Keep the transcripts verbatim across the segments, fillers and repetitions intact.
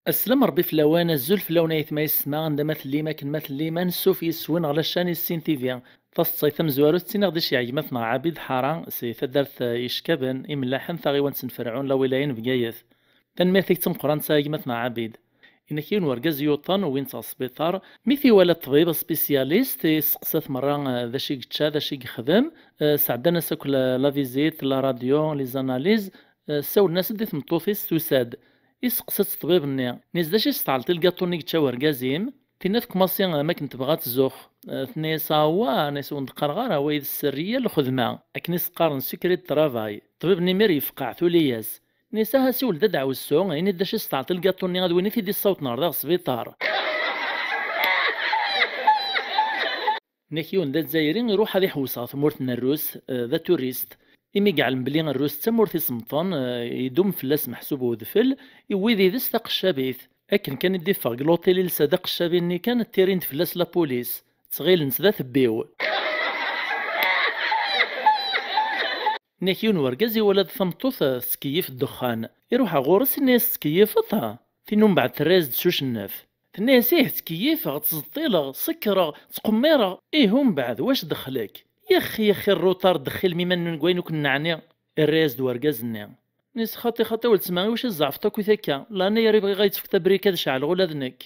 Aslam Rebbi fell-awen, azul fell-awen ayetma yessetma, anda ma tellim, akken ma tellim, ansuf yes-wen ɣer la chaîne Issin T V. Taseḍsayt tamezwarut ttiniɣ-d iceyyeɛ gma-tneɣ Ɛabid Ḥara si taddart, eh, Ickaben, Imellaḥen, taɣiwant n Ferɛun, la wilaya n Bgayet. Tanemmirt-ik d tameqqrant a gma-tneɣ Ɛabid. Inek yiwen wergaz yuṭen, wwin-t ɣer sbiṭar. Mi t-iwala ṭṭbib, spécialiste, isteqsa-t merra, eh, d acu i yečča, d acu i yexdem. Eh, sɛeddan-as akk la, la visite, la radio, les analyses. Eh, ssawlen-as-d i tmeṭṭut-is, tusa-d. Isteqsa-tt ṭṭbib-nni, nni-as d acu i s-tɛelṭ i lgaṭu-nni yečča wergaz-im? Tinna tekmaṣi am akken tebɣa ad tzuxx. Eh, tenna-yas, awa, nni-as ur n-d-qqareɣ ara, wa d sserriya n lxedma, akken i s-qqaren secret de travail. Ṭṭbib-nni imir yefqeɛ, tuli-yas. Nni-as, aha siwel-d a ddeɛwessu, ini-d d acu i s-tɛelṭ i lgaṭu-nni, ad win i t-id-issawṭen ɣer da ɣer sbiṭar. Nek yiwen d azzayri iruḥ ad iḥewwes ɣer tmurt n Rrus, eh, d aturist. Imi yeɛlem belli Rrus d tamurt isemṭen, eh, idum fell-as meḥsub wedfel, iwwi yid-s taqeccabit. Akken kan i d-iffeɣ deg l'hôtel, ilsa-d aqeccabi-nni kan, ttirin-d fell-as la police. Ttɣilen-t d atebbiw. Nek yiwen wergaz iwala-d tameṭṭut, eh, tettkeyyif ddexxan. Iruḥ ɣur-s, inna-yas, tettkeyyifeḍ? Tin umbeɛd terra-yas-d s ucennef. Tenna-yas, ih, ttkeyyifeɣ, ttẓeṭṭileɣ, sekkreɣ, ttqemmireɣ. Ih, umbeɛd, wac ddexxel-ik? Yaxi, yaxi, rruṭar, ddexxilem iman-nwen deg wayen ur ken-neɛni. Irra-yas-d wergaz-nni. Nni-as, xaṭi, xaṭi a weltma, iwacu i tzeɛfeḍ akk i takka? Laɛnaya Rebbi, bɣiɣ ad yi-d-tefkeḍ abrika ad ceɛleɣ ula d nekk.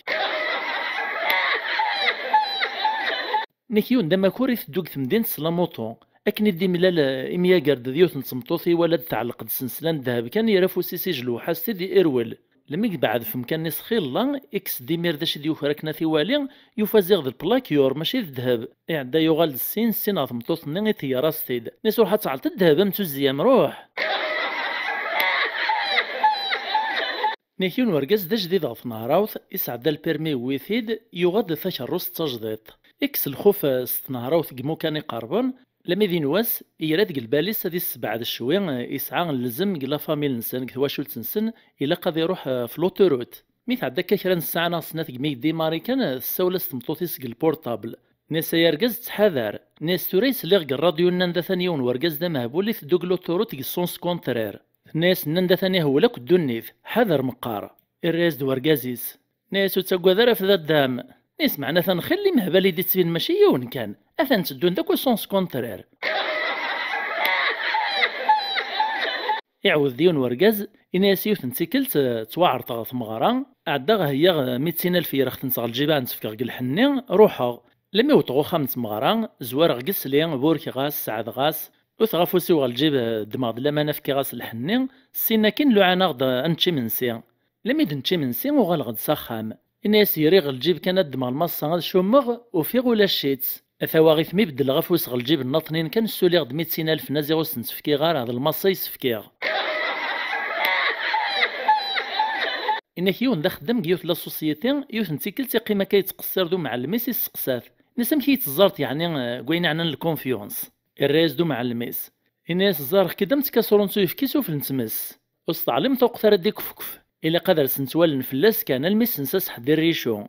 Nek yiwen d amakur iteddu deg temdint s lamuṭu. Akken i d-imlal, eh, imyager-d d yiwet n tmeṭṭut, iwala-d tɛelleq-d sensla n ddheb kan, yerra afus-is ijelweḥ-as-t-id, irwel. Lmi yebɛed ɣef umkan-nni s xilla, ikkes-d imir d acu i d-yuker akken ad t-iwali, yufa ziɣ d lplakyur, mačči d ddheb. Iɛedda yuɣal-d ssin ssin ɣer tmeṭṭut-nni, iṭeyyer-as-t-id. Nni-as, ruḥ ad tɛelṭeḍ ddheb a mm tuzzya, ruḥ! Nek yiwen wergaz d ajdid ɣer tnehrawt, isɛedda lpirmi, yewwi-t-id, yuɣ-d takerrust d tajdiṭ. Ikkes lxuf, eh, s tnehrawt deg imukan iqerben, lami din wass, ira deg lbal-is ad issebɛed ccwi, eh, isɛa llezem deg la famille-nsen, deg twacult-nsen, ilaq ad iruḥ, eh, f l'autoroute. Mi tɛedda akka kra n ssaɛa neɣ snat deg mi yeddi i Marikan, eh, tessawel-as tmeṭṭut-is deg lpurṭabl. Nni-as, ay argaz, ttḥadar. Nni-as, tura i sliɣ deg rradyu nnan d atan yiwen wergaz d amehbul iteddu deg l'autoroute deg sens contraire. Tenna-yas, nnan d atan ihewwel akk ddunit, ḥader meqqar. Irra-yas-d wergaz-is. Nni-as, ur ttaggad ara ɣef daddam. Nni-as, meɛna atan xilla imehbal i d-ittbin mačči yiwen kan, atan tteddun-d akk sens contraire. Iɛawed-d yiwen wergaz, ini-as, yiwet n tikkelt, eh, ttwaɛerḍeɣ ɣer tmeɣra, ɛeddaɣ heyyaɣ, eh, mitin alef yerɣet-tent ɣer lǧiba, ad tent-fkeɣ deg lḥenni, ruḥeɣ. Lmi wwḍeɣ uxxam n tmeɣra, zwareɣ deg isli, burkeɣ-as, seɛdeɣ-as, wteɣ afus-iw ɣer lǧib, eh, ddmeɣ-d lamana, fkiɣ-as lḥenni, ssin akkin luɛan-aɣ-d, eh, ad nečč imensi. Lmi d-nečč imensi, uɣaleɣ-d s axxam. Ini-as, yerriɣ lǧib kan ad ddmeɣ lmaṣṣa ad cummeɣ, ufiɣ ulac-itt. A tawaɣit mi beddleɣ afus ɣer lǧib nnaṭnin kan, ssuliɣ-d mitin alef, naziɣ ur sen-tt-fkiɣ ara, d lmaṣṣa i s-fkiɣ. Inek yiwen d axeddam deg yiwet la société, yiwet n tikkelt iqqim akka yettqeṣṣir d umɛellem-is, isteqsa-t. Nni-as, amek i yi-teẓẓart yeɛni, eh, deg wayen yeɛnan lkunfyuns? Irra-yas-d umɛellem-is. Ini-as, ẓẓareɣ-k-id am tkasrun s uyefki sufell n tmes. Ur s-teɛlimeḍ ṭuqqet ara d-ikefkef. Ilaq ad rsent wallen fell-as kan, almi s-nsa seḥd irricu.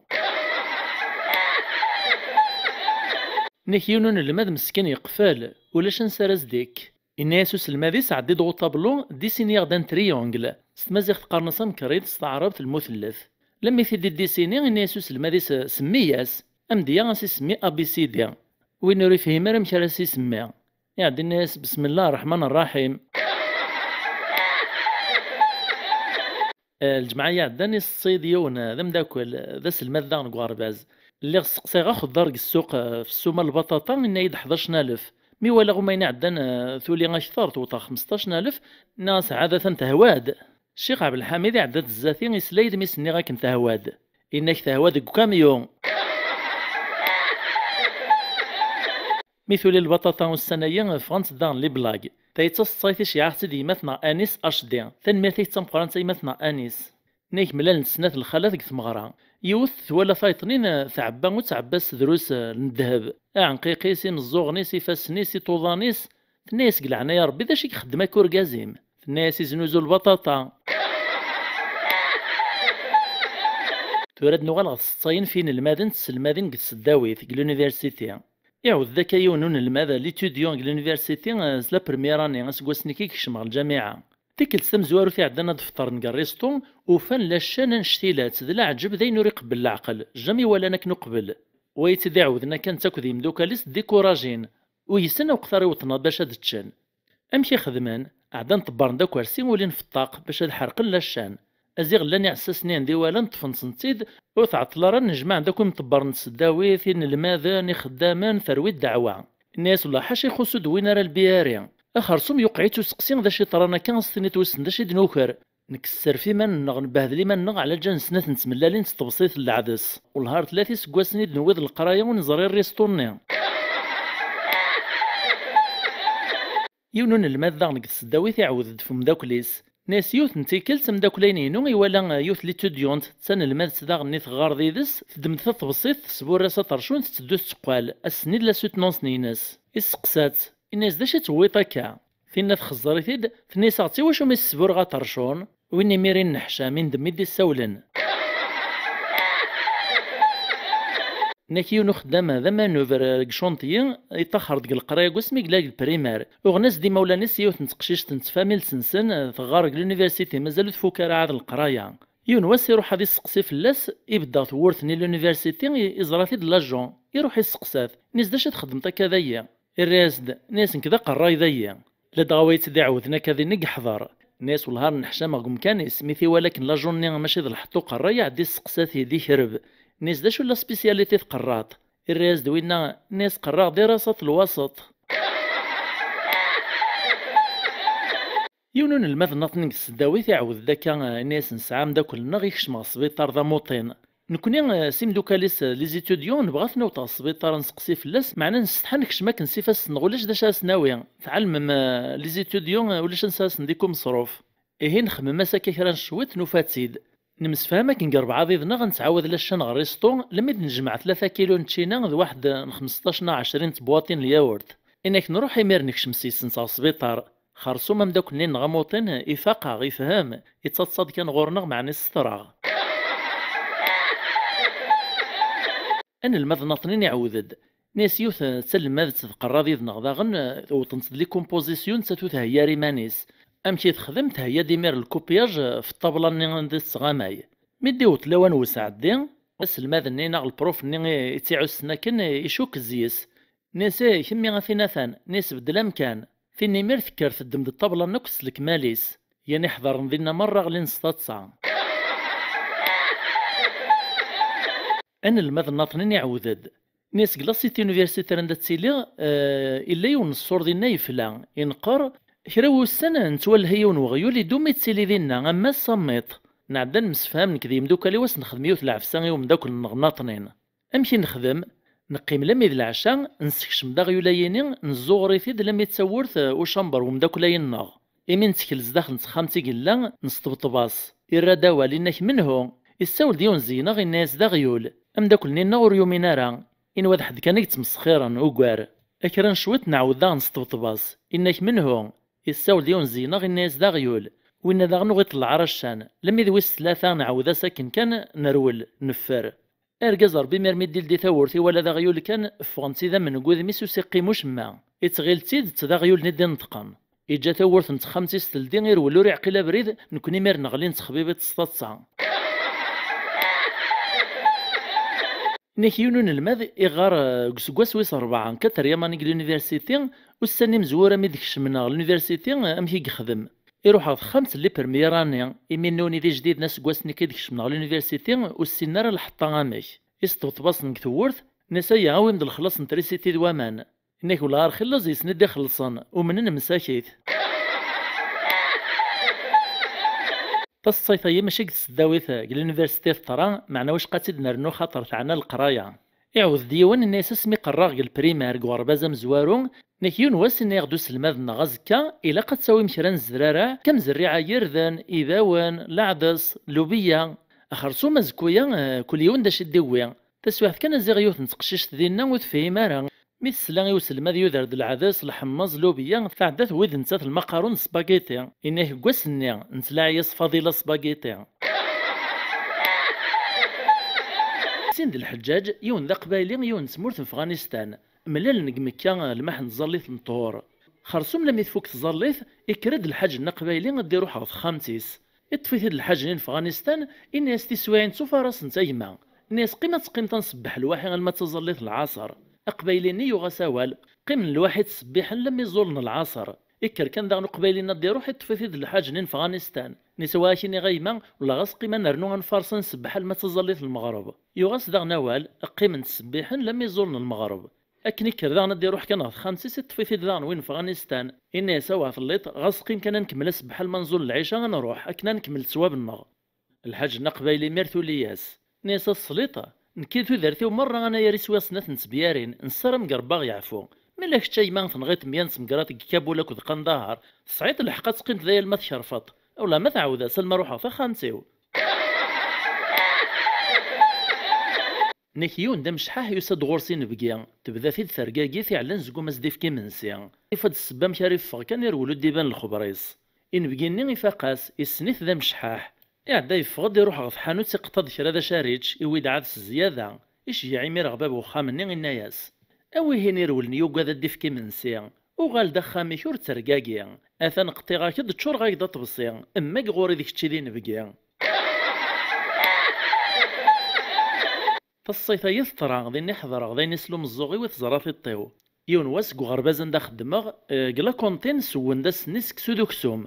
Nek yiwen unelmad meskin yeqfel, ulac ansi ara s-d-ikk. Inna-yas uselmad-is, ɛeddi-d ɣer uṭablu, dessini-aɣ-d un triangle. S tmaziɣt qqaren-as amekriḍ, s taɛrabt lmutellet. Lemmi t-id-iddisini, inna-yas uselmad-is, semmi-yas. Amedya a s-isemmi A B C D. Win ur ifhim ara amek ara s-isemmi. Iɛedda inna-yas, bismillah ṛṛeḥman ṛṛaḥim. Eh, lǧemɛa iɛeddan iseḍsa-yi-d yiwen, eh, d ameddakel, eh, d aselmad daɣen deg uɣerbaz. Lliɣ sseqsayeɣ axeddar deg ssuq, eh, f ssuma n lbaṭaṭa, inna-yi-d ḥdac n alef. Mi walaɣ umayen iɛeddan, eh, tuli akter, tewweḍ ɣer xmesṭac n alef, nniɣ-as, ɛad atan tehwa-d. Ccix Ɛebdelḥamid iɛedda-d zdat-i, isla-yi-d mi s-nniɣ akken tehwa-d. Inna-k tehwa deg ukamyun. Mi tuli lbaṭaṭa ussan-agi, ffɣent-d daɣen les blagues. Tayi d taseḍsayt i ceyyɛeɣ-tt-id i yemma-tneɣ Anis H D. Tanemmirt-ik d tameqqrant a yemma-tneɣ Anis. Nnig mlalent snat lxalat deg tmeɣra. Yiwet twala tayeḍnin, eh, tɛebba ur tɛebba s drus, eh, n ddheb. Aɛenqiq-is, imeẓẓuɣen-is, ifassen-is, iṭuḍan-is. Tenna-yas, deg leɛnaya Rebbi, d acu i ixeddem akk urgaz-im? Tenna-yas, iznuzu lbaṭaṭa. Tura ad nuɣal ɣer tseḍsayin f yinelmaden d tselmadin deg tseddawit, deg l'université. Iɛawed-d akka yiwen n unelmad, l'étudiant deg l'université, eh, s la première année, aseggas-nni i yekcem ɣer lǧamiɛa. Tikkelt tamezwarut iɛeddan ad d-feṭren deg rristu, ufan la chaîne annect-ilat, d leɛǧeb, d ayen ur iqebbel leɛqel, jamais walan akken uqbel. Wa i tt-id-iɛawden akka netta akked yimdukal-is découragin, uysen aweqt ara iwṭen bac ad ččen. Amek i xedmen? Ɛeddan ṭebbren-d akersi, ulin f ṭṭaq bac ad ḥerqen la chaîne. Aziɣ llan iɛessasen i ɛen-d-iwalan, ṭṭfen-ten-id, ur tɛeṭṭel ara, nnejmaɛen-d akk imṭebbren n tseddawit, inelmaden, ixeddamen, terwi ddeɛwa. Inna-yas: "Wellah ḥaca, ixuṣṣu-d win ara lbihari." Axersum yuqeɛ-itt useqsi: "D acu yeḍran akka? A s-tiniḍ wissen d acu i d-nuker? Nekk sserf iman-nneɣ, nbehdel iman-nneɣ, ɛlaǧal nsna-ten ttmellalin s tebṣit n leɛdes. Wellah ar tlata iseggasen i d-newwi d leqraya ur neẓri rristu-nni." Yiwen unelmad daɣen deg tseddawit iɛawed-d f umeddakel-is. Nna-yas yiwet n tikkelt, ameddakel-inu iwala yiwet l'étudiante d tanelmadt daɣen i teɣɣar did-s, teddem-d tatebṣit, tesburr-as aṭercun, tetteddu tetteqqal, ass-nni d la soutenance-ines. Isteqsa-tt, inna-yas: "D acu i tewwiḍ akka?" Tinna txeẓẓer-it-id, tenna-yas: "Aɣ-tt i wacu mi s-sburreɣ aṭercun?" Win imir inneḥcam, indem i d-issawlen. Nna-k yiwen uxeddam d amanuber deg chantier, iṭaxer deg leqraya deg wasmi yella deg lprimer. Uɣen-as-d imawlan-is yiwet n teqcict n tfamilt-nsen, teɣɣar deg l'université, mazal ur tfuk ara ɛad leqraya. Yiwen wass iruḥ ad isteqsi fell-as, ibeddeɣ tewwurt-nni l'université, i-, iẓra-t-id l'agent. Iruḥ isteqsa-t, inna-s: "D acu i txeddmeḍ akka dayi?" Irra-yas-d, inna-yas: "Nekk d aqerray dayi." Ladɣa wa i tt-id-iɛawden akka din i yeḥḍer. Inna-yas: "Wellah ar nneḥcameɣ deg umkan-is." Mi t-iwala akken l'agent-nni mačči d lḥeṭṭu qerray, iɛedda isteqsa-t-id ikreb. Inna-yas: "D acu la spécialité tqerraḍ?" Irra-yas-d winna, inna-yas: "Qerraɣ dirasat lwaseṭ." Yiwen unelmad nniḍen deg tesdawit iɛawed-d akka, inna-yas: "Nesɛa ameddakel-nneɣ ikcem ɣer sbiṭar d amuṭin. Nekni, eh, s imdukal-is, eh, les étudiants, nebɣa ad t-naweḍ ɣer sbiṭar ad nseqsi fell-as, meɛna nsetḥa nekcem akken s ifassen-nneɣ, ulac d acu ara s-nawi. Tɛelmem, eh, les étudiants, eh, ulac ansa ara sen-d-ikku meṣruf. Ihi nxemmem-as akka kra n cwiṭ, nufa-tt-id. Nemsefham akken deg rebɛa did-neɣ ad nettɛawad la chaîne ɣer rristu, lemmi d-nejmeɛ tlata kilu n ččina d waḥed n xmesṭac neɣ ɛecrin n tebwaṭin n lyawurt. Inna-k nruḥ imir nekcem s yis-sent ɣer sbiṭar. Xersum ameddakel-nni-nneɣ amuṭin ifaq-aɣ, ifhem, ittaḍsa-d kan ɣur-neɣ, meɛna isetr-aɣ. Anelmad nniḍen iɛawed-d. Inna-yas yiwet d tanelmadt tqerra did-neɣ daɣen, wwḍent-d les compositions, nettat ur theyya ara iman-is. Amek i texdem? Theyya-d imir le copiage f ṭṭabla-nni anda tettɣamay. Mi d-iwweḍ lawan n usɛeddi, aselmad-nni neɣ lpruf-nni i, i tt-iɛussen akken icukk zzi-s. Inna-yas: "Eh, kemmi a tin atan." Inna-yas: "Beddel amkan." Tin imir tekker teddem-d ṭṭabla-nni akk s lekmal-is. Yan iḥḍren dinna merra ɣlin s taḍsa. Anelmad nniḍen iɛawed-d. Inna-yas: "Deg la cité universitaire anda ttiliɣ, eh, illa yiwen n ṣṣur dinna yefla, ineqqer, kra n wussan nettwaleh i yiwen weɣyul idum ittili dinna, am ass am iḍ. Nɛedda nemsefham nekk d yimdukal-iw ad s-nexdem yiwet lɛefsa i umeddakel-nneɣ nniḍen." Amek i nexdem? Neqqim lammi d leɛca, nessekcem-d aɣyul-ayini, nezzuɣer-it-id lammi d tawwurt, eh, ucamber n umeddakel-ayi-nneɣ. Imi nettkel zdaxel n texxamt i yella, nesṭebṭeb-as. Irra-d awal, inna-k: "Menhu?" Issawel-d yiwen zi-neɣ, inna-yas: "D aɣyul." Ameddakel-nni-nneɣ ur yumin ara. Inwa d ḥedd kan i yettmesxiren, ugar. Kra n cwiṭ, nɛawed daɣen nesṭebṭeb-as. Inna-k: "Menhu?" Issawel-d yiwen zi-neɣ, inna-yas: "D aɣyul." Winna daɣen ur ɣ-iṭelleɛ ara ccan. Lammi d wis tlata, nɛawed-as akken kan, nerwel, neffer. Argaz Ṛebbi, mi armi d-ildi tawwurt, iwala d aɣyul kan, ffɣent idammen deg wudem-is, ur s-iqqim ucemma. Ittɣil d tidet d aɣyul-nni d-ineṭqen. Iǧǧa tawwurt n texxamt-is teldi, irwel ur iɛqil abrid, nekni imir neɣli nettxebibiṭ s taḍsa. Inna-k yiwen unelmad iɣɣar, eh, deg useggas wis ṛebɛa, quatrième année deg l'université, ussan imezwura mi d-kecmen ɣer l'université, eh, amek i yexdem? Iruḥ ɣer texxamt n les premières années, imi nniɣ-d ijdiden aseggas-nni i d-kecmen ɣer l'université, ur ssinen ara lḥeṭṭa amek. Isṭebṭeb-asen deg tewwurt, inna-s: "Aya, awim-d lexlaṣ n trisiti d waman." Inna-k: "Wellah ar xilla zi-sen i d-ixellṣen, umnen msakit." Taseḍsayt-agi mačči deg tesdawit, deg l'université teḍra, meɛna wicqa ad tt-id-nernu xaṭer teɛna leqraya. Iɛawed-d yiwen, inna-yas: "Asmi qerraɣ deg lprimer, deg uɣerbaz amezwaru, inna-k yiwen wass inna-yaɣ-d uselmad-nneɣ: azekka ilaq ad tawim kra n zraraɛ, kamzerriɛa n yirden, ibawen, leɛdes, lubiyya. Axersum azekka-ya, eh, kul yiwen d acu i d-iwwi. Taswiɛt kan, aziɣ yiwet n teqcict dinna ur tefhim ara. Mi tesla i uselmad yuder-d leɛdes, lḥemmeẓ, lubiyya, tɛedda tewwi-d nettat lmaqarun d spaghetti. Inna-k deg wass-nni, nettlaɛi-yas Faḍila spaghetti." Sin d lḥeǧǧaǧ, yiwen d aqbayli, yiwen n tmurt n Fɣanistan. Mlalen deg Mekka lmaḥ n tẓallit n ṭhur. Xersum lammi tfuk tẓallit, ikker-d lḥaǧ-nni aqbayli ad d-iruḥ ɣer texxamt-is. Iṭṭef-it-id lḥaǧ-nni n Afɣanistan, ini-as tiswiɛin ttufarasent a gma. Ini-as qim ad teqqimeḍ a nṣebbeḥ lwaḥi alma d taẓallit n lɛaṣer. Aqbayli-nni yuɣ-as awal, qqimen lwaḥi ttṣebbiḥen lammi ẓẓulen lɛaṣer. Ikker kan daɣen uqbayli-nni ad d-iruḥ iṭṭef-it-id lḥaǧ-nni n Afɣanistan. Ini-as wa ak-iniɣ a gma, wala ɣas qim ad nernu ad nferṣ ad nṣebbeḥ alma d taẓallit n lmeɣreb. Yuɣ-as daɣen awal, qqimen ttṣebbiḥen lammi ẓẓulen lmeɣreb. Akken ikker daɣen ad d-iruḥ kan ɣer texxamt-is, iṭṭef-it-id daɣen win n Afɣanistan. Ini-as awah telliḍ, ɣas qqim kan ad nkemmel aṣebbeḥ alma nẓul lɛica ad nruḥ, akken ad nkemmel ttwab-nneɣ. Lḥaǧ-nni aqbayli imir tuli-yas. Ini-as a tesliḍ, nekki d tudert-iw merra anayer iswiɣ snat n tebyarin, nessaram deg Rebbi ad ɣ-yeɛfu. Ma yella kečč a gma tenɣiḍ meyya n temgerḍt deg Kabul akked Qandahar, tesɛiḍ lḥeqq ad teqqimeḍ daya alma tkerfeḍ. Wala ma tɛawed-as alma ruḥeɣ taxxamt-iw. Nek yiwen d amecḥaḥ yusa-d ɣur-s inebgi, tebda-t-id tergagit iɛellan zegum as-d-ifk imensi. Ifa-d ssebba amek ara yeffeɣ kan irwel ur d-iban lexber-is. Inebgi-nni ifaq-as, issen-it d amecḥaḥ. Iɛedda yeffeɣ-d iruḥ ɣer tḥanut iqeṭṭa-d kra d acu ara yečč, iwi-d ɛad s zzyada. Iceggeɛ imir ɣer bab uxxam-nni inna-yas, a wihin irewlen yugad ad d-ifk imensi, uɣal-d axxam-ik ur ttergagi. Atan qṭiɣ-ak-d ččureɣ-ak-d aṭebsi, emmag ɣur-i d kečč i d inebgi. Taṣṣayt-agi teḍra d ayen i ḥeḍreɣ, d ayen isel umeẓẓuɣ-iw i teẓra tiṭ-iw. Yiwen wass deg uɣerbaz anda xeddmeɣ, eh, deg la cantine sewwen-d ass-nni seksu d uksum.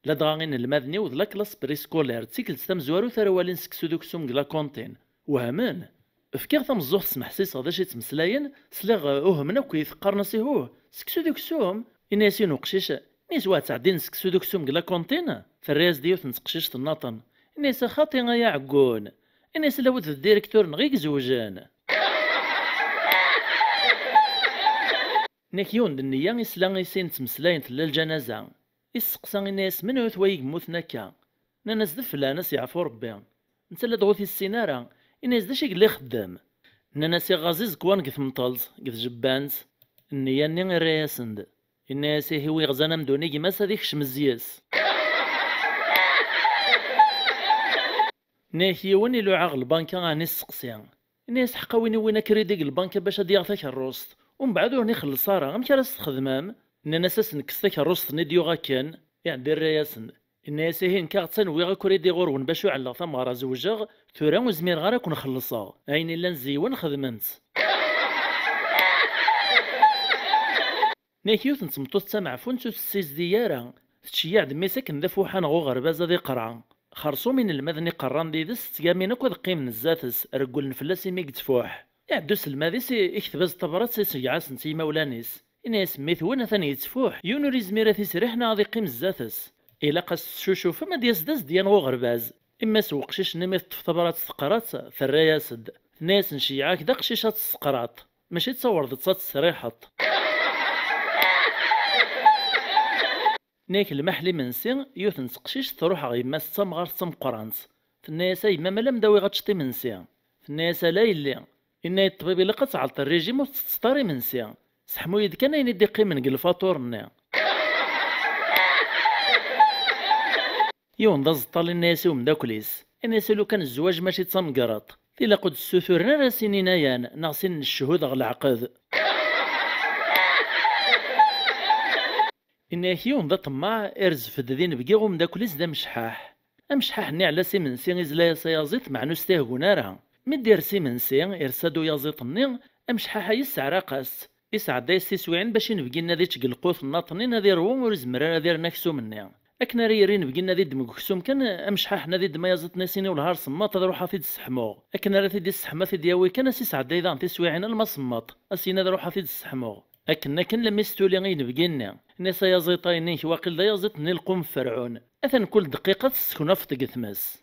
Ladɣa inelmaden-iw d la classe préscolaire, d tikkelt tamezwarut ara walin seksu d uksum deg la cantine. Wehmen. Fkiɣ tameẓẓuɣt smeḥsiseɣ d acu i ttmeslayen, sliɣ, eh, uhmen akk-it, qqaren-as ihuh, seksu d uksum? Ini-as yiwen uqcic, ini-as wa ttɛeddin seksu d uksum deg la cantine? Terra-yas-d yiwet n teqcict nnaṭen. Ini-as a xaṭi ay aɛeggun. Ini-as lawed d directeur-nneɣ i izewjen. Nek yiwen d nniya isla i sin ttmeslayen tella lǧanaza. Isseqsa ini-as menhu-t wa i yemmuten akka? Nnan-as d flan, a s-yeɛfu Rebbi. Netta la dɣa ur t-issin ara. Ini-as d acu i yella ixeddem? Nnan-as iɣaẓ iẓekwan deg temṭelt, deg tjebbant. Nniya-nni irra-yasen-d. Inna-yas ihi wi iɣzan amdun i gma-s ad ikcem zzis. Nna-yak yiwen iluɛa ɣer lbanka ɛni sseqsi. Inna-yas ḥqa win iwwin akridi deg lbanka bac ad yaɣ takerrust, umbeɛd ur ten-ixelleṣ ara, amek ara s-txedmem? Nnan-as a s-nekkes takerrust-nni d-yuɣ akken. Iɛedda irra-yasen. Inna-yas ihi nekk aɣ-ttan wwiɣ akridi ɣur-wen bac ur ɛelleɣ tameɣra zewjeɣ, tura ur zmireɣ ara ad ken-xellṣeɣ. Ayen illan zeywen xedmem-t. Nek yiwet n tmeṭṭut d tameɛfunt ur tessizdig ara. Tettceyyiɛ-d mmi-s akken d afuḥan ɣer uɣerbaz ad iqra. Xerṣum inelmaden iqerran did-s ttgamin akk ad qqimen zdat-s, regglen fell-as imi i yettfuḥ. Iɛedda uselmad-is i-, ikteb-as-d tabrat, iseggeɛ-asen-tt i yimawlan-is. Ini-as mmi-twen atan yettfuḥ, yiwen ur izmir ad t-isriḥ neɣ ad iqqim zdat-s. Ilaq ad s-teccucufem ad d-yas d azedyan ɣer uɣerbaz. Imma-s n weqcic-nni mi teṭṭef tabrat teqra-tt, terra-yas-d. Tenna-yas nceyyeɛ-ak d aqcic ad tesseqraḍ. Mačči d tawerḍet ad tesriḥeḍ. Nek lmaḥli imensi, yiwet n teqcict truḥ ɣer yemma-s d tamɣart d tameqqrant. Tenna-yas a yemma ma la m-d-awiɣ ad teččeḍ imensi? Tenna-yas ala yelli. Inna-yi ṭṭbib ilaq ad tɛelṭ rrijim ur tettetteḍ ara imensi. Seḥmu-yi-d kan ayen i d-iqqimen deg lfaṭur-nni. Yiwen d aẓeṭṭal inna-yas i umeddakel-is, inna-yas lukan zzwaǧ mačči d tamgerḍt, tilaq ur d-ssuturen ara sin inayan neɣ sin n cchuhud ɣer leɛqed. Inna-yak yiwen d aṭemmaɛ irzef-d d inebgi umeddakel-is d amecḥaḥ. Amecḥaḥ-nni iɛella s imensi izla-yas ayaẓiṭ meɛna ur s-t-ihgun ara. Mi d-ires imensi, irsa-d uyaẓiṭ-nni, amecḥaḥ-a yesseɛraq-as-tt. Isɛedda-yas tiswiɛin bac inebgi-nni ad ičč deg lqut n naṭnin ad irwu ur izemmer ara ad irn aksum-nni. Akken ara yerr inebgi-nni ad iddem deg uksum kan, amecḥaḥ-nni ad iddem ayaẓiṭ-nni ad s-ini welha ar semmaṭ ad ruḥeɣ ad t-id-sseḥmuɣ. Akken ara t-id-isseḥmu ad t-id-yawi kan, a s-isɛedday daɣen tiswiɛin alma semmaṭ, a s-yini ad ruḥeɣ ad t-id-sseḥmuɣ. Akken akken lammi s-tuli i inebgi-nni. Nni-as ayaẓiṭ-a-inek waqil d ayaẓiṭ-nni lqum Ferɛun. Atan kul dqiqa tesseknafeḍ deg tmes.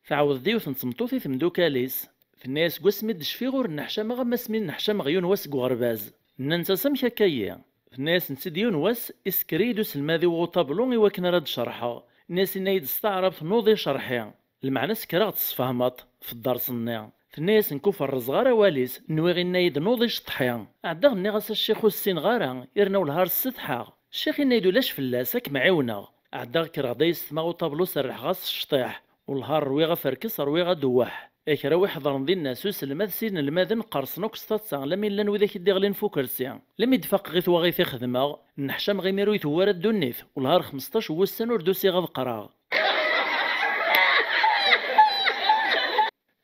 Tɛawed-d yiwet n tmeṭṭut i temdukal-is. Tenna-yas seg wasmi d-cfiɣ ur nneḥcameɣ am asmi nneḥcameɣ yiwen wass deg uɣerbaz. Nnant-as amek akka-yi? Tenna-yasent-id yiwen wass isker-iyi-d uselmad-iw uṭablu i wakken ara d-cerḥeɣ. Nni-as inna-yi-d s taɛrabt nuḍ icerḥi. Lmeɛna sekreɣ-d tesfehmeḍ f dders-nni. Tenna-yas nekk ur ferrzeɣ ara awal-is, nwiɣ inna-yi-d nuḍ iceṭṭḥi. Ɛeddaɣ nniɣ-as a ccix ur ssineɣ ara, irna welha ar ssetḥaɣ. Ccix inna-yi-d ulac fell-as, ad kem-ɛiwneɣ. Ɛeddaɣ kkreɣ-d a yessetma uṭablu serrḥeɣ-as s cṭiḥ. Welha rwiɣ aferkes rwiɣ adewweḥ. Kra wi ḥeḍren dinna s uselmad s inelmaden qqersen akk s taḍsa, lami llan widak i d-iɣlin f ukersi. Lami d-faqeɣ i twaɣit i xedmeɣ, nneḥcameɣ imir ur itewwi ara ddunit, wellah ar xmesṭac n wussan ur d-usiɣ ad qqreɣ.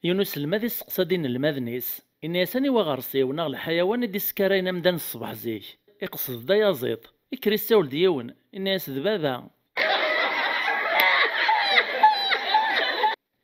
Yiwen uselmad isteqsa-d inelmaden-is, inna-yas: "Aniwa aɣersiw neɣ lḥayawan i d-iskarayen amdan ṣṣbeḥ zik?" Iqsed-d ayaẓiḍ, ikker issawel-d yiwen, inna-yas: "D baba."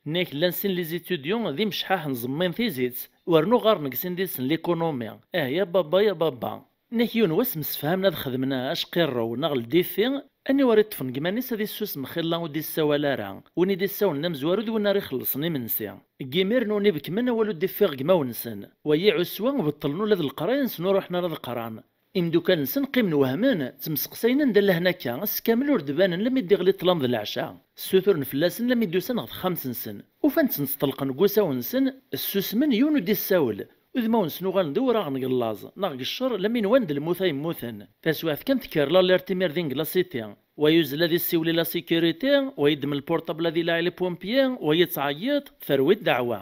Nnek llan sin les étudiants d imecḥaḥen ẓemmin tizit, wernu ɣaren deg sin did-sen l'économie. Ah, ya baba, ya baba. Nnek yiwen wass msefhamen ad xedmen acqirrew neɣ ldifi, aniwa ara iṭṭfen deg iman-is ad issusem xilla ur d-issawal ara. Win i d-issawlen d amezwaru d win ara ixellṣen imensi. Deg imiren ur n-ibekmen awal ur d-iffiɣ deg imawen-nsen. Wa yiɛuswa beṭṭlen ula d leqraya-nsen ur ruḥen ara ad qran. Imdukal-nsen qqimen wehmen, ttemseqsayen anda llan akka, ass kamel ur d-banen lami d-iɣli ṭṭlam d leɛca. Ssuturen fell-asen lami d-usan ɣer texxamt-nsen. Ufan-ten ttṭelqen deg usawen-nsen, ssusmen, yiwen ur d-issawel. Udmawen-nsen uɣalen d iwraɣen deg llaẓ, neɣ deg ccer, lami nwan d lmut ay mmuten. Taswiɛt kan tekker l'alerte imir din deg la cité. Wa yuzzel ad issiwel i la sécurité, wa yeddem lpurṭabl ad ilaɛ i les pompiers, wa yettɛeyyiḍ, terwi ddeɛwa.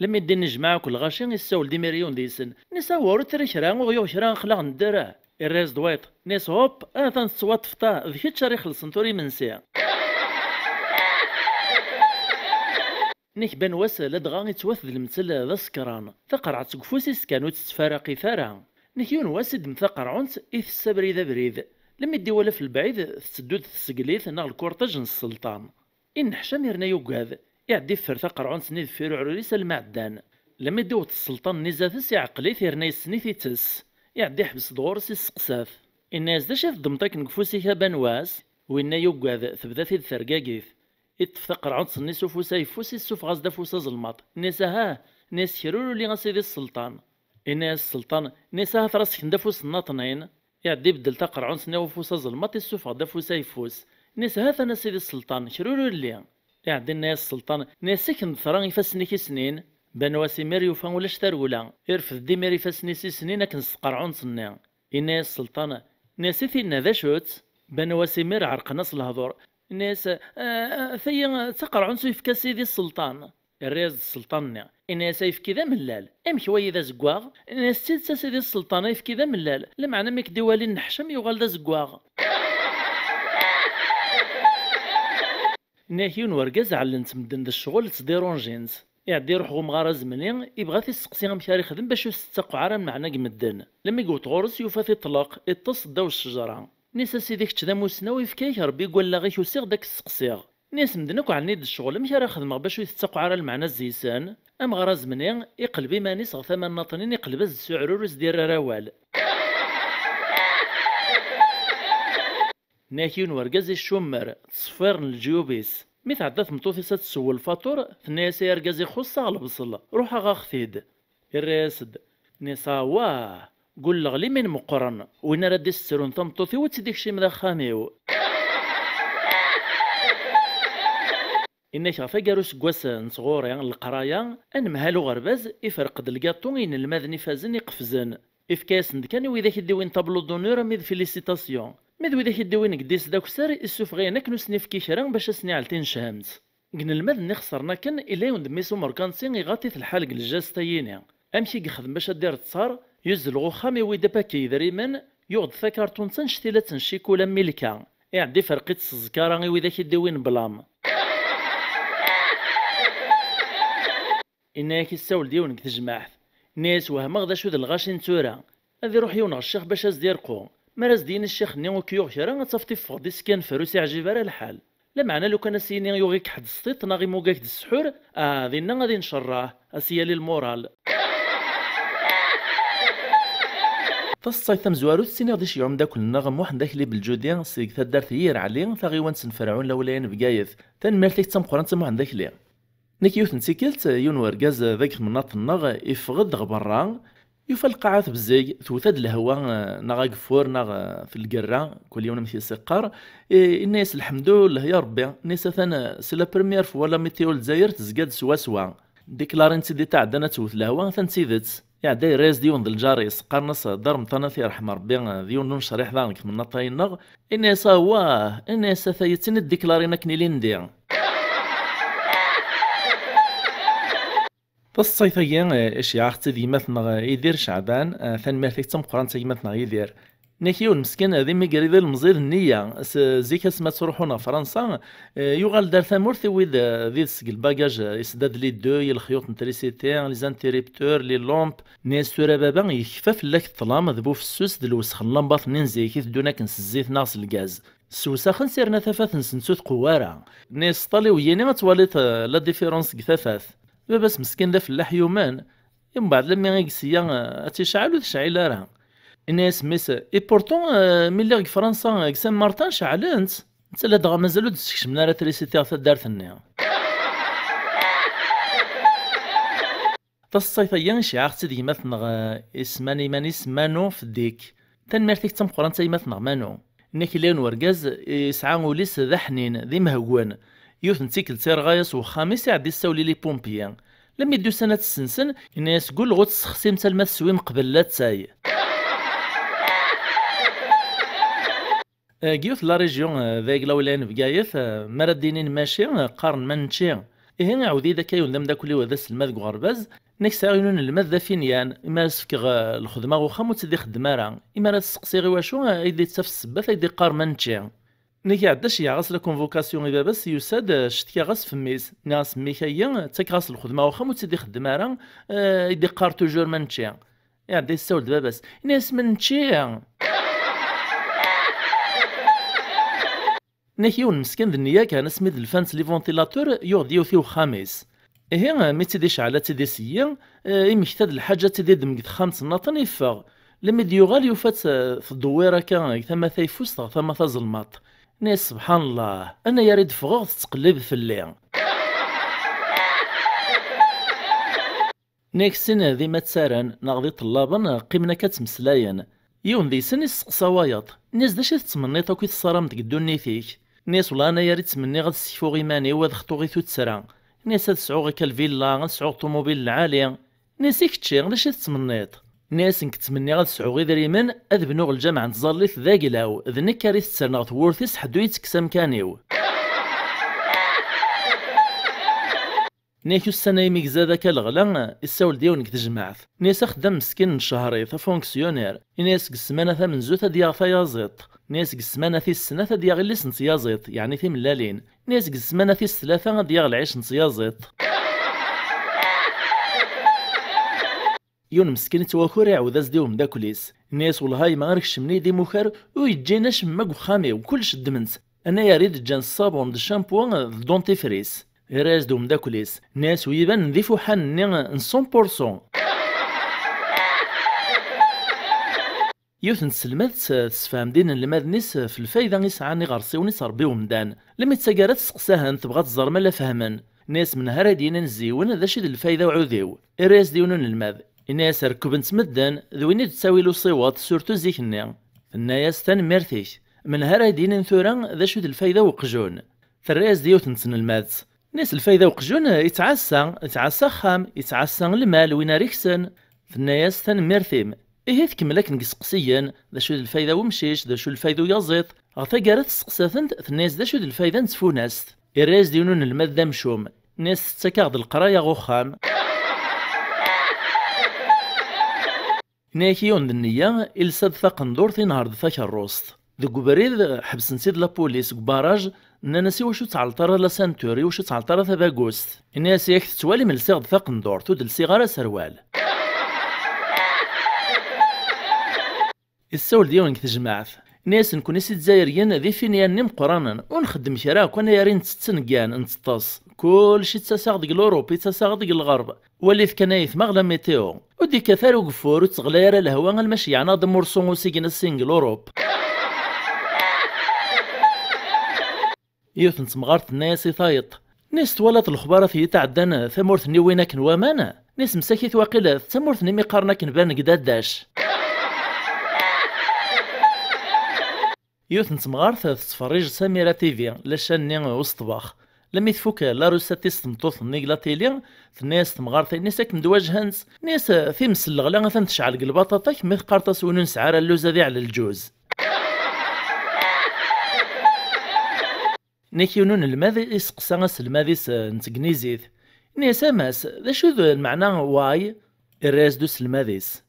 Lami d-inijmeɛ akk lɣaci, issawel-d imir yiwen deg-sen. Nisa, ur tri kra, ur yuɣ kra, aql-aɣ nedder. Irra-yas-d wayeḍ. Nis, hop, atan tettwaṭṭfeḍ, d kečč ara ixellṣen tura imensi. Nek Benwas, ladɣa ittwat d lemtel d asekran. Taqerɛet deg ufus-is kan, ur tettfaraq-it ara. Nek yiwen wass iddem taqerɛunt, itess abrid abrid. Lami d-iwala f lebɛid, tetteddu-d tseglit neɣ lkurṭaj n sselṭan. Inneḥcam yerna yugad, iɛedda iffer taqerɛunt-nni deffir uɛrur-is alma ɛeddan. Lami d-iwweḍ sselṭan-nni zdat-s, iɛqel-it yerna yessen-it ittess. Iɛedda iḥbes-d ɣur-s, isseqsa-t. Inna-yas: "D acu i teddmeḍ akken deg ufus-ik a Banwas?" Winna yugad, tebda-t-id tergagit. Iṭṭef taqerɛunt-nni s ufus ayeffus, issufeɣ-as-d afus azelmaḍ. Inna-yas: "Aha!" Inna-yas: "Kra ur uli a sidi sselṭan." Inna-yas sselṭan, inna-yas: "Aha tura sken-d afus nnaṭnin." Iɛedda ibeddel taqerɛunt-nni ufus azelmaḍ, issufeɣ-d afus ayeffus. Inna-yas: "Ha-t-an a sidi sselṭan, kra ur illi." Iɛedda inna-yas sselṭan, inna-yas: "Sken-d tura ifassen-ik i snin." Banwas imir yufa ulac tarewla, irfed-d imir ifassen-is i snin akken s tqerɛunt-nni. Inna-yas sselṭan, inna-yas: "I tinna d acu-tt?" Banwas imir ɛerqen-as lehdur. Inna-yas: "Ah, ah, tayi d taqerɛunt ur yefka sidi sselṭan." Irra-yas-d sselṭan-nni, inna-yas: "Ayefki d amellal. Amek wayi d azeggaɣ?" Inna-yas: "D tidet a sidi sselṭan, ayefki d amellal, lameɛna mi k-d-iwali nneḥcam yuɣal d azeggaɣ." Inna-yak yiwen wergaz ɛellen-t medden d ccɣel, ttdiṛunjin-t. Iɛedda iruḥ ɣer umɣar azemni, ibɣa ad t-isteqsi amek ara ixdem bac ur tettaqeɛ ara lmeɛna deg medden. Lami yewweḍ ɣur-s, yufa-t iṭleq, iṭṭes ddaw ccejra. Inna-yas: "A sidi, kečč d amussnaw, ifka-yak Rebbi deg wallaɣ-ik, usiɣ-d ad k-steqsiɣ." Inna-yas: "Medden akk ɛellan-d ccɣel, amek ara xedmeɣ bac ur tettaqeɛ ara lmeɛna zzi-sen?" Amɣar azemni iqleb iman-is ɣer tama nnaṭnin, iqleb-as-d s uɛrur, ur s-d-irri ara awal. Inna-yak yiwen wergaz icummer, ttṣeffiren leǧyub-is. Mi tɛedda tmeṭṭut-is ad tsew lfaṭur, tenna-yas: "Ay argaz ixuṣṣ-aɣ lebṣel, ruḥ aɣ-aɣ-t-id." Irra-yas-d, inna-yas: "Awah, gulleɣ limin meqqren, win ara d-isetrun tameṭṭut-iw ad tt-id-ikcim d axxam-iw." Inna-k ɣef agar useggas n tɣuri n leqraya, anemhal uɣerbaz iferq-d lgaṭu i yinelmaden ifazen iqefzen. Ifka-yasen-d kan i widak i d-iwin tableau d'honneur armi d félicitations. Ma d widak i d-iwin deg dix d akessar, issufeɣ-ayen akken ur sen-ifki kra bac ad sen-iɛel tinechamt. Deg inelmaden ixesren akken, illa yiwen d mmi-s umerkanti iɣaṭ-it lḥal deg lǧast-ayini. Amek i yexdem bac ad d-ireṭṭer? Yuzzel ɣer uxxam, iwi-d apaki yedrimen, yuɣ-d takarṭunt annect-ilat n ccikula Milka. Iɛedda iferq-itt s ẓẓkara i widak i d-iwin blam. Inna-yak issawel-d yiwen deg tejmaɛt. Inna-yas: "Wehmeɣ d acu d lɣaci n tura. Ad iruḥ yiwen ɣer ccix bac ad s-d-irqu. Mi ara s-d-yini ccix-nni ur k-yuɣ kra, ad tafeḍ iffeɣ-d iskan fer ur s-iɛjib ara lḥal. Lameɛna lukan ad s-yini yuɣ-ik ḥedd s tiṭ neɣ imug-ak-d ssḥur, ah, dinna ad incerreḥ, ad s-yali lmural." Taseḍsayt tamezwarut, ttiniɣ-d i ceggeɛ umeddakel-nneɣ Muḥend Akli Beljudi seg taddart Yir Ɛli, taɣiwant n Ferɛun, lawlaya n Bgayet. Tanemmirt-ik d tameqqrant a Muḥend Akli. Nekk yiwet n tikkelt, yiwen wergaz d agtemnaṭ-nneɣ iffeɣ-d ɣer berra, yufa lqaɛa tebzeg, tewta-d lehwa, eh, neɣ ageffur, neɣ, eh, f lgerra, kul yiwen amek i s-iqqar. I-, inna-yas: "Lḥemdullah ya Rebbi." Inna-yas: "Atan, eh, c'est la première fois la météo Lezzayer tezga-d swaswa. Diklarin-tt-id i tɛeddan ad tewwet lehwa, atan d tidet." Iɛedda yerra-yas-d yiwen d lǧar-is, qqaren-as Dda Remṭan, ad t-yerḥem Rebbi, d yiwen n unecriḥ daɣen deg temnaḍt-a-nneɣ. Inna-yas: "Awah!" Inna-yas: "Ata yettini ddiklarin akken ilindi." Taseḍsayt-agi, eh, iceyyeɛ-aɣ-tt-id gma-tneɣ, eh, Yidir Ceɛban. Eh, tanemmirt-ik d tameqqrant a gma-tneɣ Yidir. Nek yiwen meskin, eh, d imigri d ilemẓi d nniya. S-, zik asmi ad ttruḥun ɣer Fransa, eh, yuɣal-d ar tamurt, iwwi-d, eh, d ides seg lbagaj, eh, isdad les deux, i lexyuṭ n trisiti, les interrupteurs, les lampes. Nni-as tura baba yekfa fell-ak ṭṭlam d bufessus d lwesx n lambaṭ-nni n zik iteddun akken s zzit neɣ s lgaz. Ssewsaxen-tt yerna tafat-nsen ur tqewwa ara. Nni-as ṭṭal i weyyi-nni ad twaliḍ, eh, la différence deg tafat. Baba-s meskin d afellaḥ yumen. Mbeɛd lemmi i yesya, eh, ad tt-icɛel ur tecɛil ara. Inna-yas mmi-s: "Et pourtant, eh, mi lliɣ deg Fransa, eh, deg Saint-Martin, ceɛlent. Netta ladɣa mazal ur d-ssekcmen ara trisiti ɣer taddart-nni." Taseḍsayt-agi iceyyeɛ-aɣ-tt-id gma-tneɣ, eh, isemman iman-is Manu Feddik. Tanemmirt-ik d tameqqrant a gma-tneɣ Manu. Nnak yella yiwen wergaz, eh, yesɛa ul-is d aḥnin, d imehgwen. Yiwet n tikkelt irɣa-yas wexxam-is, iɛedda yessawel i les pompiers. Lemmi d-usan ad tt-ssensen, yenna-yas: "Gulleɣ ur tt-tessexsimt alma teswim qbel latay." Eh, deg yiwet n la région, eh, deg la wilaya n Bgayet, eh, mi ara d-inin maci, eh, qqaren ma nečči. Ihi, iɛawed-iyi-d akka yiwen d ameddakel-iw d aselmad deg uɣerbaz, nnek sɛiɣ yiwen unelmad d afinyan, imi ara s-fkeɣ, eh, lxedma ɣer uxxam ur tt-id-ixeddem ara, imi ara s-seqsiɣ i wacu, eh, ay d-yettaf ssebbat ay d-iqqar ma nečči. Nnek iɛedda ceyyeɛ-as la convocation i baba-s, yusa-d, eh, cetkaɣ-as f mmi-s, nniɣ-as: "Mmi-k-ayi, ttakeɣ-as lxedma ɣer uxxam ur tt-id-ixeddem ara, eh, ay d-iqqar toujours ma nečči." Iɛedda yessawel-d baba-s, yenna-yas: "Ma nečči." Nnek yiwen meskin d nniya kan, asmi d-lfant les ventilateurs, yuɣ-d yiwet i uxxam-is. Ihi, mi tt-id-icɛel ad tt-id-iseyyi, eh, imekta-d lḥaǧa ad tt-id-iddem deg texxamt n naṭen, iffeɣ. Lemmi d-yuɣal yufa-tt, eh, tdewwir akka deg tama tayeffust ɣer tama tazelmaṭ. Nni-yas: "Sebḥan Llah, anayer i d-ffɣeɣ tettqellib fell-i." Nni-ak sin d imattaren neɣ d iṭellaben qqimen akka ttmeslayen. Yiwen deg-sen isteqsa wayeḍ, nni-as: "D acu i tettmenniḍ akk i tessarameḍ deg ddunit-ik?" Nni-as: "Wellah, anayer i ttmenniɣ ad ssekfuɣ iman-iw, ad xtuɣ i tuttra." Nni-as: "Ad sɛuɣ akka lvilla, ad sɛuɣ ṭumubil lɛali." Nni-as: "I kečči, d acu i tettmenniḍ?" Nni-as: "Nekk ttmenniɣ ad sɛuɣ idrimen, ad bnuɣ lǧameɛ n tẓallit d aglaw, d nekk ara itettren ɣer tewwurt-is, ḥedd ur yettekkes amkan-iw." Nni-ak ussan-a imi yezza-d akka leɣla, issawel-d yiwen deg tejmaɛt. Nni-as: "Axeddam meskin n cehrit, afunksyuner." Ini-as: "Deg ssmana tamenzut ad yaɣ tayaẓiḍt." Nni-as: "Deg ssmana tis snat ad yaɣ illi-s n tyaẓiḍt, yeɛni timellalin." Nni-as: "Deg ssmana tis tlata ad yaɣ lɛic n tyaẓiḍt." Yiwen meskin ittwakur iɛawed-as-d i umeddakel-is. Nni-as: "Wellah, ay ma ara kecmen-iyi-d imukar, ur yeǧǧin acemma deg uxxam-iw, kullec ddmen-t. Anayer i d-ǧǧan ṣṣabun d ccampu d dentifrice." Irra-yas-d umeddakel-is. Nni-as: "Wi ibanen d ifuḥan-nni n cent pour cent." Yiwet n tselmadt tessefhem-d inelmaden-is f lfayda i sɛan iɣersiwen i ttṛebbi umdan. Lemmi d taggara testeqsa-hen, tebɣa ad tẓer ma la fehmen. Nni-as: "Menha ara d-yinin zziwen d acu i d lfayda uɛudiw?" Irra-yas-d yiwen unelmad. Ini-as: "Rekben-tt medden, d win i d-ttawi luṣiweḍ, surtout zik-nni." Tenna-yas: "Tanemmirt-ik. Menha ara d-yinin tura d acu i d lfayda n uqjun?" Terra-yas-d yiwet n tnelmadt. Nni-as: "Lfayda n uqjun, yettɛassa, yettɛassa axxam, yettɛassa lmal, win ara iksen." Tenna-yas: "Tanemmirt-im." Ihi tkemmel akken deg iseqsiyen: "D acu d lfayda n umcic? D acu d lfayda n uyaẓiḍ?" Ɣer taggara testeqsa-tent, tenna-yas: "D acu d lfayda n tfunast?" Irra-yas-d yiwen unelmad d amcum. Nni-as: "Tettak-aɣ-d leqraya ɣer uxxam." Nni-ak yiwen d nniya, ilsa-d taqendurt, inehṛ-d takeṛṛust. Deg ubrid, ḥebsen-tt-id la police deg ubaraj, nnan-as: "Iwacu ur tɛelleḍ ara la ceinture, iwacu ur tɛelleḍ ara tabagust?" Ini-as: "Yak tettwalim, lsiɣ-d taqendurt, ur d-lsiɣ ara aserwal." Issawel-d yiwen deg tejmaɛt. Ini-as: "Nekkni si Dzayriyen d ifinyan-nni meqqranen, ur nxeddem kra akk, anayer i nttett, neggan, netteṭṭes. Kullec ittaseɣ deg Lurup, ittaseɣ deg lɣerb. Walit kan ayetma ɣer la météo. Ur d-ikkat ara ugeffur, ur tteɣlay ara lehwa, alma ceyyɛen-aɣ-d amurṣu usigna sing Lurup." Yiwet n temɣart tenna-yas i tayeḍ: "Nni-as, twalaḍ lexbarat i yi-tɛeddan tamurt-nni win akken waman? Nni-as, msakit waqil d tamurt-nni mi qqaren akken ban deg daddac." Yiwet n temɣart tettferrij Samira T V, la chaîne-nni usṭbex. Lemmi tfuk la recette-is tmeṭṭut-nni deg la télé, tenna-yas temɣart-nni s akken d-wajhent, tenna-yas: "Times n leɣla atan tecɛel deg lbaṭaṭa, kemm i teqqareḍ-as win ur nesɛi ara lluz ad iɛlel lǧuz." Nek yiwen unelmad iseqsa aselmad-is, eh, n tegnizit. Inna-yas: "A Mass, d acu d lmeɛna why?" Irra-yas-d uselmad-is.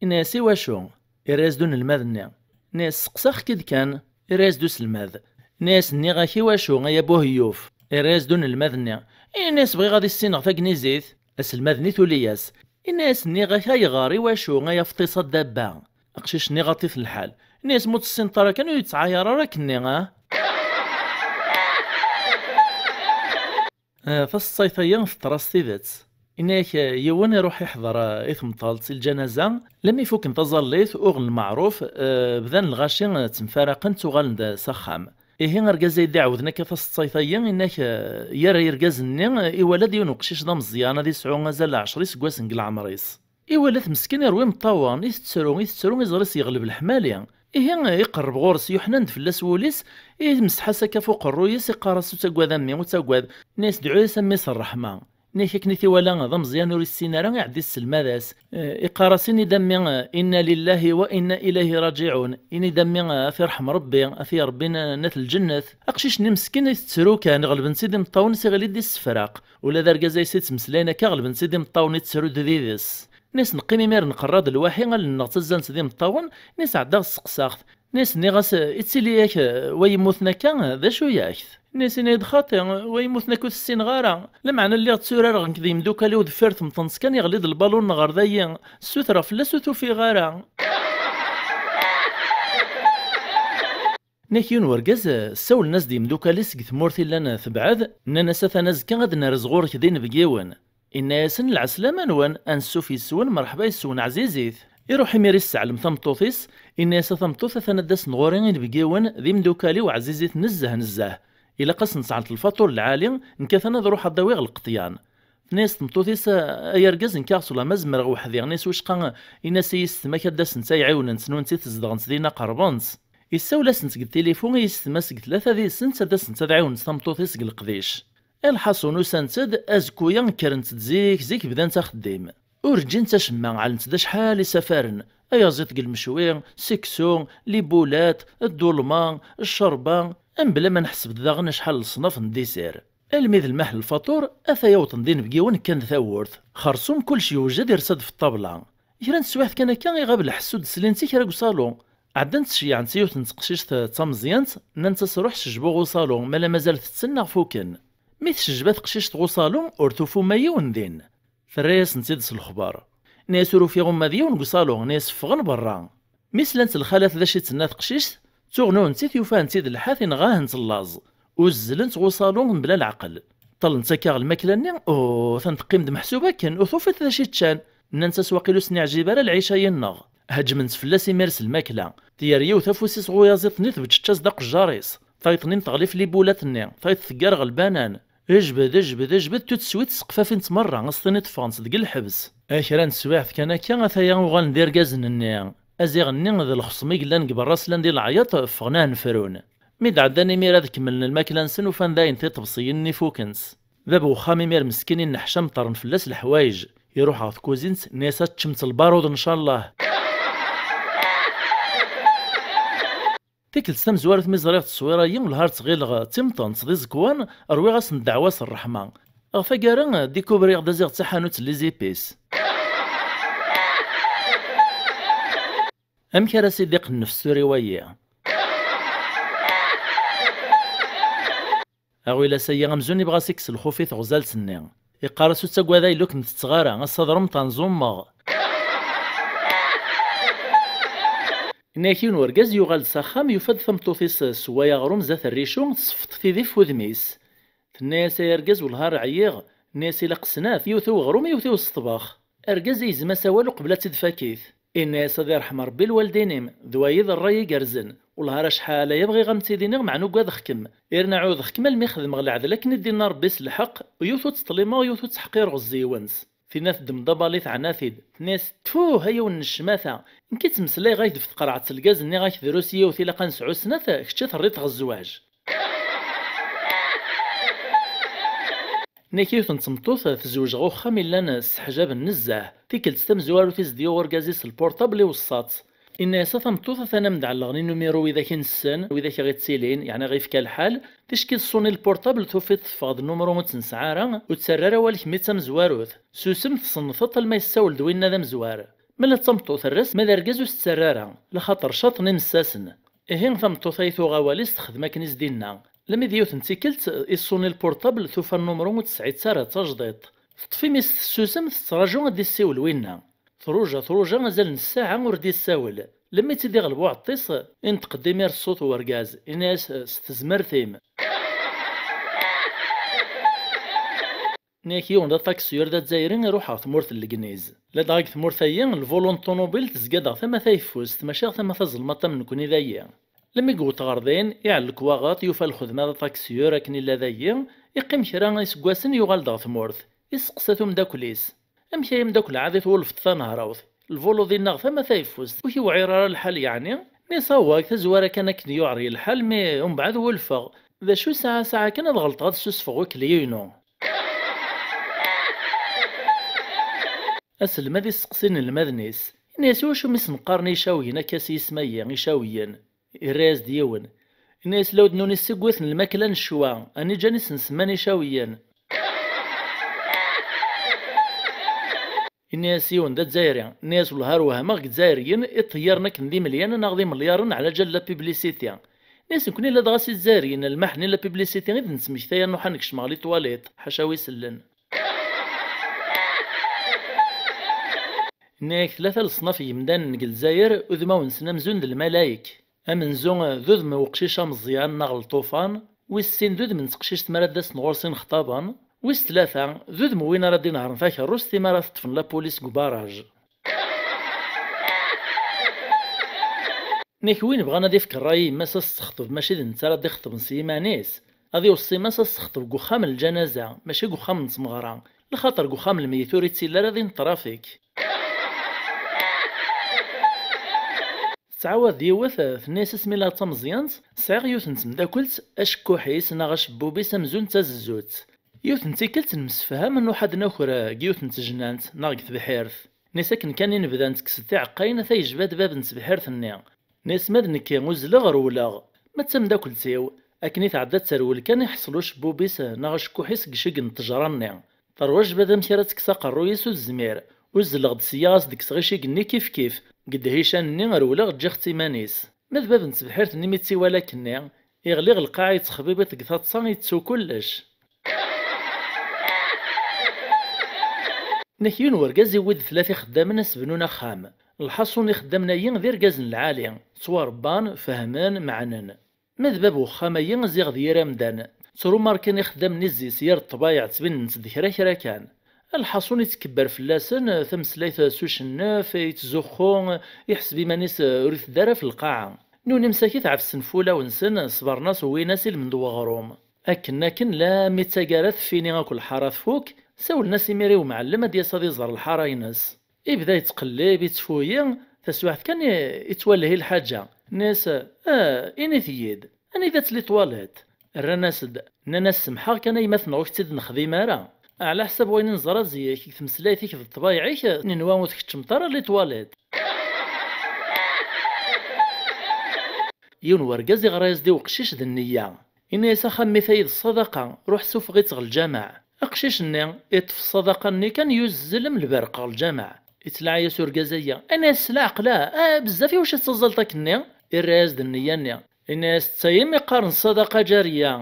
Inna-yas: "Iwacu?" Irra-yas-d unelmad-nni. Inna-yas: "Seqsaɣ-k-id kan." Irra-yas-d uselmad. Inna-yas: "Nniɣ-ak iwacu, ay abuheyyuf?" Irra-yas-d unelmad-nni. Inna-yas: "Bɣiɣ ad issineɣ tagnizit." Aselmad-nni tuli-yas. Inna-yas: "Nniɣ-ak ayɣer, iwacu, ay afṭis a dabba?" Aqcic-nni ɣaṭ-it lḥal. Inna-yas: "Ma ur tessineḍ ara kan, ur yettɛayar ara akkenni, ah?" Eh, taseḍsayt-agi teḍra s tidet. Inna-yak, eh, yiwen iruḥ iḥḍer, eh, i temṭalt, i lǧanaza, lammi fuken taẓallit, uɣen lmeɛruf, eh, bdan lɣaci, eh, ttemfaraqen, ttuɣalen-d s axxam. Ihi argaz ay d-iɛawden akka taseḍsayt-agi, inna-k, eh, yerra irgazen-nni, eh, iwala-d yiwen uqcic d ameẓyan, ad yesɛu azal n ɛecra iseggasen deg leɛmer-is. Iwala-t meskin irwi imeṭṭawen, itettru, itettru, iẓri-s yeɣleb leḥmali. Ihi, iqerreb ɣur-s, yuḥnan-d fell-as wul-is, imseḥ-as akka f uqerruy-is, iqqar-as: "Ur ttagad a mmi, ur ttagad." Inna-yas: "Dɛu-yas a mmi s ṛṛeḥma." Inna-yak akken i t-iwala d ameẓyan ur issin ara, iɛeddi sselmad-as. Eh, iqqar-as: "Ini-d a mmi, eh, inna lillahi wa inna ilayhi raǧiɛun. Ini-d a mmi, eh, ad t-irḥem Ṛebbi, ad t-iṛebbi n-, n at lǧennet." Aqcic-nni meskin itettru kan, ɣelben-t-id imeṭṭawen-is, iɣli-d d issefraq. Ula d argaz-a i s-ittmeslayen akka, ɣelben-t-id imeṭṭawen, ittru-d d yid-s. Inna-yas: "Neqqim imir neqerra-d lwaḥi, allen-nneɣ ttazzant d imeṭṭawen." Inna-yas: "Ɛeddaɣ sseqsaɣ-t." Inna-yas: "Nniɣ-as, ittili-yak, eh, wa yemmuten akka, d acu-yak?" Inna-yas: "Ini-d xaṭi, wa yemmuten akka ur t-ssineɣ ara. Lameɛna lliɣ tturareɣ nekk d yimdukal-iw deffir temṭent kan, iɣli-d lbalun-nneɣ ɣer dayi. Ssutreɣ fell-as ur t-ufiɣ ara." Inna-k yiwen wergaz, eh, ssawlen-as-d yimdukal-is seg tmurt i llan, eh, tebɛed, nnan-as: "Atan azekka ad d-nerrez ɣur-k d inebgiwen." Inna-yasen: "Lɛeslama-nwen, ansuf yes-wen, mreḥba yes-wen, ɛzizit." Iruḥ imir isseɛlem tameṭṭut-is, inna-yas: "A tameṭṭut, atan ad d-asen ɣur-i inebgiwen, d imdukal-iw ɛzizit nezzeh nezzeh. Ilaq ad sen-sɛelt lfaṭur lɛali, nekk atan ad ruḥeɣ ad d-awiɣ lqeṭyan." Tenna-yas tmeṭṭut-is: "Ay argaz, nekk aɣ sulama zemreɣ weḥd-i." Inna-yas: "Wicqa?" Inna-yas: "I yessetma-k ad d-asent ad ɛiwnent, nnunt i tzedɣent dinna qerbent." Issawel-asent deg tilifu i yessetma seg tlata did-sent ad d-asent ad ɛiwnent tameṭṭut-is deg leqdic. Lḥaṣun, usant-d, azekku-ya kkrent-d zik, zik bdant axeddim. Ur ǧǧint acemma, ɛelment-d acḥal isafaren, ayaẓiḍ deg lmecwi, seksu, libulat, ddulma, ccerba, mebla ma nḥesseb-d daɣen acḥal leṣnaf n ddisir. Almi d lmaḥ n lfaṭur, ata-ya wwḍen-d inebgiwen kkan-d tawwurt. Xersum kullec yewjed, irsa-d f ṭṭabla. Kra n teswiɛt kan akka, iɣab lḥess ur d-slint i kra deg uṣalu. Ɛeddant ceyyɛent yiwet n teqcict d tameẓyant, nnant-as: "Ruḥ cejbeɣ uṣalu, mala mazal tetten neɣ fuken." Mi tcejba teqcict ɣer uṣalu, ur tufi uma yiwen din. Terra-yasent-id s lexbar. Inna-yas: "Ur ufiɣ uma d yiwen deg uṣalu." Inna-yas: "Ffɣen berra." Mi slant lxalat d acu i d-tenna teqcict, ttuɣnunent-it, ufant-id lḥat, inɣa-hent llaẓ. Uzzelent ɣer uṣalu mebla leɛqel. Ṭṭalent akka ɣer lmakla-nni, uh, atan teqqim-d meḥsub akken, ur tufiḍ d acu i ččan. Nnant-as: "Waqil ur sen-iɛjib ara lɛic-ayi-nneɣ." Heǧment fell-as imir s lmakla. Tger yiwet afus-is ɣer uyaziḍ-nni, tbeččeč-as-d aqejjar-is. Tayeḍ-nni teɣli f libulat-nni, tayeḍ teggar ɣer lbanan. Ejbed, ejbed, ejbed, tout de suite seqfafint merra, as-tiniḍ ffɣent deg lḥebs. A kra n teswiɛt kan akka, ataya uɣalen d irgazen-nni. Aziɣ-nni d lexṣem i yellan deg berra, slan di leɛyaḍ, ffɣen ad nnefrun. Mi d-ɛeddan imir ad kemmlen lmakla-nsen, ufan dayen tiṭebsiyin-nni fukent. Bab uxxam imir meskin inneḥcam, ṭṭren fell-as leḥwayeǧ. Iruḥ ɣer tkuzint, inna-yas: "Ad teččemt lbaruḍ, ncallah." Tikkelt tamezwarut mi ẓriɣ tteswira-yi, welha ar ttɣileɣ d timṭent, d iẓekwan, rwiɣ-asen ddeɛwa s ṛṛeḥma. Ɣef taggara, dikubriɣ-d aziɣ d taḥanut n les épices. Amek ara s-idiq nnefs tura i wayi? Aɣilas-agi amzun ibɣa s-ikkes lxuf i teɣzalt-nni. Iqqar-as: "Ur ttagad a yellu, ur kem-tetteɣ ara, ass-a d remḍan, ẓummeɣ." Inna-yak yiwen urgaz yuɣal-d s axxam, yufa-d tameṭṭut-is tessewway aɣrum zdat rricu, tseffeḍ tidi f wudem-is. Tenna-yas: "Ay argaz, wellah ar ɛyiɣ." Inna-yas: "Ilaq snat, yiwet i weɣrum, yiwet i useṭbex." Argaz igzem-as awal uqbel ad tt-id-fakit. Inna-yas: "Ad irḥem Ṛebbi lwaldin-im, d wayi d ṛṛay igerrzen. Wellah ar acḥal aya bɣiɣ a m-tt-id-iniɣ, meɛna ugadeɣ-kem. Irna ɛudeɣ-kem almi xedmeɣ leɛdel akken i d-inna Ṛebbi s lḥeqq, yiwet ur tt-ṭṭlimeɣ, yiwet ur tt-ḥqireɣ ẓẓiwent." Tinna teddem-d abali teɛna-t-id. Tenna-yas: "Tfuh, a yiwen n ccmata! Nekk i ttmeslayeɣ-ak-d f tqerɛet n lgaz, nniɣ-ak drus yiwet, ilaq ad nesɛu snat, kečč i terriḍ ɣer zzwaǧ." Inna-k yiwet n tmeṭṭut tezweǧ ɣer uxxam illan sseḥjaben nezzeh. Tikkelt tamezwarut i s-d-yuɣ urgaz-is lpurṭabl iweṣṣa-tt. Inna-yas: "A tameṭṭut, atan am-d-ɛelleɣen inumiru widak i nessen, widak i ɣ-ittilin, yeɛni ɣ-ifka lḥal, ticki teṣṣuni lpurṭabl, tufiḍ teffeɣ-d numru ur tt-nesɛi ara, ur ttarra ara awal kemm i d tamezwarut. Susem, tessneḍ-t, alma yessawel-d winna d amezwar." Ma la d tameṭṭut err-as, ma d argaz ur s-ttarra ara, laxaṭer caṭ n imessasen. Ihi tameṭṭut ay tuɣ awal-is texdem akken i s-d-inna. Lmi d yiwet n tikkelt iṣuni lpurṭabl, tufa nnumru ur tesɛi-tt ara, d tajdiṭ. Teṭṭef imi-s tessusem, tettraǧu ad d-issiwel winna. Truja, truja, azal n ssaɛa ur d-issawel. Lmi tt-id-iɣleb uɛeṭṭis, inṭeq-d imir ṣṣut n urgaz, inna-yas: "S tezmert-im." Nni-ak yiwen d aṭaksiyur d azzayri iruḥ ɣer tmurt n Legniz. Ladɣa deg tmurt-ayi, lvulu n ṭunubil tezga-d ɣer tama tayeffust, mačči ɣer tama tazelmaṭ am nekni dayi. Lmi yewweḍ ɣer din, iɛellek waɣaṭ, yufa lxedma d aṭaksiyur akken illa dayi, iqqim kra iseggasen, yuɣal-d ɣer tmurt. Isteqsa-t umeddakel-is: "Amek ay ameddakel, ɛad i twulfeḍ tanehrawt? Lvulu dinna ɣer tama tayeffust, ur k-iwɛir ara lḥal yeɛni?" Nni-as: "Awah, tazwara kan akken yuɛer-iyi lḥal, mi umbeɛd wulfeɣ. D acu, saɛa saɛa kan ad ɣelṭeɣ, ad ssusfeɣ ukelli-inu." Aselmad isteqsi inelmaden-is, inna-yas: "Iwacu mi sen-qqaren icawiyen akka s yisem-ayi, icawiyen?" Irra-yas-d yiwen, inna-yas: "Lawd n uniseg-witen lmakla n ccwa, ani ǧan i sen-semman icawiyen." Inna-yas yiwen d azzayri, inna-yas: "Wellah ar wehmeɣ deg Izzayriyen iṭeyyiren akken d imelyanen neɣ d imelyaṛen ɛla ǧal la publicité." Inna-yas: "Nekni ladɣa s Izzayriyen, lmaḥni la publicité i d-nettmektay a nruḥ ad nekcem ɣer les toilettes, ḥaca wi sellen." Inna-yak tlata leṣnaf n yemdanen deg Lezzayer, udmawen-nsen amzun d lmalayek. Amenzu d udem n uqcic ameẓyan neɣ lṭufan, wis sin d udem n teqcict mi ara d-asen ɣur-s inexṭaben, wis tlata d udem n win ara d-inehṛen takeṛṛust imi ara t-ṭṭfen la police deg ubaraj. Nek win bɣan ad ifk ṛṛay i yemma-s ad s-texṭeb, mačči d netta ara d-ixeṭben s yiman-is, ad iweṣṣi yemma-s ad s-texṭeb deg uxxam n lǧanaza, mačči deg uxxam n tmeɣra, lxaṭer deg uxxam n lmeyyet ur ittili ara din ṭrafik. Tettɛawad yiwet, tenna-yas: "Asmi la d tameẓyant, sɛiɣ yiwet n temdakelt, acekkuḥ-is neɣ acebbub-is amzun d tazezzut. Yiwet n tikkelt nemsefham, nruḥ ad naker deg yiwet n tejnant neɣ deg tebḥirt. Nni-as akken kan i nebda ntekkes-d tiɛeqqayin, ata yejba-d bab n tebḥirt-nni. Nni-as ma d nekki, uzzleɣ, rewleɣ. Ma d tamdakelt-iw, akken i tɛedda terwel kan, iḥṣel ucebbub-is neɣ acekkuḥ-is deg iceggen n ttejra-nni. Terwa jbad amek ara tekkes aqerruy-is, ur tezmir. Uzzleɣ-d sya, as-d-kkseɣ iciggen-nni kifkif. Deg ddhican-nni rewleɣ, ǧǧiɣ-tt iman-is. Ma d bab n tebḥirt-nni mi tt-iwala akkenni, iɣli ɣer lqaɛa, yettxebibiṭ deg taḍsa, yettu kullec." Nek yiwen wergaz iwwi-d tlata ixeddamen ad s-bnun axxam. Lḥaṣun ixeddamen-ayi d irgazen lɛali, ttwarebban, fehmen, meɛnen. Ma d bab uxxam-ayi ziɣ d yir amdan. Ttrumarken ixeddamen-nni zzis yir ṭṭbayeɛ ttbinen-tt d kra kra kan. Lḥaṣun ittkebber fell-asen tameslayt s ucennef, ittzuxxu, iḥseb iman-is ur itedda ara f lqaɛa. Nuni msakit ɛefsen f wulawen-nsen, ṣebren-as, wwin-as ilmend n weɣrum. Akken akken, lammi d taggara teffini akk lḥara tfuk, sawlen-as imir i umɛellem ad d-yas ad iẓer lḥara-ines. Ibda yettqellib, ittfuyi, taswiɛt kan i, ittwalhi lḥaǧa. Nni-as: "Ah, init-iyi-d, anida-tt les toilettes?" Rran-as-d, nnan-as: "Semḥeɣ kan a yemma-tneɣ, ur k-tt-id-nexdim ara. Ɛla ḥsab wayen i neẓra zik, deg tmeslayt-ik d ṭṭbayeɛ-ik, nenwa ur tkeččmeḍ ara les toilettes." Yiwen wergaz iɣra-yas-d i uqcic d nniya. Ini-as: "Axxam-nni tayi d ṣṣadaqa, ruḥ sufeɣ-itt ɣer lǧameɛ." Aqcic-nni iṭṭef ṣṣadaqa-nni kan, yuzzel am lberq ɣer lǧameɛ. Ittlaɛi-yas urgaz-agi, ini-as: "S leɛqel-a, ah, bezzaf i wacu tettaẓẓaleḍ akkenni?" Irra-yas-d nniya-nni, ini-as: "D tayi mi qqaren ṣṣadaqa ǧariya."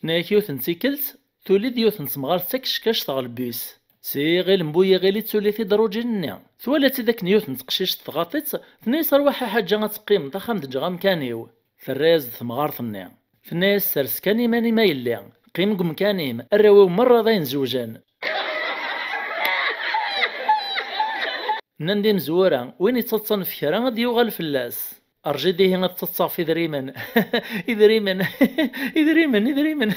Nna-yak yiwet n tikkelt, tuli-d yiwet n temɣart d takeckact ɣer lbis. S iɣil n bu yiɣil i tuli tidrujin-nni. Twala-tt-id akken yiwet n teqcict tɣaḍ-itt, tenna-yas: "Rwaḥ a ḥaǧa ad teqqimeḍ, axxam d ǧǧeɣ amkan-iw." Terra-yas-d temɣart-nni. Tenna-yas: "Sers kan iman-im a yelli, qqim deg umkan-im, arraw-iw merra d ayen zewjen." Nnan-d imezwura, win ittaḍsan f kra ad d-yuɣal fell-as. Rǧid ihi ad ttaḍsaɣ f idrimen. Idrimen, idrimen, idrimen.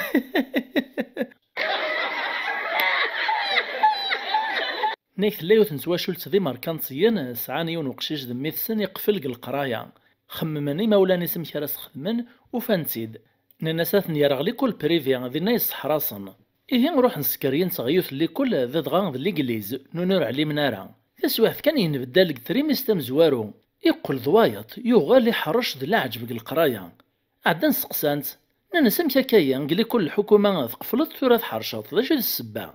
Nek tella yiwet n twacult d imerkantiyen, sɛan yiwen uqcic d mmi-tsen iqfel deg leqraya. Xemmen imawlan-is amek ara s-xedmen, ufan-tt-id. Nnan-as ad ten-yerr ɣer likul privé, dinna yesseḥraṣen. Ihi ruḥen skeryen-tt ɣer yiwet n likul, ladɣa d ligliz, nuni ur ɛlimen ara. Taswiɛt kan yenbeddal deg trimist tamezwaru. Iqqel d wayeḍ, yuɣal iḥrec d leɛǧeb deg leqraya. Ɛeddan seqsan-tt, nnan-as: "Amek akka-yi, deg likul n lḥukuma tqefleḍ, tura tḥerceḍ, d acu d ssebba?"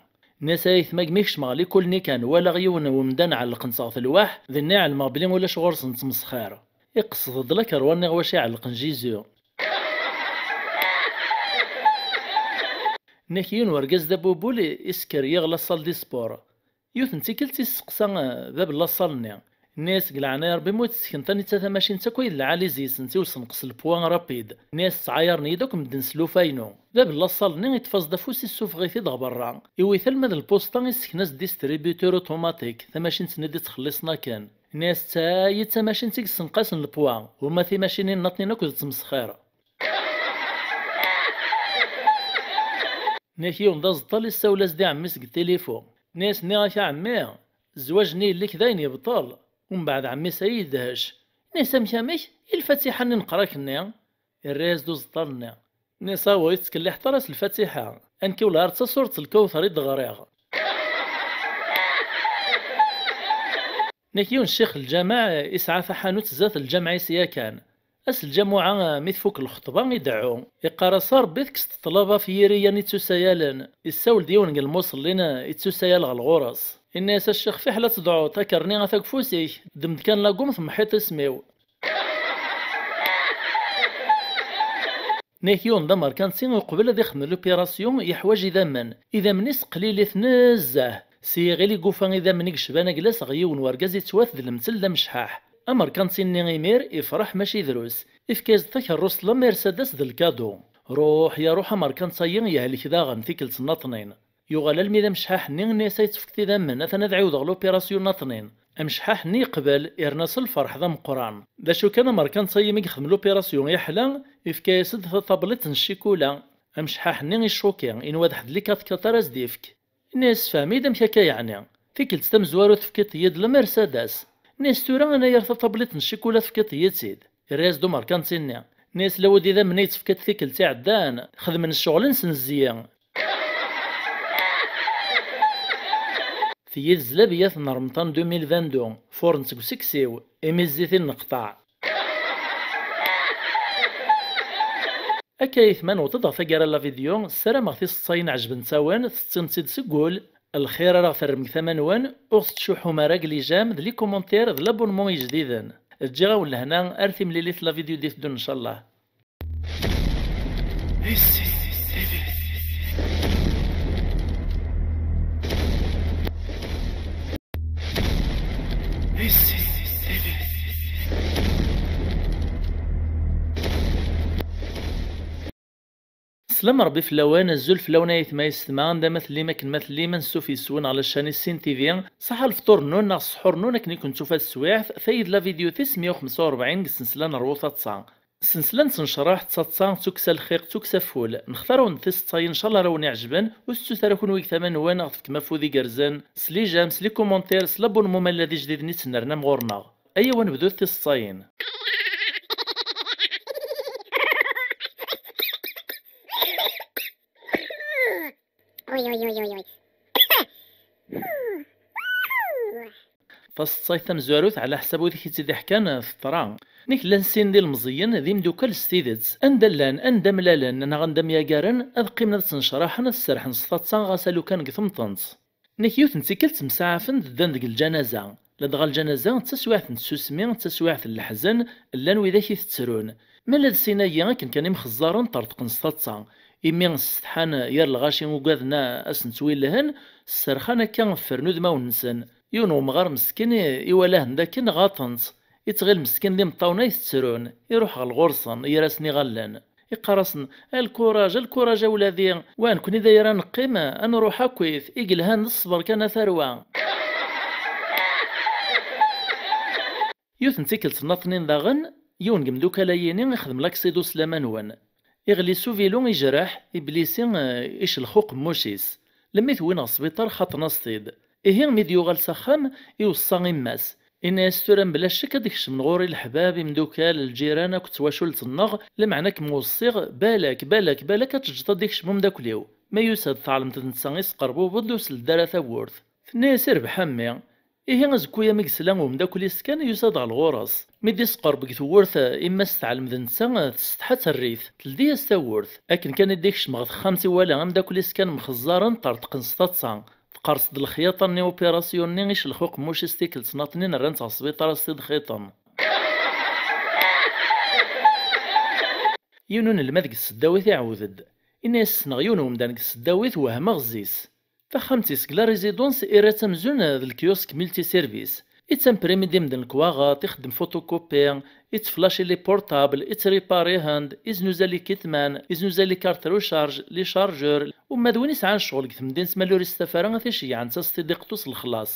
Nnan-as: "Ay aytma, gmi kecmeɣ likul-nni kan, walaɣ yiwen n umdan ɛellqen-t ɣef lwaḥ, dinna ɛelmeɣ belli ulac ɣur-sen ttmesxir." Iqsed-d lakerwa-nni ɣer wacu iɛellqen Jizu. Nnak yiwen wergaz d abubul isker yiɣ la salle di sport. Yiwet n tikkelt isseqsa, eh, bab n la salle-nni. Nni-as: "Deg leɛnaya Rebbi, ma ur tessekneḍ a netta tamacint akk ay d lɛali zis-nnes i usenqes n lpwa rapid." Nni-as: "Ttɛayaren-iyi-d akk medden s lufa-inu." Bab n la salle-nni iṭṭef-as-d afus, issufeɣ-it-id ɣer berra. Iwit alma d lpusṭa, issken-as-d distributeur automatique, tamacint-nni d-ittxelliṣen akken. Nni-as: "Ttay, d tamacint i yessenqasen lpwa, uma timacinin nnaṭnin akk d ttmesxir." Nnak yiwen d aẓeṭṭal issawel-as-d i ɛemmi-s deg tilifu. Nni-as: "Nniɣ-ak a ɛemmi, zzwaǧ-nni yelli-k d ayen yebṭel." Umbeɛd ɛemmi-s ay yedhec. Nni-as: "Amek amek? I lfatiḥa-nni neqra-k-nni?" Irra-yas-d uẓeṭṭal-nni. Nni-as: "Awa, ur tettkelliḥeḍ ara s lfatiḥa. A nekk ula ar d tasuret n lkawter i d-ɣriɣ." Nnak yiwen ccix n lǧameɛ isɛa taḥanut zdat lǧameɛ-is yakan. Ass n lǧamuɛa, mi tfuk lxeṭba, ideɛɛu. Iqqar-as: "A Rebbi, tekkes-d ṭṭlaba ɣef yiri-a n ittusayalen." Issawel-d yiwen n lmuṣellin, ittusayal ɣer ɣur-s. Inna-yas: "A ccix, fiḥel ad tedɛuḍ, akerni ata deg ufus-ik. Ddem-d kan lagum, temḥiḍ isem-iw." Nnak yiwen d amerkanti, uqbel ad ixdem l'opération, yeḥwaǧ idammen. Idammen-is qlilit nezzeh. Si iɣil i yufa idammen i yecban aglas ɣer yiwen wergaz yettwat d lemtel d amecḥaḥ. Amerkanti-nni imir ifreḥ mačči drus. Ifka-yas-d takerrust la Mercedes d lkadu. Ruḥ ya ruḥ, amerkanti-ayi yehlek daɣen tikkelt nnaṭnin. Yuɣal almi d amecḥaḥ-nni, nni-as: "Ay ttefkeḍ idammen, atan ad ɛiwdeɣ l'opération nnaṭnin." Amecḥaḥ-nni yeqbel, irna s lferḥ d ameqqran. D acu kan, amerkanti-ayi mi yexdem l'opération yeḥla, ifka-yas-d taṭabliṭ n ccikula. Amecḥaḥ-nni icuki, inwa d ḥedd likat kaṭ ara s-d-ifk. Nni-as: "Sefhem-iyi-d amek akka yeɛni? Tikkelt tamezwarut tefkiḍ-iyi-d la Mercedes." Nni-as: "Tura anayer taṭabliṭ n ccikula tefkiḍ-iyi-tt-id." Irra-yas-d umerkanti-nni. Nni-as: "Lawed idammen ay d-tefkiḍ tikkelt iɛeddan, xedmen ccɣel-nsen zzi." Tiyyi d zlabiyat n remṭan deux mille vingt-deux, furent seg useksiw, imi zzit i nneqṭaɛ. Akka ay tma newweḍ-d ɣer taggara n la vidéo, ssarameɣ tiseḍsayin ɛejbent-awen, tettimt-id seg wul. Lxir ara ɣ-terrem deg tama-nwen, ur ɣ-tettcuḥḥum ara deg les j'aime d les commentaires d l'abonnement ijdiden. Ǧǧiɣ-awen lehna, ar timlilit la vidéo d-iteddun ncallah. Slam Rebbi fell-awen, azul fell-awen ay aytma yessetma, anda ma tellim, akken ma tellim, ansuf yes-wen ɣer la chaîne Issin T V. Ṣaḥa lefṭur-nnun neɣ ssḥur-nnun akken i ken-tufa teswiɛt, tayi d la vidéo tis meyya u xemsa u rebɛin deg ssensla n Rwu Taḍsa. Ssensla n tnecraḥ, d taḍsa, d tukksa lxiq, d tukksa ful. Nextar-awen-d tiseḍsayin, ncallah ara wen-iɛejben, ur tettut ara kunwi deg tama-nwen, ad ɣ-tefkem afud igerrzen, s les j'aime, s les commentaires, s l'abonnement ma yella d ijdiden i ttnernam ɣur-neɣ. Ayaw ad nebdut tiseḍsayin. Uy, uy, uy, uy, uy. Taseḍsayt tamezwarut, ɛla ḥsab wid i k-tt-id-iḥkan, teḍra. Nek llan sin d ilmeẓyen, d imdukkal s tidet. Anda llan, anda mlalen, neɣ anda myagaren, ad qqimen ad ttnecraḥen, ad serḥen s taḍsa, ɣas alukan deg temṭent. Nek yiwet n tikkelt msaɛafen-d, ddan deg lǧanaza. Ladɣa lǧanaza d taswiɛt n tsusmi, d taswiɛt n leḥzen, llan widak i tettrun. Ma la d sin-agi akken kan imxeẓẓaren ṭerṭqen s taḍsa, imi ssetḥan yir lɣaci ugaden a, a sen-ttwilehen, sserxan akka ffren udmawen-nsen. Yiwen wemɣar meskin i, iwala-hen d akken ɣaṭen-tt. Ittɣil meskin d imeṭṭawen ay tettrun, iruḥ ɣer lɣur-sen, yer-asen iɣallen. Iqqar-asen: "A lkuraj, a lkuraj a wladi, wa nekni d ay ara neqqim, a nruḥ akkit, i yelhan d ṣṣber kan a tarwa." Yiwet n tikkelt nnaṭnin daɣen, yiwen n yemdukal-ayini ixdem laksidu s laman-nwen. Iɣli s uvilu, ijreḥ, iblisi, eh, icellex uqemmuc-is. Lemmi t-wwin ɣer sbiṭar, xaṭen-as-t-id. Ihi, mi d-yuɣal s axxam, iweṣṣa imma-s. Inna-yas: "Tura mebla ccek ad d-kecmen ɣur-i leḥbab, imdukal, lǧiran akked twacult-nneɣ, lameɛna kem-weṣṣiɣ, balak, balak, balak ad teǧǧeḍ ad d-ikcem umeddakel-iw. Ma yusa-d, tɛelmeḍ d netta i tesqerbubeḍ, ur seld ara tawwurt." Tenna-yas: "Irbeḥ a mmi." Ihi azekka-ya mi yesla umeddakel-is kan, yusa-d ɣer ɣur-s. Mi d-isqerreb deg tewwurt, yemma-s teɛlem d netta, tessetḥa, terr-it, teldi-yas tawwurt. Akken kan i d-ikcem ɣer texxamt, iwala ameddakel-is kan mxeẓẓaren, ṭerṭqen s taḍsa. Teqqers-d lexyaṭa-nni, opération-nni, icellex uqemmuc-is tikkelt neɣ tnin, rran-tt ɣer sbiṭar ad s-t-id-xiṭen. Yiwen unelmad deg tseddawit iɛawed-d. Ini-as ssneɣ yiwen umdan deg tseddawit, wehmeɣ zzi-s. Taxxamt-is deg la résidence, irra-tt amzun d lkiosque multiservice. Ittemprimi-d i medden lekwaɣeḍ, ixeddem photocopie, ittflaci les portables, ittripari-hen-d, iznuza les kitman, iznuza les cartes recharge, les chargeurs, uma d win isɛan ccɣel deg temdint ma ur istafa ara ad t-iceyyeɛ netta s tidiqt-u s lexlaṣ.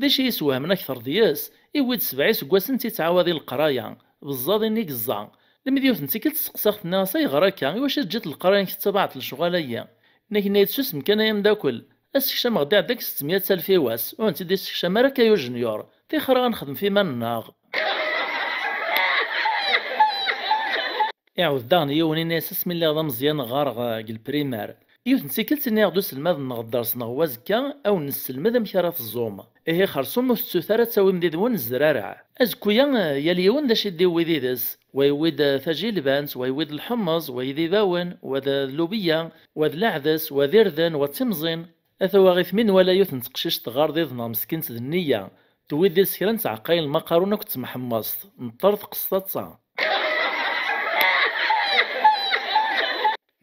D acu i yeswehmen akter deg-s? Iwwi-d sebɛa iseggasen d tittɛawad i leqraya, beẓẓaḍ ini yeẓẓa. Lmi d yiwet n tikkelt steqsaɣ-t, nniɣ-as: "Ayɣer akka? Iwacu teǧǧiḍ leqraya-nnek tettabaɛeḍ lecɣal-agi?" Nnek yenna-yi-d: "Susem kan ay ameddakel, ad sekcam ɣ-d iɛedda deg settemya alef i wass, ur tent-id-issekcam ara akka ujnyur, tixer ad nexdem f iman-nneɣ." Iɛawed daɣen yiwen, ini-as: "Asmi lliɣ d ameẓyan ɣɣareɣ, eh, deg lprimar. Yiwet n tikkelt, nniɣ-d uselmad-nneɣ, dders-nneɣ n wazekka, ad wen-nesselmed amek ara teẓẓum. Ihi xersum ur tettut ara ad tawim d idwen zraraɛ." Azekku-ya, eh, yal yiwen d acu i d-iwwi d ides. Wa yewwi-d, eh, tajilbant, wa yewwi-d lḥemmeẓ, wa d ibawen, wa d, eh, lubiyya, wa d leɛdes, wa d irden, wa d timẓin. Ata waɣit mi nwala yiwet n teqcict tɣar d iḍ-nneɣ meskint d nniya, tewwi-d deg-s kra n tɛeqqayin, lmaqarun akked temḥemmeẓt, neṭṭer teqqes taḍsa.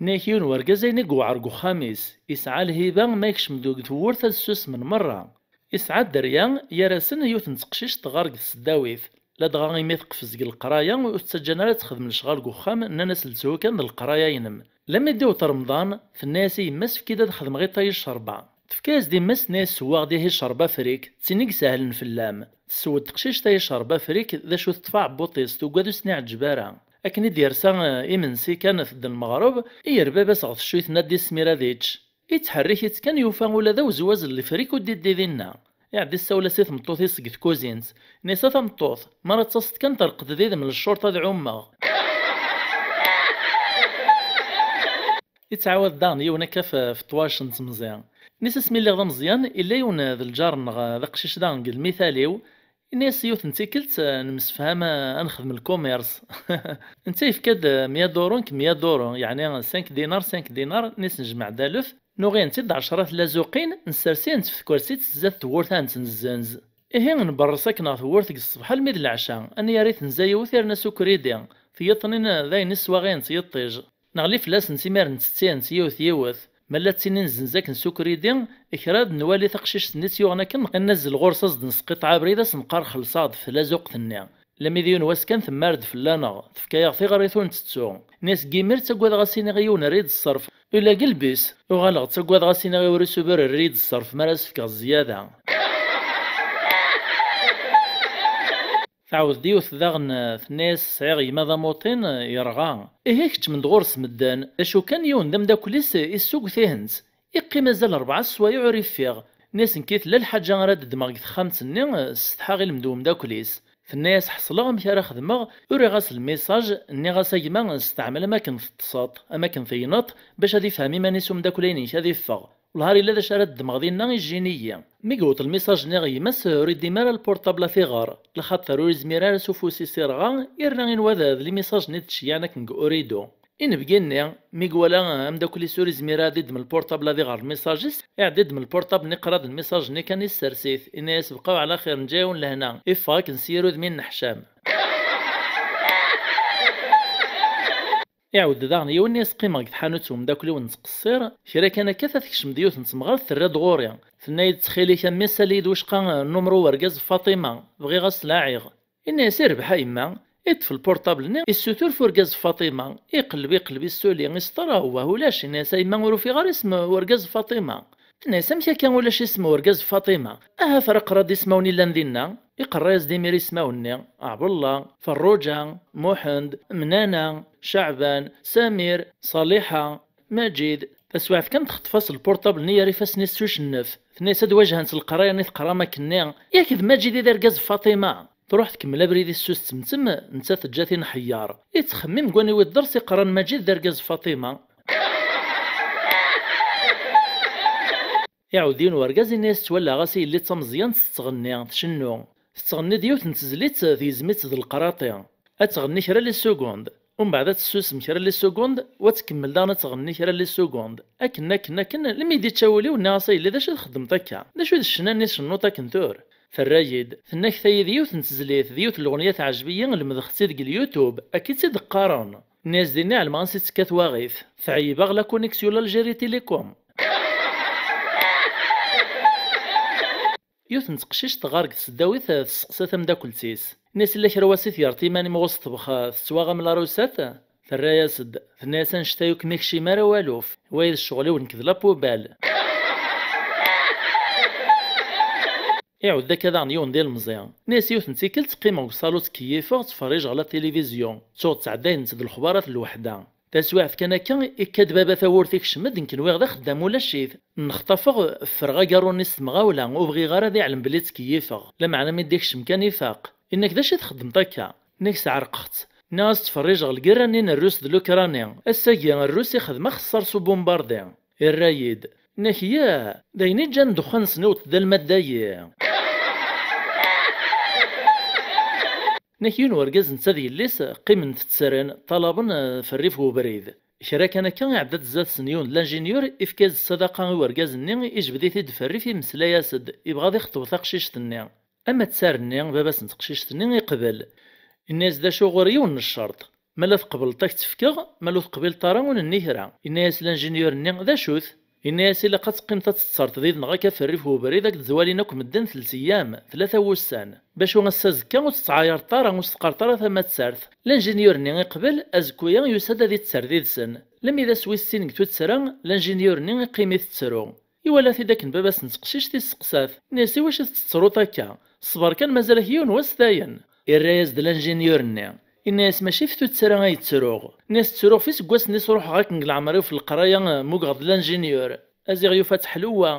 Nniɣ-ak yiwen wergaz ayen i yewɛer deg uxxam-is, yesɛa lhiba ma yekcem-d deg tewwurt ad ssusmen merra. Yesɛa dderya, gar-asen yiwet n teqcict tɣar deg tesdawit, ladɣa imi teqfez deg leqraya ur tt-ǧǧan ara ad texdem lecɣal deg uxxam, nnan-as: "Lethu kan d leqraya-inem." Lammi d-iwweḍ Remḍan, tenna-yas i yemma-s: "Efk-iyi-d ad xedmeɣ iṭay i ccerba." Tefka-yas-d yemma-s, tenna-yas: "Sewwaɣ-d ihi ccerba frik, d tin i isehlen fell-am." Tessew-d teqcict-a i ccerba frik, d acu teṭṭef aɛebbuṭ-is, tugad ur sen-iɛeǧǧeb ara. Akken i d-yersa, eh, imensi kan tedden lmeɣreb, iyer baba-s ɣer teccuyt, tenna-d: "Ismir ad yečč." Ittḥerrik-itt kan, yufa ula d awezwaz n lefrik ur d-iddi dinna. Iɛedda issawel-as i tmeṭṭut-is seg tkuzint. Nni-as: "A tameṭṭut, mi ara d-taseḍ kan terqed did-m leccuṛṭ ad ɛummeɣ." Ittɛawad daɣen yiwen akka f, f ṭwac n temẓi. Nni-as: "Asmi lliɣ d ameẓyan, illa yiwen d lǧar-nneɣ, d aqcic daɣen deg lmital-iw." Ini-as: "Yiwet n tikkelt, eh, nemsefham, eh, ad nexdem lkumirs." Netta yefka-d, eh, mya duru, nekk mya duru, yeɛni cinq dinars, cinq dinars, nni-as: "Nejmeɛ-d alef, nuɣi-tent-id ɛecra tlazuqin, nessers-ihent f tkersit zdat tewwurt ad hent-nezzenz. Ihi, nberres akken ɣer tewwurt deg ṣṣbeḥ almi d leɛca, aniyer i tenza yiwet, irna s ukridi, tiyiḍ-nni d ayen i swaɣ-ihent yiṭij." Neɣli fell-asent imir, nettetti-hent yiwet yiwet. Ma la ttinin zzenz akken s ukridi, kra ad nwali taqcict-nni tt-yuɣen akken, ad nazzel ɣur-s ad s-d-nesqiṭeɛ abrid, ad s-neqqar: "Xelṣeɣ-d f tlazuqt-nni." Lami d yiwen wass kan temmar-d fell-aneɣ, tefka-yaɣ tiɣrit ur ntettu. Nni-as: "Deg imir ttaggadeɣ ad s-iniɣ i yiwen rrid ṣṣerf." Ula deg lbus, uɣaleɣ ttaggadeɣ ad s-iniɣ i urisubur: "Rrid ṣṣerf mi ara s-fkeɣ zzyada." Tɛawed-d yiwet daɣen, eh, tenna-yas: "Sɛiɣ gma d amuṭin, eh, yerɣa. Ihi keččmen-d ɣur-s medden, d acu kan yiwen d ameddakel-is, eh, issugget-ihent. Iqqim azal rebɛa sswayeɛ ur iffiɣ." Nni-as: "Nekki tella lḥaǧa ara d-ddmeɣ deg texxamt-nni, eh, ssetḥaɣ i lmend umeddakel-is." Tenna-yas: "Ḥeṣleɣ amek ara xedmeɣ, uriɣ-as lmisaj, nniɣ-as: 'A gma, steɛmel am akken teṭṭseḍ, am akken tegneḍ, bac ad ifhem iman-is umeddakel-inek ad iffeɣ. Wellah ar yella d acu ara ddmeɣ dinna, ijjin-iyi.'" Mi yewweḍ lmisaj-nni ɣer gma-s, ur iddim ara lpurṭabl ad t-iɣer, lxaṭer ur izmir ara s ufus-is irɣa, irna inwa d, d limisaj-nni d-tceyyɛen akken deg uridu. Inebgi-nni, mi iwala ameddakel-is ur izmir ara ad iddem lpurṭabl ad iɣer lmisaj-is, iɛedda iddem lpurṭabl-nni, iqra-d lmisaj-nni kan, issers-it, inna-yas: "Bqaw ɛla xir, neǧǧa-yawen lehna, iffeɣ akken s yir udem i nneḥcam." Iɛawed daɣen yiwen, nni-as: "Qqimeɣ deg tḥanut n umeddakel-iw nettqeṣṣir, kra kan akka ta tekcem-d yiwet n temɣart terra-d ɣur-i. Tenna-yi-d: 'Ttxil-k a mmi, sali-yi-d wicqa nnumru n urgaz n Faṭima, bɣiɣ ad s-laɛiɣ.'" Inna-yas: "Irbeḥ a yemma." Iṭṭef lpurṭabl-nni, issutur f urgaz n Faṭima. Iqelleb, iqelleb, issuli, isṭer, awah, ulac. Inna-yas: "A yemma, ur ufiɣ ara isem n urgaz n Faṭima." Tenna-yas: "Amek akka ulac isem n urgaz n Faṭima? Ahat ara qqreɣ-d ismawen illan dinna." Iqerra-yas-d imir ismawen-nni: Ɛebdullah, Ferruǧa, Muḥend, Mnana, Ceɛban, Samir, Ṣaliḥa, Maǧid. Taswiɛt kan texṭef-as lpurṭabl-nni ger ifassen-is s ucennef. Tenna-yas: "Ad wajhent leqraya-nni teqram akkenni? Yak d Maǧid i d argaz n Faṭima!" Truḥ tkemmel abrid-is s usettemtem, nettat teǧǧa-t inḥeyyer. Ittxemmim deg waniwi dders iqran Maǧid d argaz n Faṭima. Iɛawed yiwen urgaz, inna-yas ttwalaɣ-as i yelli d tameẓyant tettɣenni, tcennu. Tettɣenni-d yiwet n tezlit, tegzem-itt d leqraṭi. Ad tɣenni kra n les secondes, umbeɛd ad tessusem kra n les secondes, u ad tkemmel daɣen ad tɣenni kra n les secondes. Akken, akken, akken, almi i d-ičča wul-iw, nniɣ-as: "A yelli, d acu i txeddmeḍ akka? D acu i d ccna-nni icennuḍ akken tura?" Terra-yi-d, tenna-k: "Tayi d yiwet n tezlit, d yiwet n leɣnaya teɛjeb-iyi, lemdeɣ-tt-id deg YouTube, akka i tt-id-qqaren." Nni-as dinna ɛelmeɣ ansi tt-tekka twaɣit. Tɛeyyeb-aɣ la connexion l'Algérie Télécom. Yiwet n teqcict teɣɣar deg tesdawit, tesseqsa tameddakelt-is. Nni-as: "Illa kra wass i tgerṭ iman-im ɣur-s ṭṭbex, tettwaɣam la recette?" Terra-yas-d, tenna-yas: "Annect-a ur kem-ikcim ara waluf, wayi d ccɣel-iw nekk d la poubelle." Iɛawed akka daɣen yiwen d ilemẓi. Nni-as: "Yiwet n tikkelt qqimeɣ deg uṣalu ttkeyyifeɣ, ttferrijeɣ la télévision, ttuɣ ttɛeddayent-d lexbarat n lweḥda. Taswiɛt kan akka, ikka-d baba tawwurt ikcem-d, nekk nwiɣ d axeddam ulac-it. Nexṭafeɣ, ffreɣ agaṛṛu-nni s temɣawla, ur bɣiɣ ara ad iɛlem belli ttkeyyifeɣ, lameɛna mi d-ikcem kan ifaq. Inna-k: 'D acu i txeddmeḍ akka?' Nniɣ-as: 'Sɛerqeɣ-tt.' Nniɣ-as: 'Ttferrijeɣ lgirra-nni n Rrus d Lukrani. Ass-agi, Rrus ixdem axeṣṣar s ubumbardi.' Irra-yi-d, nniɣ-ak: 'Yah, d ayen i ǧǧan ddexxan-nsen iwweḍ-d alma d dayi.'" Nniɣ-ak: yiwen urgaz netta d yelli-s qqimen ttren, ṭṭalaben, eh, f rrif n ubrid. Kra kan akka, iɛedda-d zdat-sen yiwen d l'ingénieur, ifka-yas-d ssadaqa i urgaz-nni, ijbed-it-id f rrif, imeslay-as-d, ibɣa ad ixṭeb taqcict-nni. Amattar-nni, baba-s n teqcict-nni, iqbel. Inna-yas: "D acu, ɣur-i yiwen n ccerṭ. Ma la tqebleḍ, ad k-tt-fkeɣ, ma la ur teqbileḍ ara, ur nenni kra." Inna-yas l'ingénieur-nni: "D acu-t?" Inna-yas: "Ilaq ad teqqimeḍ ad tettreḍ yid-neɣ akka f rrif n ubrid, ad k-d-zwalin akk medden telt eyyam, tlata wussan. Bacu ass-a azekka ur tettɛayareḍ ara, ur s-teqqareḍ ara tamattart." L'ingénieur-nni iqbel, azekka-ya yusa-d ad itter did-sen. Lemmi d ass wis sin deg tuttra, l'ingénieur-nni iqqim itettru. Iwala-t-id akken baba-s n teqcict, isteqsa-t, inna-yas: "Iwacu tettettruḍ akka? Ṣber kan, mazal-ak yiwen wass dayen." Irra-yas-d l'ingénieur-nni, inna-yas: "Mačči f tuttra ay ttruɣ." Inna-yas: "Ttruɣ f iseggasen i sruḥeɣ akken deg leɛmer-iw f leqraya, mmugeɣ d l'ingénieur. A ziɣ yufa-tt ḥluwa."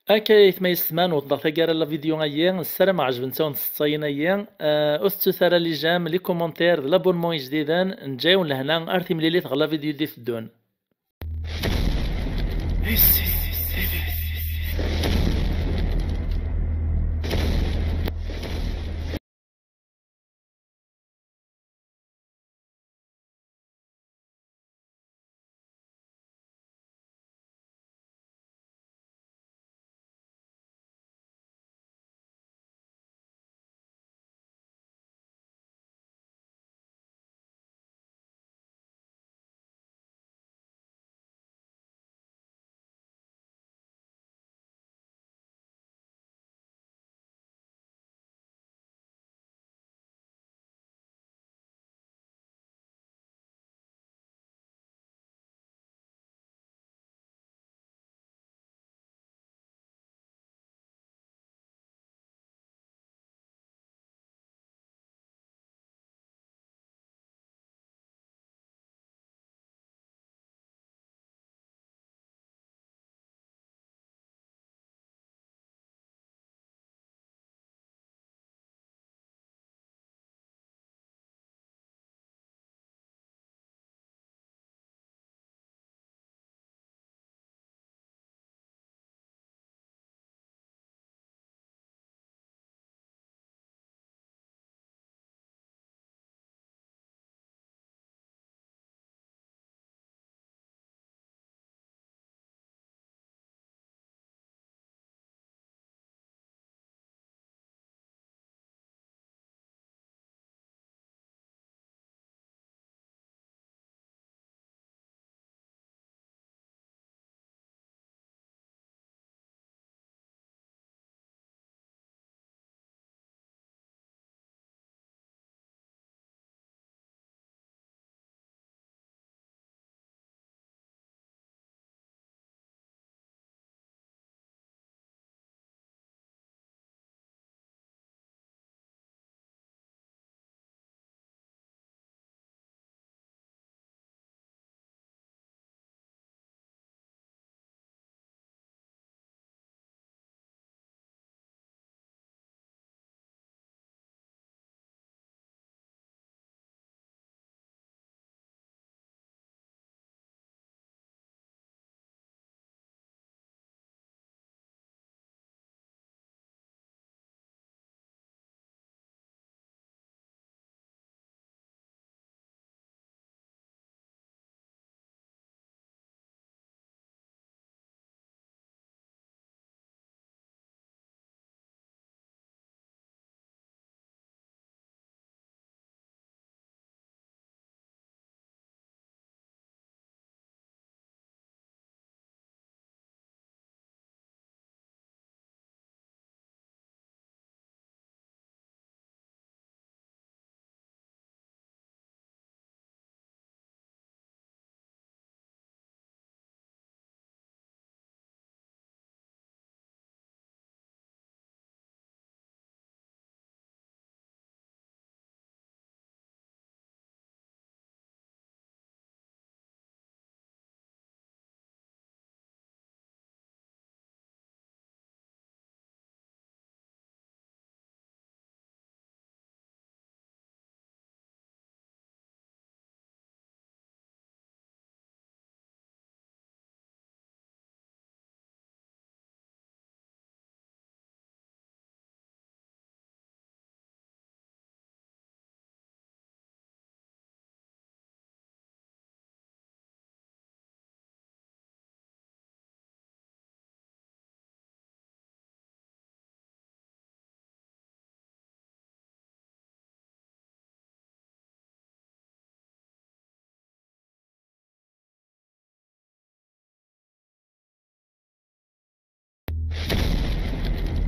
Akka, aytma yessetman, wwḍeɣ taggara n la vidéo-ayi. Ssarameɣ ɛejbent-awen tseḍsayin-ayi. Eh, ur tettut ara les j'aime, les commentaires d l'abonnement ijdiden. Nǧa-yawen lehna, ar timlilit ɣer la vidéo i d-iteddun.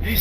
Slam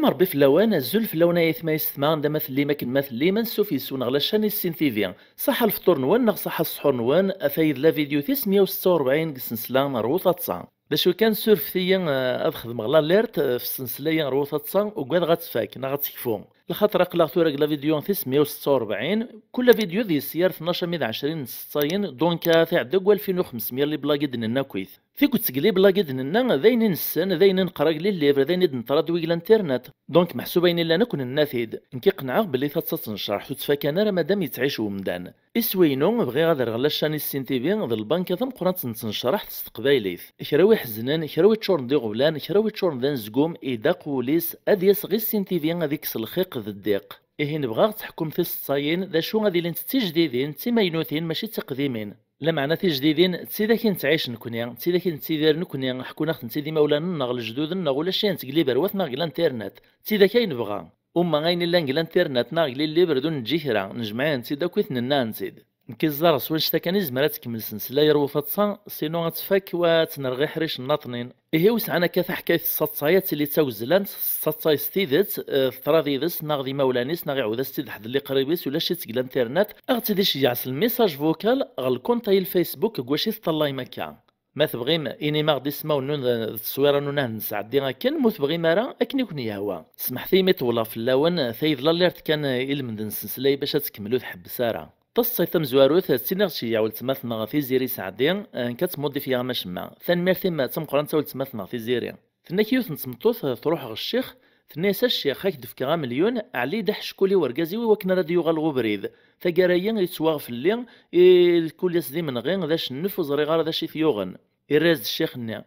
Ṛebbi fell-awen, azul fell-awen ay atma yessetma, anda ma tellim, akken ma tellim, ansuf yes-wen ɣer la chaîne Issin T V. Ṣaḥa lefṭur-nwen neɣ ṣaḥa ṣṣḥur-nwen, atay d la vidéo tis meyya u setta u rebɛin deg ssensla n Rwu Taḍsa. D acu kan, surfet-iyi, eh, ad xedmeɣ l'alerte, eh, f ssensla-yi Rwu Taḍsa, ugadeɣ ad tfak neɣ ad tekfu. Lxaṭer aql-aɣ tura deg la vidéo tis meyya u setta u rebɛin, kul la vidéo deg-s yir tnac armi d ɛecrin n tseṭṭayin, donc, eh, ad tɛedda deg walfin u xemsemya n les blagues i d-nenna akkit. Tikkelt seg les blagues i d-nenna, d ayen i nessen, d ayen i neqra deg les livres, d ayen i d-neṭra deg l'internet. Donc, meḥsub ayen illan akk nenna-t-id. Nekki qenɛeɣ belli taḍsa d tnecreḥt ur ttfakan ara madam yettɛic wemdan. Iswi-inu, bɣiɣ ad rreɣ la chaîne Issin T V d lbanka tameqqrant n tnecreḥt s teqbaylit. Kra wi ḥeznen, kra wi ččuren d iɣeblan, kra wi ččuren d anezgum, idaq wul-is, ad yas ɣer Issin T V ad ikkes lxiq d ddiq. Ihi nebɣa ad teḥkum tiseḍsayin, d acu ad ilint d tijdidin, d timaynutin, mačči d tiqdimin. Lameɛna tijdidin, d tidak i nettɛic nekni, d tidak i nettidir nekni, ḥkun-aɣ-tent-id imawlan-nneɣ, lejdud-nneɣ, ulac ayen teg liber wat-neɣ deg l'internet. D tidak ay nebɣa. Uma ayen illan deg l'internet neɣ deg les livres d ur neǧǧi kra, nejmeɛ-tent-id akk i t-nenna-tent-id. Nekki ẓẓareɣ s wanect-a kan i nezmer ad tkemmel ssensla i Rwu Taḍsa, sinon ad tfak wa ad tt-nerɣ iḥricen nnaṭnin. Ihi wi sɛan akka taḥkayt tessaḍsay ad tili d tawezzlant, tessaḍsay s tidet, eh, teḍra d yid-s neɣ d imawlan-is neɣ iɛawed-as-tt-id ḥedd n liqrib-is ulac-itt deg l'internet, ad ɣ-tt-id-iceyyeɛ s lmessage vocal ɣer lkunt-a i Facebook deg wacu i teṭṭallayem akka. Ma tebɣim, inim-aɣ-d ismawen-nwen d, d tteswira-nwen ad nesɛeddi akken, ma ur tebɣim ara, akken i ken-yehwa. Smeḥt-iyi mi ṭewwleɣ fell-awen, tayi d l'alerte kan i lmend n ssensla-yi bac ad tkemmel ur tḥebbes ara. Taseḍsayt tamezwarut, ttiniɣ tceyyeɛ weltma-tneɣ Tiziri Saɛdi, eh, nekk ad tmudifyeɣ am acemma. Tanemmirt-im d tameqqrant a weltma-tneɣ Tiziri. Tenna-k yiwet n tmeṭṭut, eh, truḥ ɣer ccix, tenna-yas: "A ccix, ad k-d-fkeɣ amelyun, ɛelli-d aḥeckul i wergaz-iw i wakken ara d-yuɣal ɣ ubrid. Taggara-yi yettwaɣ fell-i, i kul ass d imenɣi, d acennef, ur ẓriɣ ara d acu i t-yuɣen." Irra-yas-d ccix-nni,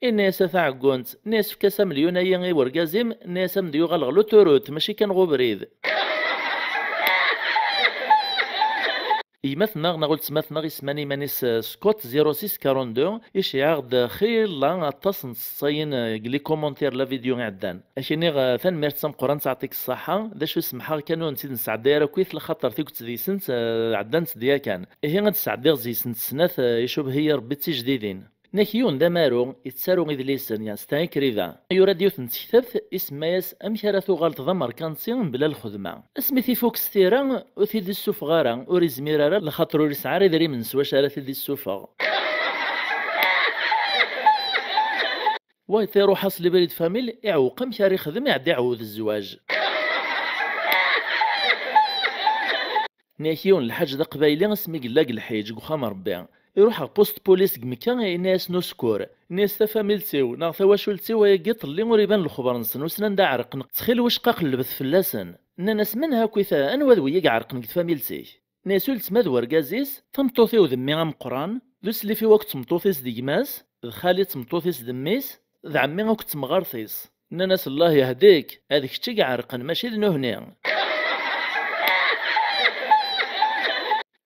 inna-yas: "A taɛeggunt, nna-yas, efk-as amelyun-ayi i wergaz-im, nna-yas, am d-yuɣal ɣer luturut, mačči kan ɣ ubrid." Gma-tneɣ neɣ weltma-tneɣ isemman iman-is, eh, Scott zéro six quarante-deux, iceyyeɛ-aɣ-d xilla aṭas n tseḍsayin, eh, deg les commentaires la vidéo iɛeddan. Ad k-iniɣ, eh, tanemmirt tameqqrant, yeɛṭik ṣṣaḥa. D acu, semmḥeɣ kan ur tent-id-nesɛedday ara akkit, laxaṭer tikkelt deg-sent, eh, ɛeddant-d yakan. Ihi ad d-sɛeddiɣ deg-sent snat, eh, icubeh-iyi Rebbi d tijdidin. Nekk yiwen d amaru, yettaru idlisen, ya, c'est un écrivain. Yura-d yiwet n tektabt, isemma-yas Amek ara tuɣaleḍ d amerkanti mebla lxedma. Asmi t-ifuk s tira, ur t-id-issufeɣ ara, ur izmir ara, laxaṭer ur isɛi ara idrimen s wacu ara t-id-issufeɣ. Wayeṭ iruḥ-as librid famil, iɛewweq amek ara ixdem, iɛedda iɛewwed zzwaǧ. Nniɣ-ak yiwen lḥaǧ d aqbayli, asmi yella deg lḥiǧ deg uxxam n Ṛebbi, iruḥ ɣer poste police deg Mekka, yenna-yasen: "Usekkur." Yenna-yas: "Tafamilt-iw neɣ tawacult-iw ayagi ṭelli ur iban lexber-nsen, wissen anda ɛerqen, ttxil-w cqa qellbet fell-asen." Nnan-as: "Menha akkit, anwa d wigi i iɛerqen deg tfamilt-ik?" Yenna-yas: "Uletma d wergaz-is, tameṭṭut-iw d mmi ameqqran, d uslif-iw akked tmeṭṭut-is d gma-s, d xali d tmeṭṭut-is d mmi-s, d ɛemmi akked temɣart-is." Nnan-as: "Allah yehdik, ad kečč i iɛerqen, mačči d nutni."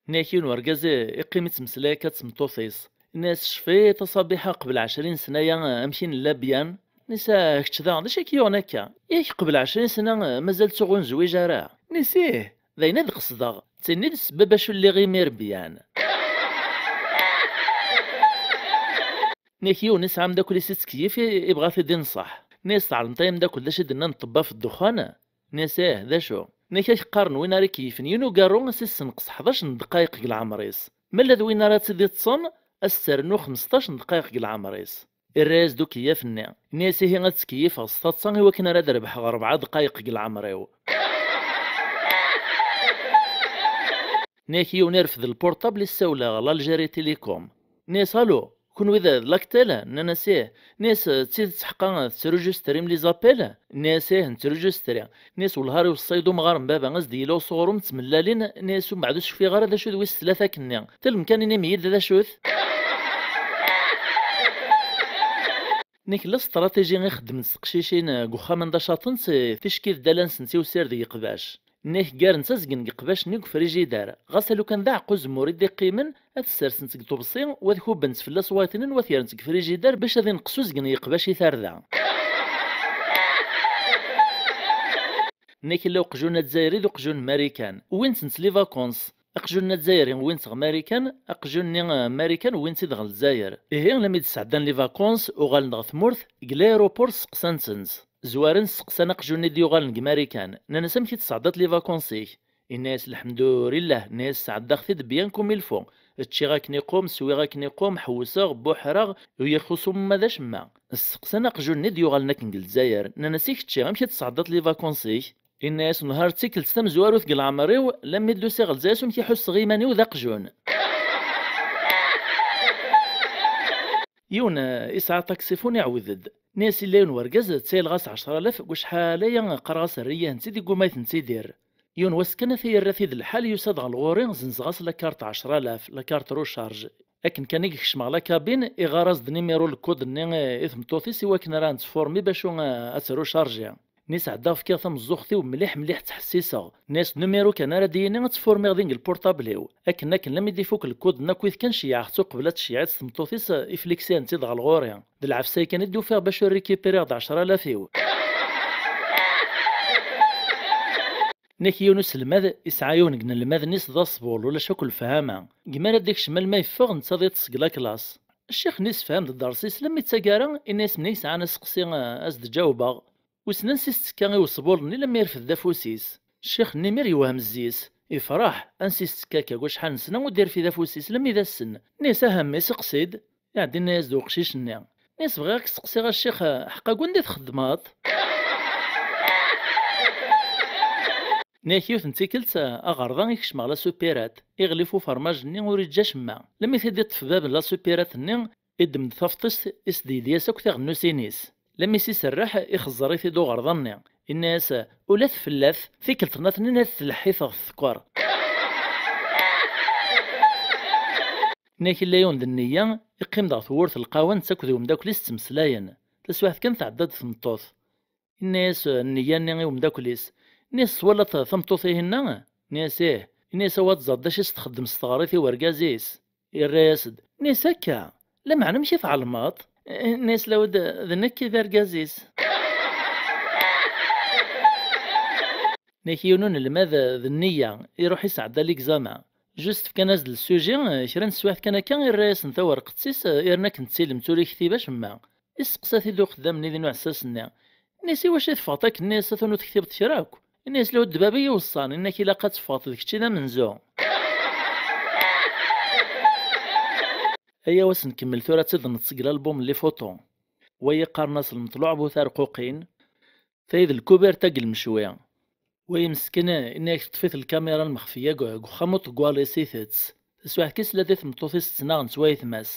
Nniɣ-ak yiwen wergaz iqqim ittmeslay akka d tmeṭṭut-is. Nnan-as: "Cfiḍ a Ṣabiḥa, qbel ɛecrin sna-ya amek i nella byan?" Nnan-as: "Ah, kečč daɣen, d acu i k-yuɣen akka? Yak qbel ɛecrin sna mazal ttuɣ ur nezwiǧ ara." Nnan-as: "Ih, d ayen ad qesdeɣ, d tin i d ssbab acu lliɣ imir byan." Nniɣ-ak yiwen isɛa ameddakel-is ittkeyyif, i-, ibɣa ad t-id-inṣeḥ. Nniɣ-as: "Tɛelmeḍ ay ameddakel d acu i d-nnan ṭṭebba f ddexxan?" Nniɣ-as: "Ih, d acu?" Nniɣ-ak: "Qqaren win ara ikeyyfen yiwen ugarru ad s-issenqes ḥdac n ddqayeq deg leɛmer-is. Ma lla d win ara tt-id-iṭṭsen, ad s-ternu xmesṭac n ddqayeq deg leɛmer-is." Irra-yas-d ukeyyaf-nni. Nniɣ-as: "Ihi ad ttkeyyifeɣ s taḍsa i wakken ara d-rebḥeɣ rebɛa ddqayeq deg leɛmer-iw." Nniɣ-ak yiwen irfed lpurṭabl, issawel ɣer l'Algérie Télécom. Nniɣ-as: "Allô, kenwi d, d l'Actel?" Nnan-as: "Ih." Nniɣ-as: "D tidet ḥqa tettruǧustrim les appels?" Nniɣ-as: "Ih, nettruǧustri." Nniɣ-as: "Wellah ar iweṣṣa-yi-d umɣar n baba, as-d-yili usuɣrum d tmellalin." Nniɣ-as: "Umbeɛd ur cfiɣ ara d acu d wis tlata-k-nni. Ṭṭil mkan inim-iyi-d d acu-t." Nniɣ-ak la stratégie i xeddment teqcicin deg uxxam anda caṭent, ticki d dala-nsent i usired n yeqbac. Nniɣ-ak ggarent azgen deg iqbac-nni deg ufrijider, ɣas alukan d aɛeqqa uzemmur i d-iqqimen, ad t-ssersent deg uṭebsi, u ad kubbent fell-as wayeṭ-nni, u ad t-rrent deg ufrijider bac ad inqes uzgen n yeqbac i tarda. Nniɣ-ak illa uqjun azzayri d uqjun n Marikan, wwin-tent les vacances. Aqjun-nni azzayri wwin-t ɣer Marikan, aqjun-nni, eh, Marikan wwin-t-id ɣer Lezzayer. Ihi, lammi d-sɛeddan les vacances, uɣalen-d ɣer tmurt, deg l'aéroport steqsan-tent. Zwaren, steqsan aqjun-nni d-yuɣalen deg Marikan. Nnan-as: "Amek i tesɛeddaḍ les vacances-ik?" Inna-yas: "Lḥemdulillah." Inna-yas: "Sɛeddaɣ-t-id bien comme il faut. Ččiɣ akken iqum, swiɣ akken iqum, ḥewseɣ, buḥreɣ, ur yi-ixuṣṣ uma d acemma." Steqsan aqjun-nni d-yuɣalen akken deg Lezzayer. Nnan-as: "I kečči, amek i tesɛeddaḍ les vacances-ik?" Inna-yas: "Nehar d tikkelt tamezwarut deg leɛmer-iw, lammi d-usiɣ ɣer Lezzayer, s wamek i ḥusseɣ iman-iw d aqjun." Yiwen, eh, isɛa aṭaksifun, iɛawed-d. Nnan-as: "Illa yiwen wergaz, ttayleɣ-as ɛecra alaf deg wacḥal aya, qqareɣ-as err-iyi-tent-id, yegguma ad tent-id-irr. Yiwen wass kan, ata yerra-t-id lḥal, yusa-d ɣer lɣur-i, zenzeɣ-as la carte ɛecra alaf, la carte recharge. Akken kan i kecmeɣ la cabine, iɣar-as-d numéro, le code-nni, eh, i tmeṭṭut-is, i wakken ara nettfurmi bacu, eh, ad trucharji. Nnan-as: Ɛeddaɣ fkiɣ tameẓẓuɣt-iw mliḥ mliḥ, ttḥessiseɣ. Nnan-as: Numéro kan ara d-yini, ad tfurmiɣ din deg lpurṭabl-iw." Akken akken, lammi d-ifuk le code-nni akkit kan, ceyyɛeɣ-tt uqbel ad tceyyeɛ-itt tmeṭṭut-is, ifliksiɣ-tt-id ɣer lɣur-i. D lɛefs-aya kan i d-ufiɣ bacu récupérer-d ɛecra alaf-iw. Nnak yiwen uselmad isɛa yiwen n inelmaden-is d aṣbul, ulac akk lefhama. Deg mi ara d-ikcem alma yeffeɣ, netta ad iṭṭes deg la classe. Ccix-nni yessefham-d ddersi-s, lammi d taggara, inna-yas: "Menni yesɛan aseqsi, eh, ad s-d-ǧawbeɣ?" Wissen ansi s-tettekka i uṣbul-nni, lammi yerfed d afus-is. Ccix-nni imir yewhem zzi-s, ifreḥ, ansi s-tettekka akka, deg wacḥal n sna ur d-irfid afus-is, lammi d ass-n. Inna-yas: "Aha mmi, seqsi-d." Iɛedda inna-yas-d uqcic-nni. Inna-yas: "Bɣiɣ ad k-seqsiɣ a ccix, ḥqa deg wanda i txeddmeḍ?" Nniɣ-ak yiwet n tikkelt, aɣerda i kecmeɣ la supérette, iɣlif ufermaj-nni ur iǧǧa acemma. Lammi t-id-iṭṭef bab n la supérette-nni, iddem-d tafṭist, isdeydi-yas akk tiɣennusin-is. Lammi s-iserreḥ, ixeẓẓer-it-id uɣerda-nni. Inna-yas: "Ula tfellat, tikkelt nniḍen ad tleḥḥi teɣ tsekkeṛ." Nniɣ-ak illa yiwen d nniya, iqqim-d ɣer tewwurt n lqahwa netta akked umeddakel-is ttmeslayen. Taswiɛt kan tɛedda-d tmeṭṭut. Inna-yas nniya-nni i umeddakel-is: "Inna-yas, twalaḍ tameṭṭut-ihinna?" Inna-yas: "Ih." Inna-yas: "Awa ad tẓeḍ d acu i s-txeddem s teɣrit i urgaz-is." Irra-yas-d: "Inna-yas akka? Lameɛna amek i tɛelmeḍ?" Inna-yas: "Lawed, d nekk i d argaz-is." Nnak yiwen unelmad d nniya, iruḥ isɛedda l'examen. Juste fkan-as-d le sujet, kra n teswiɛt kan akka, irra-yasen tawerqet-is, irna akken d tilemt, ur iktib acemma. Isteqsa-t-id uxeddam-nni din uɛessas-nni. Inna-yas: "Iwacu i teffɣeḍ akken?" Inna-yas: "Atan ur tektibeḍ kra akk." Inna-yas: "Lawed, d baba i yi-weṣṣan, inna-k ilaq ad teffɣeḍ d kečč i d amenzu." Ayaw ad s-nkemmel tura, ad tt-id-neṭṭes deg lalbum n les photos. Wayi qqaren-as lmeṭluɛ bu tarquqin. Tayi d lkubirt-agi n lmecwi. Wa imesken, inna-yak teṭṭef-it lkamira lmexfiya deg, deg uxxam uṭeggal-is itett. Taswiɛt kan isla-d i tmeṭṭut-is tettnaɣent s wayetma-s.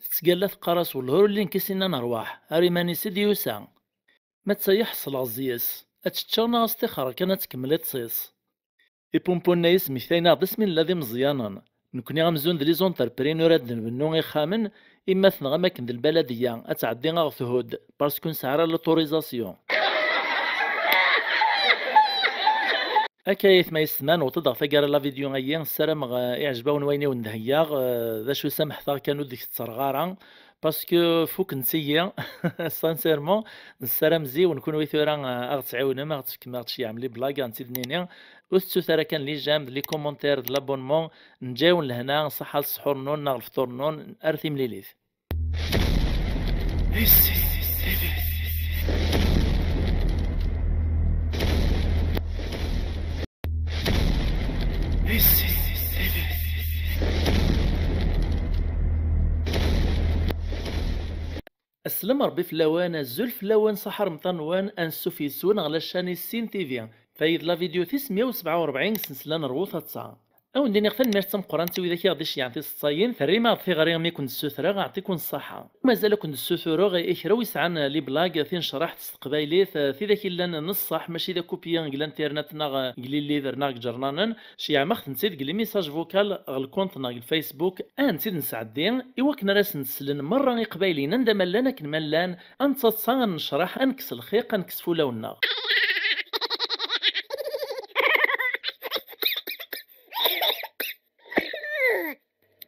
Tettgalla teqqar-as: "Wellah ur llin kis inna nerwaḥ, ar iman-is i d-yusa." Ma d tayi ḥeṣleɣ zzi-s. Ad teččeɣ neɣ ad s-tixer kan ad tkemmel iṭṭes-is. Ipumpunen-a yesmektayen-aɣ-d asmi nella d imeẓyanen. Nekni amzun d les entrepreneurs ad d-nbennu ixxamen, i ma tenɣa akken d lbaladiyya, ad tɛeddi a ɣ-thudd, parce que ur nesɛi ara l'autorisation. Akka aytma yessetma, newweḍ-d ɣer taggara n la vidéo-ayi, ssarameɣ, eh, iɛjeb-awen wayen i wen-d-heyyaɣ, eh, d acu samḥet-aɣ kan ur d-k-tterɣ ara, parce que fukken-iyi, sincèrement, nessaram ziwen kunwi tura, eh, a ɣ-ttɛiwnem, a ɣ-tefkem, a ɣ-tceyyɛem les blagues, a ɣ-tent-id-nini, ur tettut ara kan les j'aime, d les commentaires, d l'abonnement, neǧǧa-yawen lehna, ṣṣeḥḥa lessḥur-nwen, neɣ lefṭur-nwen, ar timlilit. Aslam Rebbi fell-awen, azul fell-awen, ṣaḥa remṭan-nwen, ansuf yes-wen ɣer la chaîne Issin T V. Tayi d la vidéo tis meyya u sebɛa u rebɛin deg snesla n Rwu Taḍsa. A wen-d-iniɣ tanemmirt tameqqrant i widak i ɣ-d-iceyyɛen tiseḍsayin, terrim-aɣ-d tiɣri imi kun-d-ssutreɣ, aɛṭi-kun ṣṣaḥa. Mazal ad kun-d-ssutureɣ i kra wi sɛan les blagues, tinecraḥt s teqbaylit, eh, tidak illan n ṣṣeḥ, mačči d akupiyi deg l'internet neɣ, eh, deg les livres neɣ deg iǧernanen, ceyyɛem-aɣ-tent-id deg les messages vocaux ɣer lkunt neɣ deg Facebook, ad tent-id-nesɛeddi, i wakken ara sent-slen merra iqbayliyen anda ma llan akken ma llan, ad nettaḍsa, ad nnecraḥ, ad nekkes lxiq, ad nekkes fulawen-nneɣ.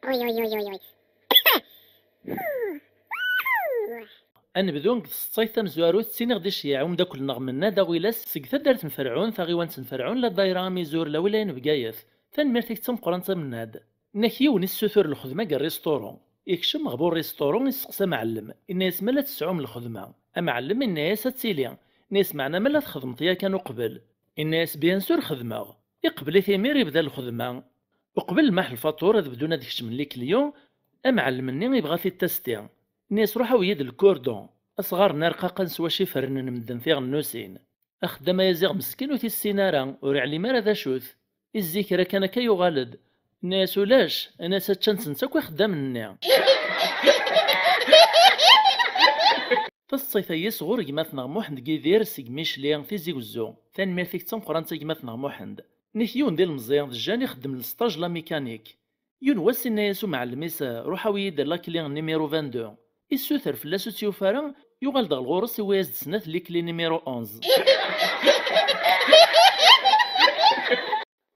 Uy, uy, uy, uy, uy. Ad nebdu deg tseḍsayt tamezwarut, ttiniɣ-d iceyyeɛ umeddakel-nneɣ Mennad Aɣilas seg taddart n Ferɛun, taɣiwant n Ferɛun, la dayra Amizur, la wilaya n Bgayet. Tanemmirt-ik d tameqqrant a Mennad. Nnak yiwen issutur lxedma deg rrisṭuru. Ikcem ɣer bu rrisṭuru, isteqsa amɛellem, inna-yas: "Ma la tesɛum lxedma?" Amɛellem inna-yas: "Ad tili." Inna-yas: "Meɛna ma la txedmeḍ yakan uqbel?" Inna-yas: "Bien sûr xedmeɣ." Iqbel-it imir, ibda lxedma. Uqbel lmaḥ lfaṭur ad bdun ad kecmen les clients, amɛellem-nni ibɣa ad t-id-tasti. Inna-yas: "Ruḥ awi-yi-d lkurdun, asɣar-nni arqaqen s wacu i fernen medden tiɣennusin." Axeddam ayaziɣ meskin ur t-issin ara, ur iɛlim ara d acu-t. Izzi kra kan akka yuɣal-d. Inna-yas: "Ulac." Inna-yas: "Ččan-tent akk ixeddamen-nni." Taseḍsayt-agi sɣur gma-tneɣ Muḥend Gidir seg Micli, Tizi Wezzu. Tanemmirt-ik d tameqqrant a gma-tneɣ Muḥend. Nnek yiwen d ilemẓi d Jane ixeddem lesṭaj la mécanique. Yiwen wass inna-yas umɛellem-is: "Ruḥ awi-yi-d la clé numéro vingt-deux." Issuter fell-as ur tt-yufi ara, yuɣal-d ɣer ɣur-s iwi-yas-d snat les clés numéro onze.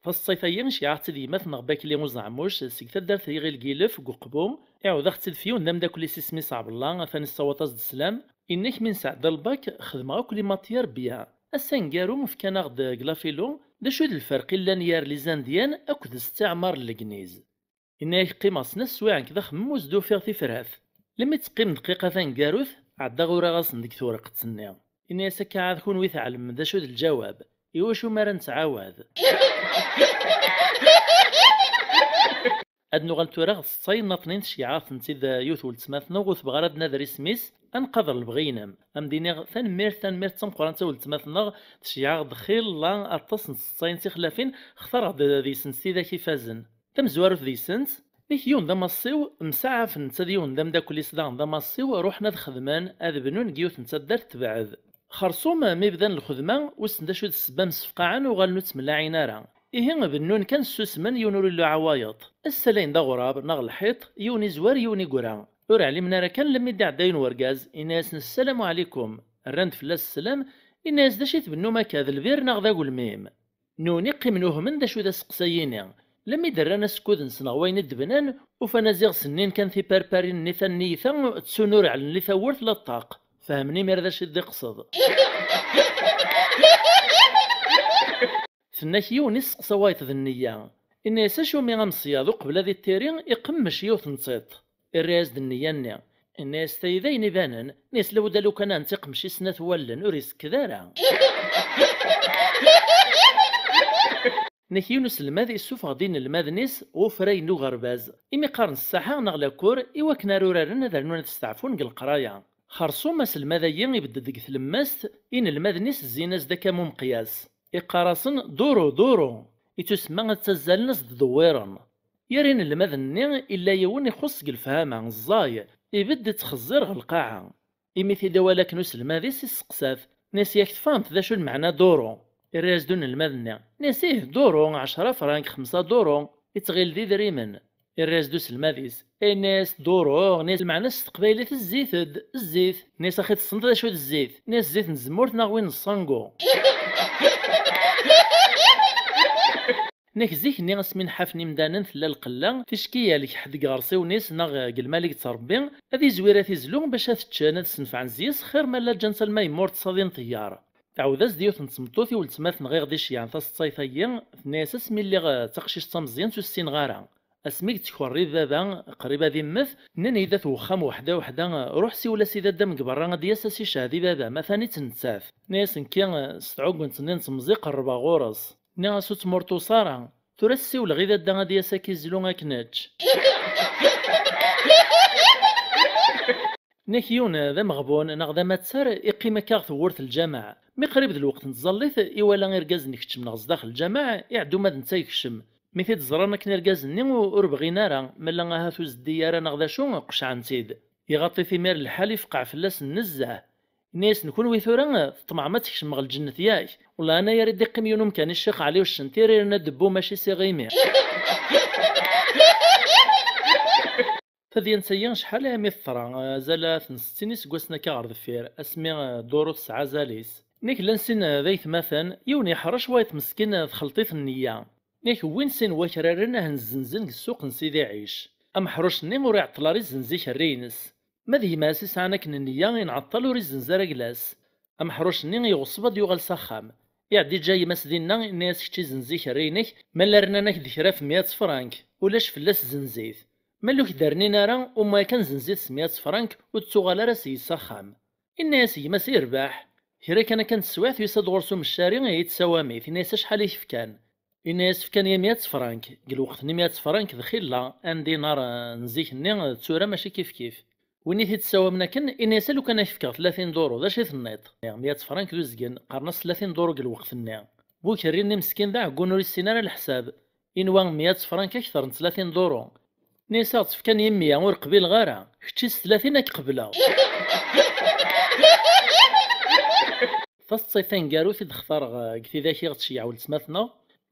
Taseḍsayt-agi nceyyeɛ-aɣ-tt-id yemma-tneɣ Bakli Uzeɛmuc seg taddart n Yiɣil Gilef deg Uqbu, iɛawed-aɣ-tt-id f yiwen d ameddakel-is isem-is Ɛebdella, atan issawaḍ-as-d sslam. Inna-k mi nesɛedda lbak xedmeɣ akk les matières bien. Ass aneggaru fkan-aɣ-d deg la philo d acu i d lferq i llan gar les Indiens akked stiɛmar n Legniz. Inna-yak qqimeɣ snat teswiɛin deg axemmem ur s-d-ufiɣ tifrat. Lemmi teqqim dqiqa taneggarut, ɛeddaɣ uraɣ-asen deg tewreqt-nni. Inna-yas akka ɛad kunwi tɛelmem d acu d lǧawab, iwacu mi ara nettɛawad? Ad nuɣal tura ɣer tseḍsa yennaṭnin, tceyyeɛ-aɣ-tent-id yiwet weltma-tneɣ ur tebɣi ara ad nader isem-is, ad nqader lebɣi-inem. Ad m-d-iniɣ tanemmirt, tanemmirt d tameqqrant a weltma-tneɣ, tceyyeɛ-aɣ-d xilla aṭas n tseḍsayin tixlafin, xtareɣ-d deg-sent tidak ifazen. Tamezwarut deg-sent, nek yiwen d amassiw, msaɛafen netta d yiwen d ameddakel-is daɣen d amassiw, ruḥen ad xedmen, ad bnun deg yiwet n taddart tebɛed. Xerṣum mi bdan lxedma, wissen d acu d ssebba msefqaɛen uɣalen ur ttemlaɛin ara. Ihi bennun kan ssusmen, yiwen ur illuɛ wayeḍ. Ssalayen-d aɣrab neɣ lḥiṭ, yiwen izwar yiwen iggra. Ur ɛlimen ara kan lemmi d-iɛedda yiwen wergaz, inna-yasen: "Ssalamu ɛlikum." Rran-d fell-as sslam, inna-yas: "D acu i tbennum akka, d lbir neɣ d agelmim?" Nuni qqimen uhmen d acu d aseqsay-ini. Lemmi d-rran asekkud-nsen ɣer wayen i d-bnan, ufan aziɣ sennin kan tiperparin-nni tanniyt-a, ttun ur ɛellen li tawwurt la ṭṭaq. Fehmen imir d acu i d-iqsed. Tenna-k yiwen isteqsa wayeḍ d nniya. Inna-yas: "Acu mi ameṣyaḍ uqbel ad iṭṭiri iqemmec yiwet n tiṭ?" Irra-yas-d nniya-nni. Inna-yas: "Tayi d ayen ibanen." Inna-yas: "Labudd a lukan ad nettiqmec i snat wallen, ur isekked ara." Nek yiwen uselmad issufeɣ-d inelmaden-is ɣer ufray n uɣerbaz, imi qqaren ssaḥa neɣ lakur, i wakken ara uraren ad rnun ad steɛfun deg leqraya. Xerṣum aselmad-agi ibedd-d deg tlemmast, inelmaden-is zzin-as-d akka am umeqyas. Iqqar-asen: "Duru, duru!" Ittusemma ad ttazzalen ad s-d-dewwiren. Ger inelmaden-nni, illa yiwen ixuṣṣ deg lefhama, ẓẓay, ibedd ittxeẓẓir ɣer lqaɛa. Imi t-id-iwala akken uselmad-is, isteqsa-t: "Nnes yak tfehmeḍ d acu lmeɛna duru?" Irra-yas-d unelmad-nni: "Nnes ih, duru, ɛecra frank, xemsa duru." Ittɣil d idrimen. Irra-yas-d uselmad-is, inna-yas: "Duru, nnes lmeɛna s teqbaylit zzit-d, zzit." Nnes: "Axi tessneḍ d acu d zzit?" Nnes: "Zzit n tzemmurt neɣ win n ṣṣangu." Nek zik-nni asmi nḥafen imdanen tella lqella, ticki yehlek ḥedd deg iɣersiwen-is neɣ deg lmal i yettrebbi, ad izwir ad t-izlu bac ad t-ččen, ad ssenfɛen zzis, xir ma llan ǧǧan-t alma yemmur ṭṭṣad i nṭeyyer. Tɛawed-as-d yiwet n tmeṭṭut i weltma-tneɣ i ɣ-d-iceyyɛen taseḍsayt-agi, tenna-yas: "Asmi lliɣ d taqcict d tameẓyant ur ssinneɣ ara. Asmi i yettkerrib baba, qrib ad immet, nnan-iyi-d at wexxam weḥda weḥda, ruḥ siwel-as i dadda-m deg berra ad d-yas ad s-icehhed i baba-m, atan-itt nettat." Nnan-yas nekki s tɛugunt-nni n temẓi qerrbeɣ ɣur-s. Nniɣ-as: "Ur ttmurṭus ara, tura ad ssiwleɣ i dadda ad d-yas ad k-izlu ad k-nečč." Nek yiwen d ameɣbun neɣ d amattar iqqim akka ɣer tewwurt n lǧameɛ. Mi qrib d lweqt n tẓallit, iwala irgazen ikeččmen ɣer zdaxel lǧameɛ, iɛeddu ma d netta yekcem. Mi t-id-ẓran akken irgazen-nni u-, ur bɣin ara, malla ahat ur zeddi ara neɣ d acu, qecɛen-t-id. Iɣaṭ-it imir lḥal, ifqeɛ fell-asen nezzeh. Inna-yasen: "Kunwi tura teṭmeɛem ad tkecmem ɣer lǧennet, yak? Wellah anayer i d-iqqim yiwen umkan i Ccix Ɛli Uccentir, irna ddebbu mačči s iɣimi." Tadyant-agi acḥal imi teḍra, azal ad ten-settin iseggasen akka ɣer deffir, asmi, eh, Duru tesɛa azal-is. Nek llan sin, eh, d aytmaten, yiwen yeḥrec, wayeḍ meskin, eh, txelṭ-it nneyya. Nek wwin sin wakraren ad hen-zzenzen deg ssuq n Sidi Ɛic. Ameḥruc-nni ur iɛeṭṭel ara izzenz ikerri-ines. Ma d gma-s i sɛan akken nneyya, inɛeṭṭel ur izzenz ara agla-s. Ameḥruc-nni iɣeṣṣeb ad yuɣal s axxam. Iɛeddi Jay Mas dinna, inna-yas: "Kečč izenzi-k rrin-ik, ma la rnan-ak-d kra f meyya frank, ulac fell-as zenzit. Ma ur k-d-rnin ara, umma kan zenzit s meyya frank, ur tettuɣal ara s-, s axxam." Inna-yas gma-s: "Irbeḥ." Kra kan akka n teswiɛt, yusa-d ɣur-s umeccari, i yettsawam-it, inna-yas: "Acḥal i k-fkan?" Inna-yas: "Fkan-iyi meyya frank." Deg lweqt-nni meyya frank d xilla, un dinar, eh, n zik-nni, eh, d tura mačči kifkif. Win i t-id-ssawamen akken, inna-yas: "A lukan ad k-fkeɣ tlatin duṛu, d acu i tenniḍ?" Meyya frank d uzgen, qqaren-as tlatin duṛu deg lweqt-nni. Bu ukerri-nni meskin d aɛeggun ur issin ara leḥsab. Inwa meyya frank akter n tlatin duṛu. Nni-as: "Ad ɣ-tt-fkan yemmi, ur qbileɣ ara. Kečči s tlatin ad k-qebleɣ." Taseḍsit taneggarut i d-xtareɣ, eh, deg tidak i ɣ-tceyyeɛ weltma-tneɣ,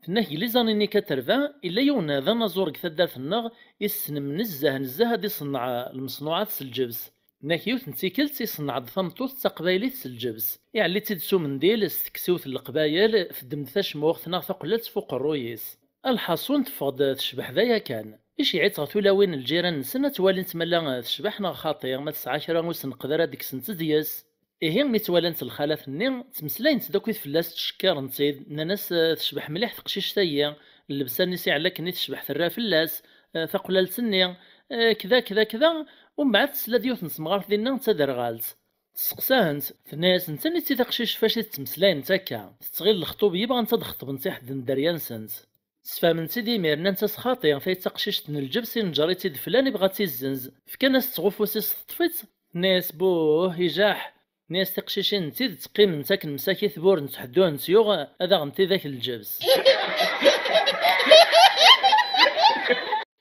tenna-k deg les années quatre-vingts, illa yiwen d anaẓur deg taddart-nneɣ, issnem nezzeh, nezzeh ad iṣenneɛ, eh, lmeṣnuɛat s lǧebs. Nna-k yiwet n tikkelt iṣenneɛ-d tameṭṭut d taqbaylit s lǧebs. Iɛelli-tt-id s umendil, s teksiwt n leqbayel, teddem-d tacmuxt neɣ taqellalt f uqerruy-is. Alḥaṣun teffeɣ-d tecbeḥ d aya kan. Iceyyeɛ-itt ɣer tulawin n lǧiran-nsen ad tt-walint ma la tecbeḥ neɣ xaṭi, ma tesɛa kra ur s-neqqed ara d-kksent deg-s. Ihi, mi tt-walant lxalat-nni, ttmeslayent-d akkit fell-as, ttcekkiṛent-tt-id, nnan-as: "Eh, tecbeḥ mliḥ teqcict-ayi, llebsa-nni s iɛella akken i tecbeḥ terra fell-as, eh, taqlalt-nni, eh, kda, kda, kda." Umbeɛd tesla-d yiwet n temɣart dinna d taderɣalt. Tesseqsa-hent, tenna-yasent: "Aniti taqcict fac i tettmeslayemt akka? Tettɣil lexṭub yebɣant ad xeṭbent i ḥedd n dderya-nsent." Sfahment-tt-id imir, nnant-as: "Xaṭi, tayi d taqcict n lǧebs, inǧer-itt-id flan, ibɣa ad tt-izzenz." Fkan-as-tt ɣef ufus-is, teṭṭef-itt, tenna-yas: "Buh, ijaḥ." Nni-as: "Tiqcicin n tidet qqiment akken msakit, burent ḥedd ur tent-yuɣ, ad aɣent-idak lǧebs."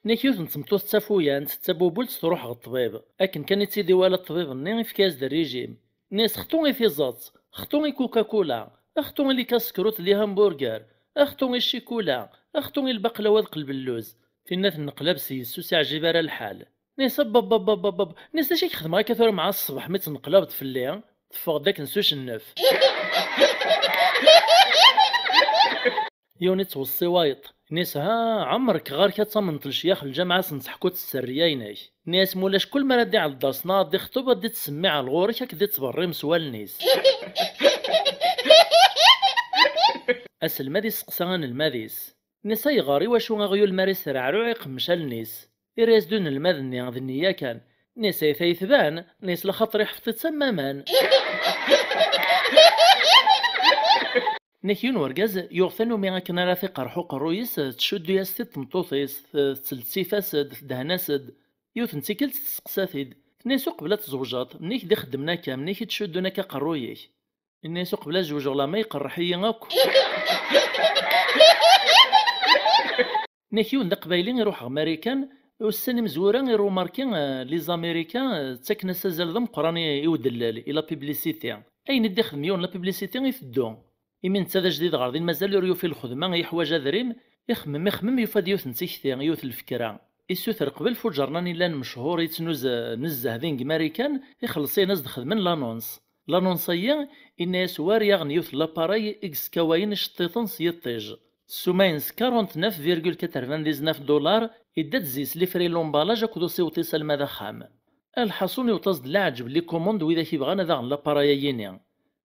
Nni-ak yiwet n tmeṭṭut d tafuyant, d tabubult, truḥ ɣer ṭṭbib. Akken kan i tt-id-iwala ṭṭbib-nni, ifka-yas-d rrijim. Nni-as: "Xṭu i tiẓeṭ, xṭu i Coca-Cola, xṭu i likaskruṭ d ihamburger, xṭu i ccikula, xṭu i lbaqlawa d qelb n lluz." Tinna tenneqlab s yes-s ur s-iɛjib ara lḥal. Nni-as: "Abababababab, nni-as, d acu i k-xedmeɣ akka tura mɛa ṣṣbeḥ mi tneqlabeḍ fell-i?" Teffeɣ-d akken s ucennef. Yiwen ittweṣṣi wayeḍ. Nni-as: "Ha, ɛemrek ɣer-k ad tamneḍ lecyax n lǧameɛ ad sen-teḥkuḍ s tterriya-inek." Nni-as: "Ma ulac, kul mi ara d-iɛelleḍ ass-nneɣ ad d-ixṭeb, ad d-ittsemmiɛ ɣer ɣur-k, ad k-d-ittberrim s wallen-is." Aselmad isteqsa anelmad-is. Nni-as: "Ayɣer, iwacu aɣyul mi ara isreɛruɛ iqemmec allen-is?" Irra-yas-d unelmad-nni: "D nniya kan." Nni-as: "Ay taytban," nni-as, "laxaṭer iḥfeḍ-itt am waman." Nni-ak yiwen urgaz yuɣ tanumi akken ara t-iqerḥ uqerruy-is, tcuddu-yas-t-id tmeṭṭut-is, t-, tettelsif-as-d, teddhen-as-d. Yiwet n tikkelt testeqsa-t-id, tenna-yas: "Uqbel ad tzewǧeḍ, mniki d-ixeddmen akka, mniki d-cuddun akka aqerruy-ik?" Yenna-yas: "Uqbel ad zewǧeɣ, lama iqerreḥ-iyi akk." Nni-ak yiwen d aqbayli iruḥ ɣer Marikan, ussan imezwura irumarki, eh, les Américains, eh, ttaken-as azal d ameqqran i, i udellel, i la publicité. Ayen i d-ixdem yiwen la publicité iteddu. Imi netta d ajdid ɣer din, mazal ur yufi lxedma, yeḥwaǧ adrim, ixemmem, ixemmem, yufa-d yiwet n tikti, yiwet n lfekra. Issuter qbel f uǧernan illan mechuṛ, yettnuz, eh, nezzeh din deg Marikan, ixelleṣ-ayen ad s-d-xedmen l'annonce. L'annonce-ayi, inna-yas war yaɣ n yiwet n l'appareil i yeskawayen iceṭṭiḍen s yiṭij. Ssuma-ines quarante-neuf virgule quatre-vingt-dix-neuf dollars, idda-d zzi-s les frais l'emballage akked usiweḍ-is alma d axxam. Alḥaṣun, iweṭ-as-d leɛǧeb n les commandes n widak ibɣan ad aɣen l'appareil-ayini.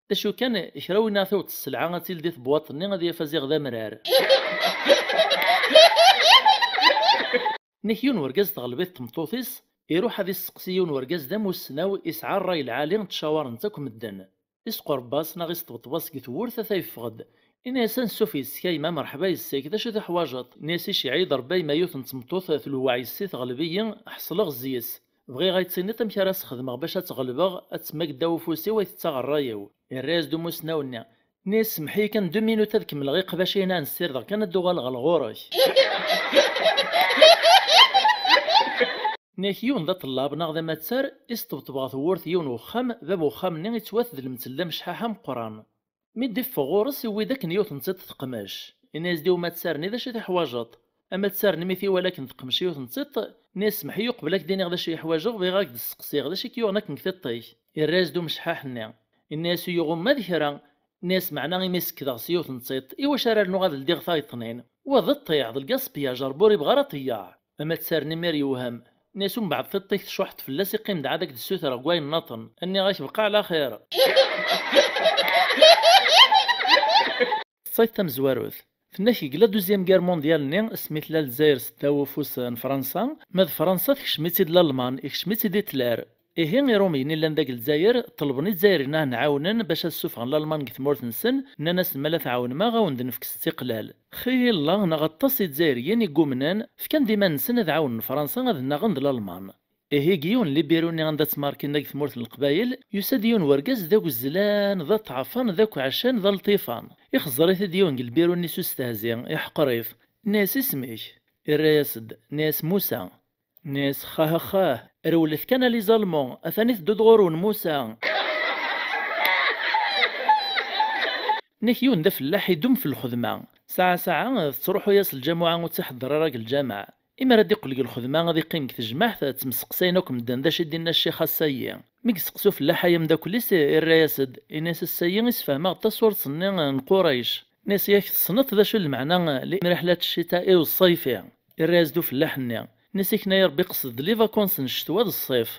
D acu kan, kra win ara tiweḍ sselɛa ad tili di tebwaṭ-nni ad yaf aziɣ d amrar. Nni-ak yiwen urgaz teɣleb-it tmeṭṭut-is, iruḥ ad isseqsi yiwen urgaz d amussnaw, isɛa ṛṛay lɛali, ttcawarent akk medden. Isqurb-as neɣ isṭebṭeb-as deg tewwurt, ata yeffeɣ-d. Inna-yas: "Ansuf yes-k a yemma, merḥba yes-k, d acu teḥwaǧeḍ?" Inna-yas: "Iceyyeɛ-iyi-d Ṛebbi a yemma, yiwet n tmeṭṭut tlewweɛ yes-i, teɣleb-iyi, ḥeṣleɣ zzi-s. Bɣiɣ ad yi-d-tiniḍ amek ara s-xedmeɣ bac ad tt-ɣelbeɣ, ad temmag ddaw ufus-iw, ad tettaɣ ṛṛay-iw." Irra-yas-d umussnaw-nni, nni-as: "Semmeḥ-iyi kan deux minutes ad kemmleɣ iqbac-ihin, ad nsireḍ kan ad d-uɣaleɣ ɣer ɣur-k." Nni-ak yiwen d aṭellab neɣ d amattar, isṭebṭeb ɣer tewwurt yiwen wexxam, bab wexxam-nni ittwat d lemtel d amecḥaḥ ameqqran. Mi d-iffeɣ ɣur-s, iwwi-d akken yiwet n tiṭ teqmec. Inna-yas-d i umattar-nni: "D acu i teḥwaǧeḍ?" Amattar-nni mi t-iwala akken teqmec yiwet n tiṭ, nni-as: "Semmeḥ-iyi uqbel ad k-d-iniɣ d acu i ḥwaǧeɣ, bɣiɣ ad k-d-sseqsiɣ, d acu i k-yuɣen akken deg tiṭ-ik?" Irra-yas-d umecḥaḥ-nni, inna-yas: "Ur yuɣ uma d kra." Nni-as: "Meɛna imi sekkdeɣ s yiwet n tiṭ, iwacu ara rnuɣ ad ldiɣ tayeḍnin? Wa d ṭṭiɛḍ, lgaspiyaj, Ṛebbi ur ibɣi ara ṭṭeyyaɛ." Amattar-nni imir yewhem. Nni-as: "Umbeɛd tiṭ-ik tcuḥḥeḍ fell-as, iqqim-d ɛad ad k-d-ssutreɣ deg wayen nniḍen." Nniɣ-ak bqa ɛla xir. Ttayt tamezwarut. Tenna-k deg la Deuxième Guerre mondiale-nni, asmi tella Lezzayer seddaw ufus n Fransa, ma d Fransa tekcem-itt-id Lalman, ikcem-itt-id Hitler. Ihi Iṛumyen illan deg Lezzayer ṭelben Izzayriyen ad nɛawnen bac ad ssufɣen Lalman deg tmurt-nsen, nnan-asen ma la tɛawnem-aɣ, ad wen-d-nefk s tiqlal. Xilla neɣ aṭas Izzayriyen i yumnen, fkan-d iman-nsen ad ɛawnen Fransa ad nnaɣen d Lalman. Ihi deg yiwen n libiru-nni anda ttmarkin deg tmurt n Leqbayel, yusa-d yiwen wergaz d agezzlan, d aṭɛafan, d akɛacan, d alṭifan. Ixẓer-it-id yiwen deg lbiru-nni s ustehzi, iḥqer-it. Nna-yas: "Isem-ik?" Irra-yas-d, nna-yas: "Musa." Nna-yas: "Xahaxah, rewlet kan a les Allemands, atan iteddu-d ɣur-wen Musa." Nna-k yiwen d afellaḥ idum f lxedma. Saɛa saɛa tettruḥu-yas lǧamuɛa ur tt-iḥedder ara deg lǧameɛ. Imi ara d-iqqel deg lxedma ad iqqim deg tejmaɛt, ttemseqsayen akk medden d acu i d-inna ccix ass-ayi. Mi yesteqsa ufellaḥ ay ameddakel-is, irra-yas-d, inna-yas: "Ass-ayi i sfehmeɣ-d tasuret-nni n Qurayc." Nna-yas: "Yak tessneḍ d acu n lmeɛna n limriḥlat ccita'i u ṣṣayfi?" Irra-yas-d ufellaḥ-nni. Nna-yas: "Ikna ya Rebbi, qsed d les vacances n ccetwa d ṣṣif."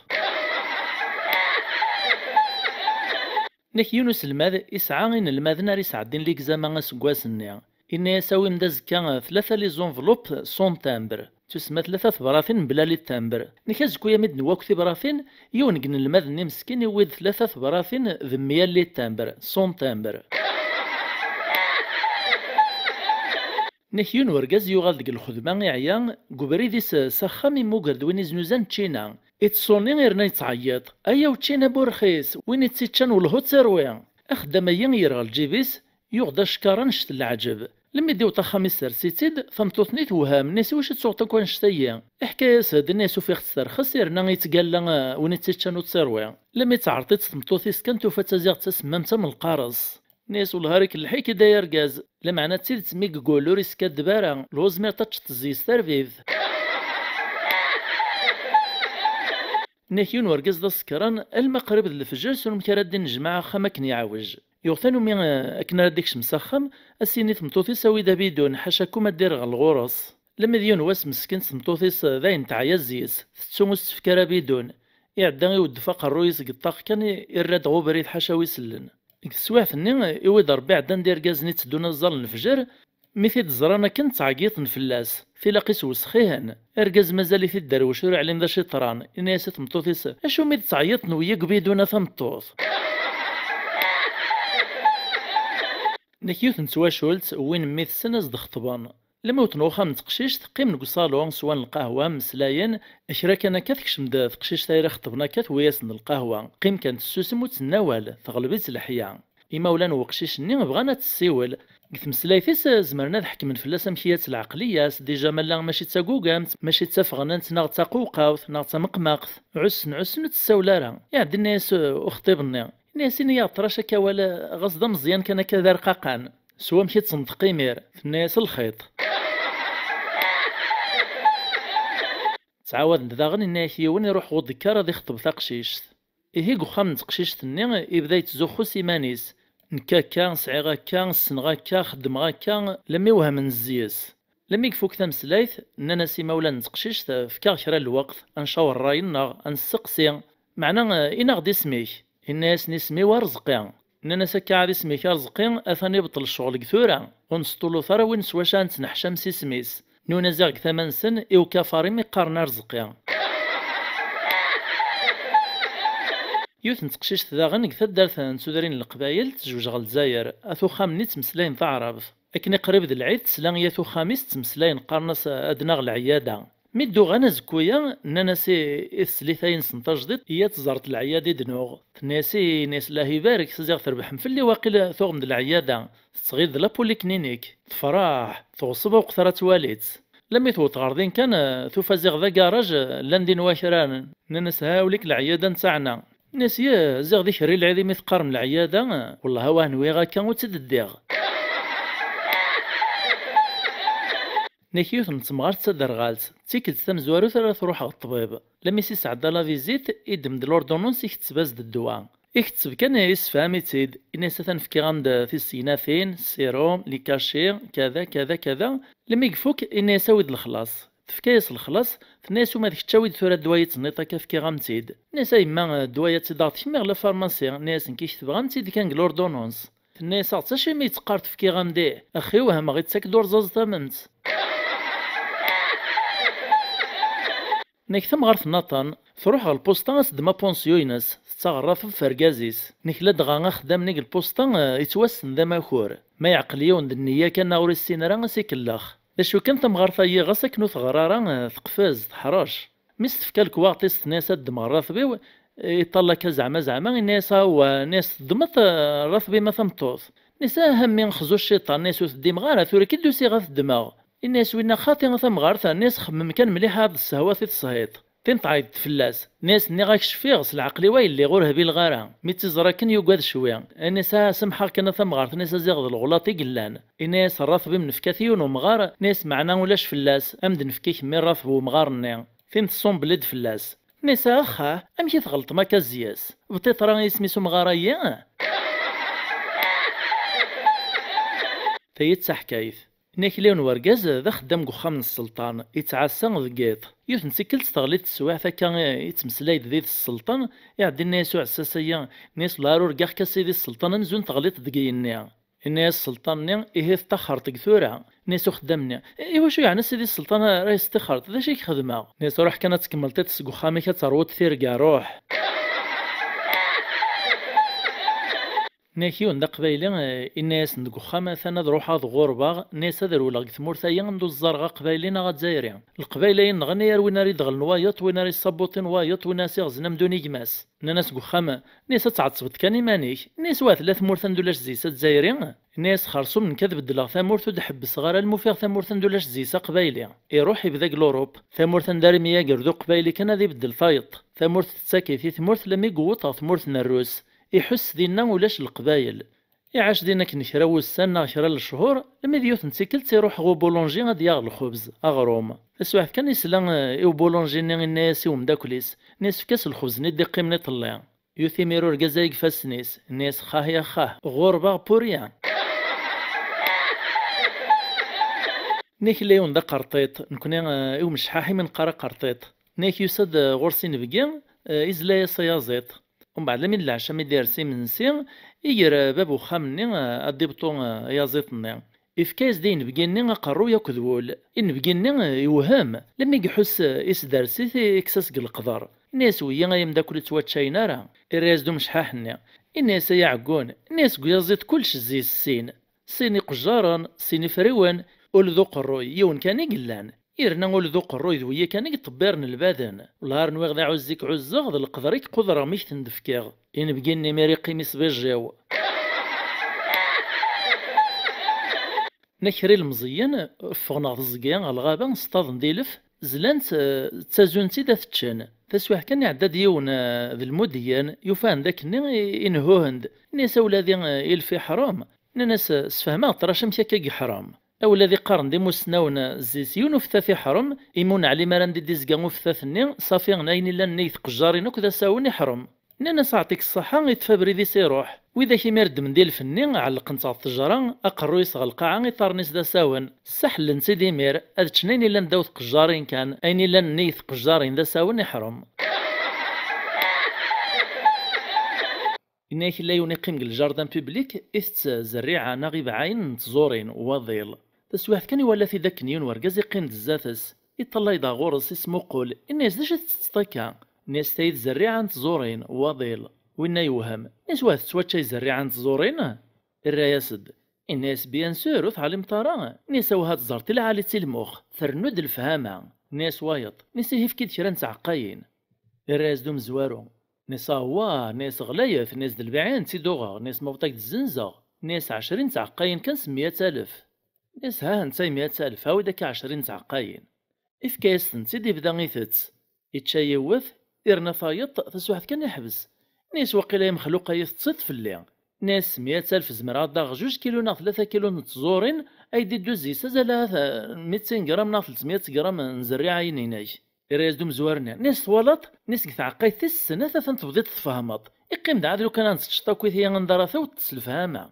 Nna-k yiwen uselmad isɛa inelmaden ara isɛeddin ligzama aseggas-nni. Inna-yas: "Awim-d azekka tlata les enveloppes sans timbre." Tusemma tlata tebratin mebla les timbres. Nna-k azekka-ya mi d-newwi akk tibratin, yiwen deg inelmaden-nni meskin iwwi-d tlata tebratin d meyya les timbres, sans timbre. Nna-k yiwen urgaz yuɣal deg lxedma iɛya, deg ubrid-is s axxam immuger-d win iznuzan ččina. Ittṣuni irna yettɛeyyiḍ: "Ayaw ččina bu rxis, win i tt-iččan welhu tt-irwi." Axeddam-agi yerɣa lǧib-is, yuɣ-d acekkaṛ annect n leɛǧeb. Lemmi d-iwweḍ axxam issers-itt-id, tameṭṭut-nni tewhem, nna-yas: "Iwacu tuɣeḍ akk annect-ayi?" Iḥka-yas-d, nna-yas: "Ufiɣ-tt terxes, irna yettgalla, eh, win i tt-iččan ur tt-irwi." Lemmi teɛreḍ-itt tmeṭṭut-is kan, tufa-tt d taziɣt tasemmamt am lqareṣ. Nna-yas: "Wellah ara k-lḥik a argaz. Lameɛna d tidet mi yeggul ur iskaddeb ara, lwazmiṛ taččeḍ tezzi-s tarbibt." Nna-k yiwen urgaz d asekran, alma qrib d lefjer, s umek ara d-innejmaɛ axxam akken yeɛwej. Yuɣ tanumi, eh, akken ara d-ikcem s axxam, ad s-yini tmeṭṭut-is: "Awi-d abidun, ḥacakum ad d-irɣel ɣur-s." Lemmi d yiwen wass meskin tmeṭṭut-is, eh, dayen teɛya zzi-s, tettu ur s-tefki ara abidun. Iɛedda iweddef aqerruy-is deg ṭṭaq kan, i-, irra-d ɣer ubrid ḥaca wi sellen. Deg teswiɛt-nni, iwi-d Rebbi ɛeddan-d irgazen itteddun ad ẓẓallen lefjer, mi t-id-ẓran akken ttɛeggiḍen fell-as, tilaq-is wesxihen. Argaz mazal-it iderwec ur iɛlim d acu iṭran, inna-yas i tmeṭṭut-is: "Acu mi d-ttɛeyyiḍen wiyi deg ubidun a tameṭṭut?" Nna-k yiwet n twacult, wwin mmi-tsen ad s-d-xeṭben. Lemmi wwḍen uxxam n teqcict, qqimen deg uṣalu, swan lqahwa, mmeslayen, kra kan akka tekcem-d teqcict ay ixeṭben akka, tewwi-yasen-d lqahwa. Qqim kan tessusem ur tettnawal, teɣleb-itt leḥya. Imawlan n weqcic-nni bɣan ad tessiwel. Deg tmeslayt-is, zemren ad ḥekmen fell-as amek i tt-lɛeqliya-s, dija ma llan mačči d tagugamt, mačči d tafɣnant, neɣ d taqewqawt, neɣ d tameqmaqt. Ɛussen, ɛussen, ur tessawel ara. Iɛeddi inna-yas uxṭib-nni. Inna-yas: "Ini-yaɣ ṭrac akka awal, ɣas d ameẓyan kan akka d arqaqan. S wamek i d-tenṭeq imir?" Tenna-yas: "Lxiṭ." Ttɛawaden-d daɣen, inna-yak yiwen iruḥ ɣer udekkar ad ixeṭeb taqcict. Ihi deg uxxam n teqcict-nni, ibda yettzuxxu s iman-is. "Nekk akka, sɛiɣ akka, ssneɣ akka, xeddmeɣ akka", lemmi wehmen zzi-s. Lemmi ifuk tameslayt, nnan-as imawlan n teqcict: "Fk-aɣ kra n lweqt, ad ncawer ṛṛay-nneɣ, ad nesseqsi. Meɛna, eh, ini-aɣ-d isem-ik." Inna-yasen: "Isem-iw Arezqi." Nnan-as: "Akka ɛad isem-ik Arezqi, atan ibṭel ccɣel deg tura. Ur nesṭulut ara win s wacu ara nettneḥcam s isem-is. Nuna ziɣ deg tama-nsen, i ukafar imi qqaren Arezqi." Yiwet n teqcict daɣen deg taddart n Tudrin n Leqbayel, tezwej ɣer Lezzayer, at uxxam-nni ttmeslayen taɛrabt. Akken i qrib d lɛid, tesla i at uxxam-is ttmeslayen, qqaren-as: "Ad naɣ lɛiyada." Mi d-uɣan azekku-ya, nnan-as i, i teslit-ayi-nsen tajdiṭ: "Iyya ad teẓreḍ lɛiyada i d-nuɣ." Tenna-yas: "Ini-as, lah ibarek, ziɣ trebḥem fell-i, waqil tuɣem-d lɛiyada." Tettɣil d la polyclinique. Tefreḥ, teɣṣeb aweqt ara twalitt. Lemmi tewweḍ ɣer din kan, eh, tufa ziɣ d agaṛaj, eh, llan din wakraren. Nnan-as: "Ha, uli-k lɛiyada n taɛna." Nnan-as: "Yah, ziɣ d ikerri lɛid imi teqqarem lɛiyada, eh, wellah a wah nwiɣ akka ur tt-id-ddiɣ." Nnak yiwet n temɣart d taderɣalt, d tikkelt tamezwarut ara truḥ ɣer ṭṭbib. Lemmi s-isɛedda la visite, iddem-d l'ordonnance, iketteb-as-d ddwa. Iketteb kan, yessefham-itt-id, ini-as: "Atan fkiɣ-am-d tisignatin, sérum, les cachets, kada, kada, kada." Lemmi ifuk, ini-as: "Awi-d lexlaṣ." Tefka-yas lexlaṣ, tenna-yas: "Uma d kečč, awi-d tura ddwa-yi tenniḍ akka, fkiɣ-am-tt-id." Ini-as: "A yemma, ddwa-ya d tid aɣ-d-kemmiɣ la pharmacie." Ini-as: "Nekk i ketbeɣ-am-tt-id kan deg l'ordonnance." Nna-yas: "Aɣ-tt acimi i tt-qqar tefkiɣ-am-d? Axi wehmeɣ ittak-d urẓaz tamemt." Nek tamɣart n Naṭan, truḥ ɣer lpusṭa ad s-teddem apunsyu-ines, tettaɣ rrateb f urgaz-is. Nek ladɣa axeddam-nni deg lpusṭa, eh, yettwassen d amakur. Ma yeɛqel yiwen d nniya kan neɣ ur issin ara, ad s-ikellex. D acu kan, tamɣart-agi ɣas akken ur teɣri ara, eh, teqfez, teḥrec. Mi s-tefka lekwaɣeṭ-is, tenna-yas: "Ad ddmeɣ rrateb-iw", eh, iṭall akka zeɛma zeɛma, inna-yas: "Awah", inna-yas, "teddmeḍ, eh, rrateb-im a tameṭṭut?" Inna-yas: "Ah a mmi, xzu cciṭan", inna-yas, "ur teddimeɣ ara, tura kan d-usiɣ ad t-ddmeɣ." Inna-yas winna: "Xaṭi a tamɣart", inna-yas, "xemmem kan mliḥ, ad d-tessehwaḍ i teshiḍ. Tin tɛayed tfell-as." Inna-yas: "Nniɣ-ak cfiɣ, s leɛqel-iw ay lliɣ, ur hbileɣ ara." Mi tt-iẓra kan yugad cwi. Inna-yas: "Ah, samḥeɣ kan a tamɣart", inna-yas, "a ziɣ d lɣlaṭ i yellan." Inna-yas: "Rrateb-im nefka-t i yiwen umɣar", inna-yas, "meɛna ulac fell-as, a m-d-nefk i kemmi rrateb n umɣar-nni." Tin tessumbel-d fell-as. Inna-yas: "Axxah, amek i tɣelṭem akka zzi-s? Bṭiṭra i yisem-is umɣar-agi?" Tayi d taḥkayt. Inna-k yiwen wergaz d axeddam deg uxxam n sselṭan, yettɛassa deg iḍ. Yiwet n tikkelt teɣli-d teswiɛt akka, yettmeslay-d di sselṭan, iɛeddi inna-yas uɛessas-agi, inna-yas: "Lɛar urgaɣ-k a sidi sselṭan amzun teɣliḍ deg yigenni." Inna-yas sselṭan-nni: "Ihi teṭṭaxxreḍ deg tura?" Inna-yas uxeddam-nni: "I wacu yeɛni a sidi sselṭan ara yesṭixxreḍ? D acu i k-xedmeɣ?" Inna-yas: "Ruḥ kan ad tkemmleḍ tiṭ seg uxxam-ik, ad terwuḍ tirga, ruḥ." Nna-k yiwen d aqbayli, eh, inna-yasen deg uxxam: "Atan ad ruḥeɣ ad ɣurbeɣ", inna-yas, "ad rewleɣ deg tmurt-aya anda ur ẓẓareɣ aqbayli neɣ azzayri. Leqbayel-ayi nɣan ay ar win ara idɣlen wayeḍ, win ara yessabbuṭin wayeḍ, win ara s-iɣzen amdun i gma-s." Nnan-as deg uxxam: "Inna-yas ad tɛettbeḍ kan iman-ik." Inna-yas: "Wa tella tmurt anda ulac zzi-s azzayri?" Inna-yas: "Xersum nekk ad beddleɣ tamurt, ur d-ḥebbseɣ ara lmuffiɣ tamurt anda ulac zzi-s aqbayli." Iruḥ ibda deg Lurup, tamurt anda ara imyager d uqbayli kan ad ibeddel tayeḍ. Tamurt tettak-it i tmurt, lammi yewweḍ ɣer tmurt n Rrus. Iḥuss dinna ulac leqbayel. Iɛac din akken kra wussan neɣ kra n lechur, lammi d yiwet n tikkelt iruḥ ɣer ubulunji ad d-yaɣ lxubz, aɣrum. Taswiɛt kan isla, eh, i ubulunji-nni inna-yas i umeddakel-is, inna-yas: "Efk-as lxubz-nni d-iqqimen iḍelli." Yut imir urgaz-a deg ifassen-is, inna-yas: "Xah ya xah, ɣurbeɣ pour rien." Nna-k yella yiwen d aqerṭiṭ, nekni, eh, i umecḥaḥ i mi neqqar aqerṭiṭ. Nna-k yusa-d, eh, ɣur-s inebgi, eh, izla-yas ayaẓiṭ. Umbeɛd, lammi d leɛca mi d-ires imensi, iger, eh, bab uxxam-nni, eh, ad d-ibṭu, eh, ayaẓiṭ-nni. Ifka-yas-d i inebgi-nni aqerruy akked wul. Inebgi-nni, eh, iwhem, lammi iḥuss, eh, isders-it, i-, ikkes-as deg leqder. Inna-yas: "Wiyyi ay ameddakel ur ttwaččayen ara." Irra-yas-d umecḥaḥ-nni. Inna-yas: "Ay aɛeggun", inna-yas, "deg uyaẓiṭ kullec zzi-s sin. Sin iqejjaren, sin ifriwen, ul d uqerruy, yiwen kan i yellan. Yerna ul d uqerruy d wiyyi kan i yeṭṭebbiren lbaden. Wellah ar nwiɣ d aɛuzz i k-ɛuzzeɣ, d leqder i k-qudreɣ mi k-ten-d-fkiɣ." Inebgi-nni imir iqqim isbijjiw. Nna-k kra ilemẓiyen ffɣen ɣer teẓgi, ɣer lɣaba, ṣṭaḍen d ilef, zlan-tt, eh, ttazun-tt-id ad t-ččen. Taswiɛt kan iɛedda-d yiwen, eh, d lmudiyen, yufa-hen d akkenni i-, inehhuhen-d. Inna-yas: "A wladi, eh, ilef iḥṛem." Nnan-as: "Sfehmeɣ-d ṭrac amek akka i yeḥṛem." A wladi, qqaren-d imussnawen, eh, zzi-s, yiwen uftat iḥṛem, imi ur neɛlim ara anda i d-izga uftat-nni, ṣafi ayen illan nnig tqejjarin akk d asawen iḥṛem. Nnan-as: "Aɛṭik ṣṣaḥa", iṭṭef abrid-is iruḥ. Widak imir ddmen-d ilef-nni, ɛellqen-tt ɣer ttejra, aqerruy-is ɣer lqaɛa, iṭarren-is d asawen. Ssaḥellen-tt-id imir, ad ččen ayen illan ddaw tqejjarin kan, ayen illan nnig tqejjarin d asawen iḥṛem. Inna-yak yella yiwen iqqim deg ljardin public, itett zerriɛa neɣ ibeɛɛayen n tẓurin, waḍil. Taswiɛt kan iwala-t-id akken yiwen wergaz iqqim-d zdat-s. Iṭṭalay-d ɣur-s, ismuqul, inna-yas: "D acu i tettetteḍ akka?" Inna-yas: "Tayi d zerriɛa n tẓurin, waḍil." Winna yewhem, inna-yas: "Wa tettwaččay zerriɛa n tẓurin?" Irra-yas-d. Inna-yas: "Bien sûr, ur teɛlimeḍ ara?" Inna-yas: "Awah ad teẓreḍ i lɛali-tt i lmux, trennu-d lefhama." Inna-yas wayeḍ, inna-yas: "Ihi efk-id kra n tɛeqqayin." Irra-yas-d umezwaru. Inna-yas: "Awah", inna-yas, "ɣlayet", inna-yas, "d lbiɛa n tt-id-uɣeɣ", inna-yas, "ma bṭak d-zzenzeɣ", inna-as, "ɛecrin n tɛeqqayin kan s meyya alef." Inna-yas: "Ha netta i meyya alef, awi-d akka ɛecrin n tɛeqqayin." Ifka-yas-tent-id, ibda itett. Ičča yiwet, irna tayeḍ, taswiɛt kan iḥbes. Inna-yas: "Waqila ay Mexluq ay teṭṭseḍ fell-i." Inna-yas: "S meyya alef zemreɣ ad d-aɣeɣ juj kilu neɣ tlata kilu n tẓurin, ay d-iddu zzi-s azal ahat, eh, mitin gram neɣ tletmeyya gram n zerriɛa-yin-inek." Irra-yas-d umezwar-nni: "Inna-yas: Twalaḍ?" Inna-yas: "Deg tɛeqqayt tis snat atan tebdiḍ tfehmeḍ. Iqqim-d ɛad lukan ad ntteččeḍ akkit-i anda ara taweḍ s lefhama."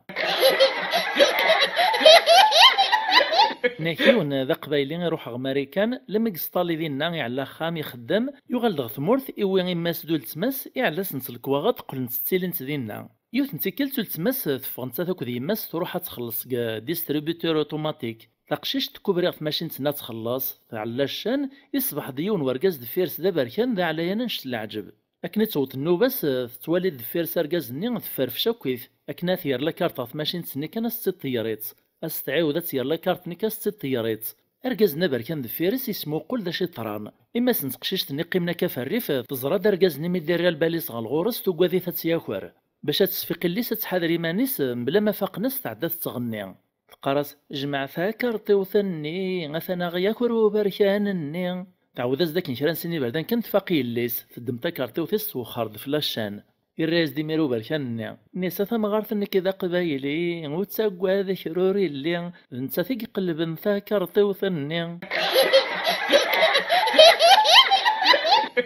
Inna-k yiwen d aqbayli iruḥ ɣer Marikan, lemmi yesṭali dinna, iɛella axxam, ixeddem, yuɣal-d ɣer tmurt, iwwi imma-s d uletma-s, iɛella-sen-tt lekwaɣeḍ, qqlent ttilint dinna. Yiwet n tikkelt, uletma-s teffeɣ nettat akked yemma-s, truḥ ad txelleṣ deg distributeur automatique. Taqcict tkubri ɣef tmacint-nni ad txelleṣ, tɛella ccan, iṣbeḥ-d yiwen wergaz deffir-s d aberkan, d aɛlayan annect n leɛǧeb. Akken i tewweḍ nnuba-s, tettwali-d deffir-s argaz-nni tefferfec akkit, akken ad t-yerr la carte ɣer tmacint-nni kan, ad s-tt-id-teyyer-itt, ad s-tɛiwed ad tt-yerr la carte-nni kan, ad s-tt-id-teyyer-itt. Argaz-nni aberkan deffir-s yesmuqul d acu yeḍran. Imma-s n teqcict-nni qqimen akka ɣef rrif, teẓra-d argaz-nni mi d-irra lbal-is ɣer lɣur-s, tuggad-it ad tt-yaker. Bac ad tesfiq illi-s ad tḥader iman-is, mebla ma faqen-as tɛedda tettɣenni. Teqqar-as: "Jmeɛ takarṭiwt-nni, atan aɣ-yaker uberkan-nni." Tɛawed-as-d akken kra n sin iberdan kan tfaq yelli-s, teddem takarṭiwt-is twexxer-d fell-as ccan. Irra-yas-d imir uberkan-nni. Nni-as: "A tamɣart, nekk d aqbayli, ur ttaggad, kra ur illi, d nettat i iqelben takarṭiwt-nni."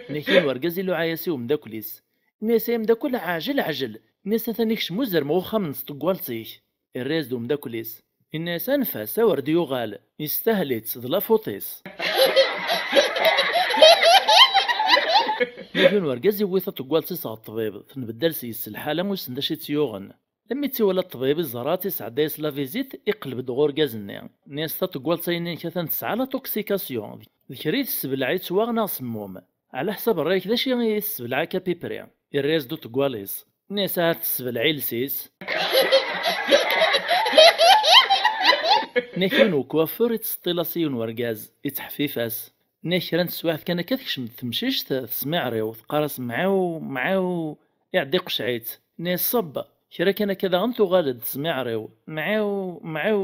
Nni-as yiwen wergaz iluɛa-yas i umeddakel-is. Nni-as: "Ay ameddakel, ɛjel, ɛjel." Nni-as: "Atan ikcem uzrem n uxxam n tṭeggalt-ik." Irra-yas-d umeddakel-is. Inna-yas: "Anef-as, awer d-yuɣal, yestahel-itt, d la faute-is." Nniɣ yiwen wergaz iwwi taṭeggalt-is ɣer ṭṭbib, tenbeddal seg-s lḥala, wissen d acu i tt-yuɣen. Lemmi tt-iwala ṭṭbib, iẓra-tt, isɛedda-yas la visite, iqleb-d ɣur urgaz-nni. Nni-as: "Taṭeggalt-a-inek atan tesɛa la toxication, d kra i tessebleɛ i ttwaɣ neɣ semmum? Ɛla ḥsab rray-ik, d acu i tessebleɛ akka à peu près?" Irra-yas-d uṭeggwal-is. Nni-as: "Ahat tessebleɛ iles-is." Nniɣ yiwen ukwafur ittseṭṭil-as i yiwen wergaz, ittḥeffif-as. Nniɣ kra n teswiɛt kan akka tekcem-d temcict, tesmiɛriw, teqqar-as: "Mɛiw, mɛiw." Iɛedda iqecɛ-itt. Nni-as: "Ṣebb." Kra kan akka daɣen tuɣal-d tesmiɛriw. "Mɛiw, mɛiw."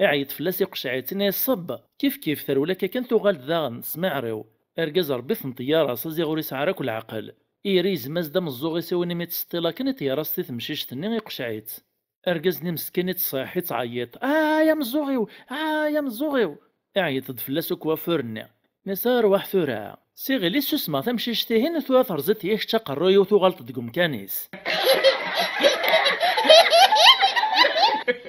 Iɛeyyeḍ fell-as iqecɛ-itt. Nni-as: "Ṣebb." Kif kif, terwel akka kan tuɣal-d daɣen tesmiɛriw. Argaz Rebbi tenṭeyyaṛ-as, aziɣ ur isɛi ara akk leɛqel. Iri yezmaz-d ameẓẓuɣ-is i win imi ttseṭṭil akken, iṭeyyer-as i temcict-nni, iqecɛ-itt. Argaz-nni meskin ittṣiḥ, ittɛeyyiṭ: "Ay ameẓẓuɣ-iw! Ay ameẓẓuɣ-iw!" Iɛeyyeṭ-d fell-as ukwafur-nni. Nni-as: "Arwaḥ tura, s iɣil i ssusmeɣ tamcict-ihin, tura terẓiḍ-iyi kečč aqerruy-iw, tuɣaleḍ deg umkan-is."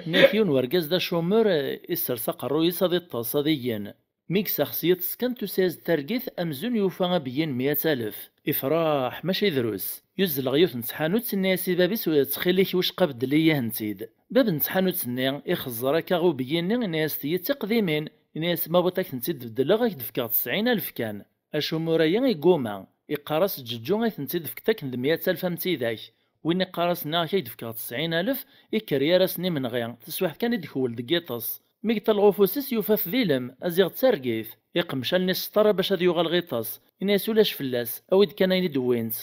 Nniɣ yiwen wergaz d acumur, issers aqerruy-is ad iṭṭes, ad igen. Mi yesseɣsi yiṭes kan, tusa-yas-d targit amzun yufa abeyyin meyya alef. Ifreḥ, mačči drus. Yuzzel ɣer yiwet n tḥanut, inna-yas i bab-is: "Ttxil-k, wicqa beddel-iyi-tent-id." Bab n tḥanut-nni ixeẓẓer akka ubeyyin-nni, inna-yas: "Tiyi d tiqdimin." Inna-yas: "Ma bɣiḍ ad k-tent-id-beddleɣ, ad k-d-fkeɣ tesɛin alef kan." Acumur-aya igguma, iqqar-as: "Ǧeǧǧu, ad k-tent-id-fkeɣ akken d meyya alef am tidak." Win iqqar-as: "Nniɣ-ak ad k-d-fkeɣ tesɛin alef", ikker yar-asen imenɣi, taswiɛt kan i d-ikwel deg yiṭes. Mi yeṭṭal ɣef ufus-is, yufa-t d ilem, aziɣ d targit. Iqmec allen-is s ṭṭara bac ad yuɣal ɣer yiṭes. Inna-yas: "Ulac fell-as, awi-d kan ayen i d-wwint."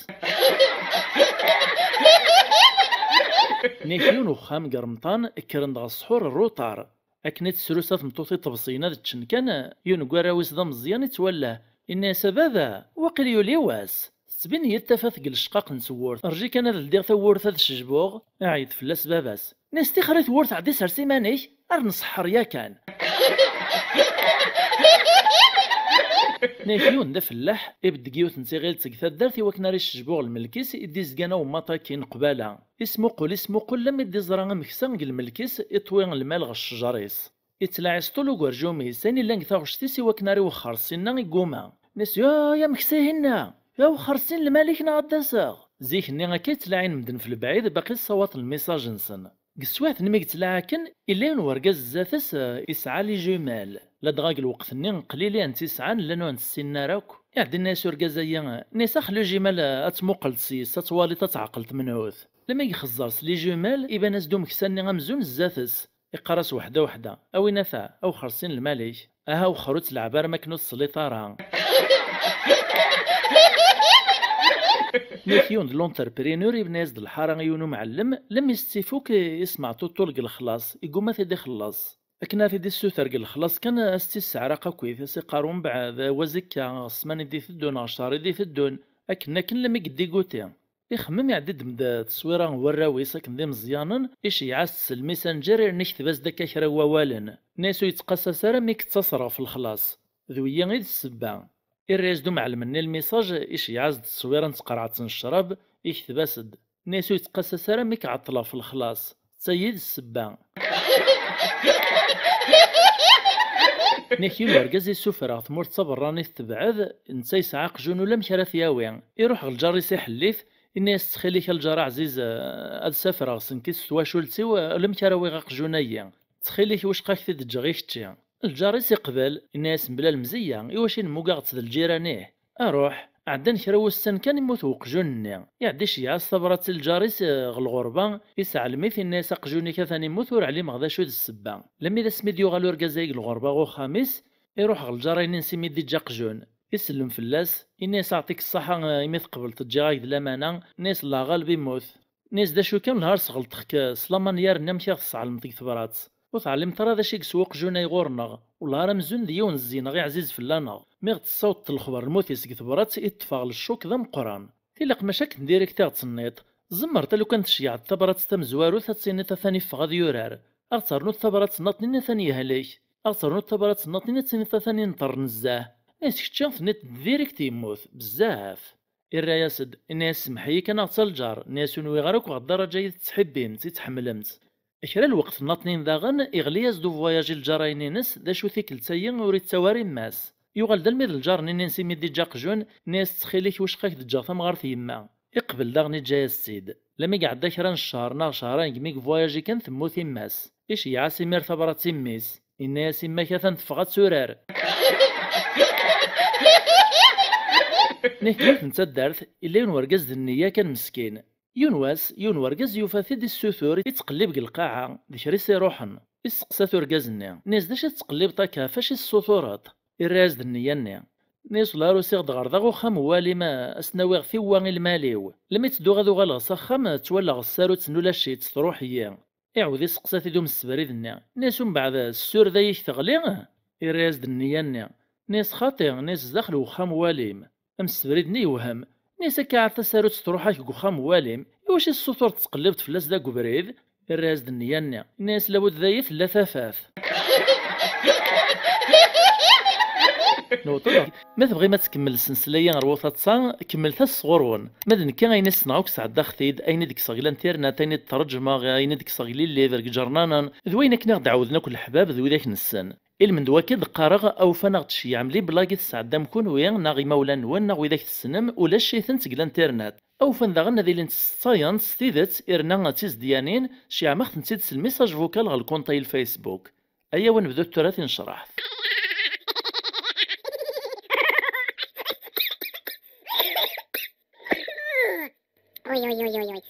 Nniɣ yiwen uxxam deg Remṭan, kkren-d ɣer ṣṣḥur rruṭar. Akken i tesrusa tmeṭṭut iṭebsiyen ad ččen kan, yiwen n warraw-is d ameẓyan ittwallah. Inna-yas: "A baba, waqil yuli wass. Tettbin-iyi-d tafat deg lecqaq n tewwurt. Rǧi kan ad ldiɣ tawwurt ad cejbuɣ." Iɛeyyeḍ fell-as baba-s. Nni-as: "Tixer i tewwurt, ɛeddi sers iman-ik, ar nṣeḥḥer yakan." Nniɣ yiwen d afellaḥ, ibedd deg yiwet n tiɣilt deg taddart i wakken ara icejbuɣ lmelk-is i d-izgan awemmaṭ akkin qbala. Ismuqul, ismuqul, lammi d-iẓra ameksa deg lmelk-is, iṭwi lmal ɣer ccjer-is. Ittlaɛi s ṭul ugerjum-is, ayen illan deg taɣect-is i wakken ara iwexxer ssinna igguma. Nni-as: "Yuy, ameksa-ihinna! Yuy, wexxer ssin lmal-ik neɣ ad d-aseɣ!" Zik-nni akka i ttlaɛin medden f lebɛid, baqi ssawaḍen lmisaj-nsen. Deg teswiɛt-nni mi yettlaɛi akken, illa yiwen wergaz zdat-s, eh, isɛa les jumelles. Ladɣa deg lweqt-nni qlil i tent-isɛan, llan ur tent-ssinen ara akk. Iɛedda inna-yas urgaz-ayi, nni-as: "Ax les jumelles, eh, ad tmuqleḍ s-yes, ad twaliḍ, ad tɛeqleḍ menhu-t." Lammi ixezzer s les jumelles, iban-as-d umeksa-nni amzun zdat-s. Iqqar-as weḥda weḥda: "A winata, a wexxer ssin lmal-ik. Aha wexxer ur ttleɛb ara, am akken ur tesliḍ ara." Nniɣ yiwen d l'entrepreneur, ibna-yas-d lḥara i yiwen umɛellem, lemmi s-tt-ifuk, ismeɛ tuṭṭul deg lexlaṣ, igguma ad t-id-ixelleṣ. Akken ad t-id-issuter deg lexlaṣ kan, ad s-tt-isseɛraq akkit, ad s-iqqar umbeɛd, wa zikka, ɣer ssmana i d-iteddun, ɣer ccher i d-iteddun, akken akken lemmi yeddiguti. Ixemmem iɛeddi-d-d teswira n warraw-is akken d imeẓyanen, iceyyeɛ-as-d s lmisanǧer, irna ikteb-as-d akka kra n wawalen. Nni-as ur yettqasas ara mi yettaṣer ɣef lexlaṣ. D wiyi i d ssebba. Irra-yas-d umɛellem-nni lmisaǧ, iceyyeɛ-as-d tteswira n tqerɛet n ccrab, ikteb-as-d. Nni-as ur yettqasas ara mi k-ɛeṭṭleɣ f lexlaṣ. D tayi i d ssebba. Nni-ak yiwen urgaz isuffer ɣer tmurt d taberranit tebɛed, netta yesɛa aqjun ulamek ara t-yawi. Iruḥ ɣer lǧar-is iḥell-it, Inna-yas: "Ttxil-ik a lǧar aɛziz, eh, ad safreɣ s nekk s twacult-iw, eh, ulamek ara awiɣ aqjun-agi. Ttxil-ik, wicqa ad k-t-id-ǧǧeɣ i kečči." Lǧar-is iqbel, inna-yas mebla lemzeyya: "Iwacu i nemmugeɣ-tt d lǧiran-ih?" Aruḥ, ɛeddan kra wussan kan, immut weqjun-nni. Iɛedda iceyyeɛ-as tabrat i lǧar-is, eh, ɣer lɣerba, isɛellem-it, inna-yas: "Aqjun-ik atan immut, ur ɛlimeɣ d acu i d ssebba." Lammi d asmi d-yuɣal urgaz-agi deg lɣerba ɣer uxxam-is, iruḥ ɣer lǧar-inin s imi d-iǧǧa aqjun. Isellem fell-as, inna-yas: "Aɛṭik ṣṣaḥa, eh, imi tqebleḍ ǧǧiɣ-ak-d lamana." Inna-yas: "Llah ɣaleb immut." Inna-yas: "D acu kan, lhar sɣelṭeɣ-k s lamanyar-nni amek i ɣ-tesɛelmeḍ deg tebrat. Ur teɛlimeḍ ara d acu i yeswa uqjun-a ɣur-neɣ. Wellah ara amzun d yiwen zzin-a iɛziz fell-aneɣ. Mi ɣ-d-tessawḍeḍ lexber lmut-is deg tebrat, i ṭṭfeɣ le choc d ameqqran. Tilaq mačči akken direct i ɣ-d-tenniḍ. Tzemreḍ a lukan tceyyɛeḍ tabrat tamezwarut ad tiniḍ atan iffeɣ ad yurar. Ad ɣ-ternuḍ tabrat nnaṭnin atan yehlek. Ad ɣ-ternuḍ tabrat nnaṭnin ad tiniḍ atan inṭer nezzeh. Inna-yas: Kečči tenniḍ-d direct yemmut. Bezzaf." Irra-yas-d, inna-yas: "Semmeḥ-iyi kan a ɣ-tt a lǧar." Inna-yas: "Ur nwiɣ ara akk ɣer ddaraǧa i tettḥibbim-tt, i tḥemmlem-tt." Kra lweqt nnaṭnin daɣen, iɣli-yas-d uvwayaǧ i lǧar-a-inin-is, d acu tikkelt-agi ur ittawi ara yemma-s. Yuɣal-d almi d lǧar-nni-ines imi d-iǧǧa aqjun, inna-yas: "Ttxil-k, wicqa ad k-d-ǧǧeɣ tamɣart yemma." Iqbel daɣen iǧǧa-yas-tt-id. Lammi iɛedda kra n ccher neɣ cehrayen degmi yevwayaji kan, temmut yemma-s. Iceyyeɛ-as imir tabrat i mmi-s. Inna-yas: "Imma-k atan teffeɣ ad turar." Nek yiwet n taddart, illa yiwen wergaz d nniya kan meskin. Yiwen wass, yiwen wergaz yufa-t-id issutur, ittqellib deg lqaɛa, d kra i s-iruḥen. Isteqsa-t urgaz-nni, inna-yas: "D acu i tettqellibeḍ akka, ɣef acu i tessutureḍ?" Irra-yas-d nniya-nni. Inna-yas: "Wellah ar usiɣ-d ɣer da uxxam n walim, a s-nawiɣ tiwwa i lmal-iw. Lammi ttedduɣ ad uɣaleɣ s axxam, ttwalaɣ s tsarut n ulac-itt, truḥ-iyi." Iɛawed iseqsa-t-id umsebrid-nni. Inna-yas: "Umbeɛd, s surda-ik teɣli?" Irra-yas-d nniya-nni. Inna-yas: "Xaṭi," inna-yas, "sdaxel uxxam n walim." Amsebrid-nni yewhem. Inna-yas: "Akka ɛad tasarut truḥ-ak deg uxxam n walim, iwacu i tessutureḍ tettqellibeḍ fell-as da deg ubrid?" Irra-yas-d nniya-nni. Inna-yas: "Labud d aya tella tafat." Newweḍ-d. Ma tebɣim ad tkemmel ssensla-yi ɣer waṭaṭsa, kemmlet-as sɣur-wen. Ma d nekki, ayen i ssneɣ akk sɛeddaɣ-t-id, ayen i d-kkseɣ deg l'internet, ayen i d-tṛeǧmeɣ, ayen i d-kkseɣ deg les livres, deg iǧernanen, d wayen akken i ɣ-d-ɛawden akk leḥbab d widak nessen. Ilmend wakka d-qqareɣ, awfan a ɣ-d-tceyyɛem les blagues i tesɛeddam kunwi, neɣ imawlan-nwen, neɣ widak tessnem, ulac-iten deg l'internet. Awfan daɣen ad ilint sseṭṭayent s tidet, irna d tizedyanin, ceyyɛem-aɣ-tent-id s lmessage vocal ɣer lkunṭa n Facebook. Ayaw ad nebdu tura tinecraḥt. Uy, uy, uy, uy, uy.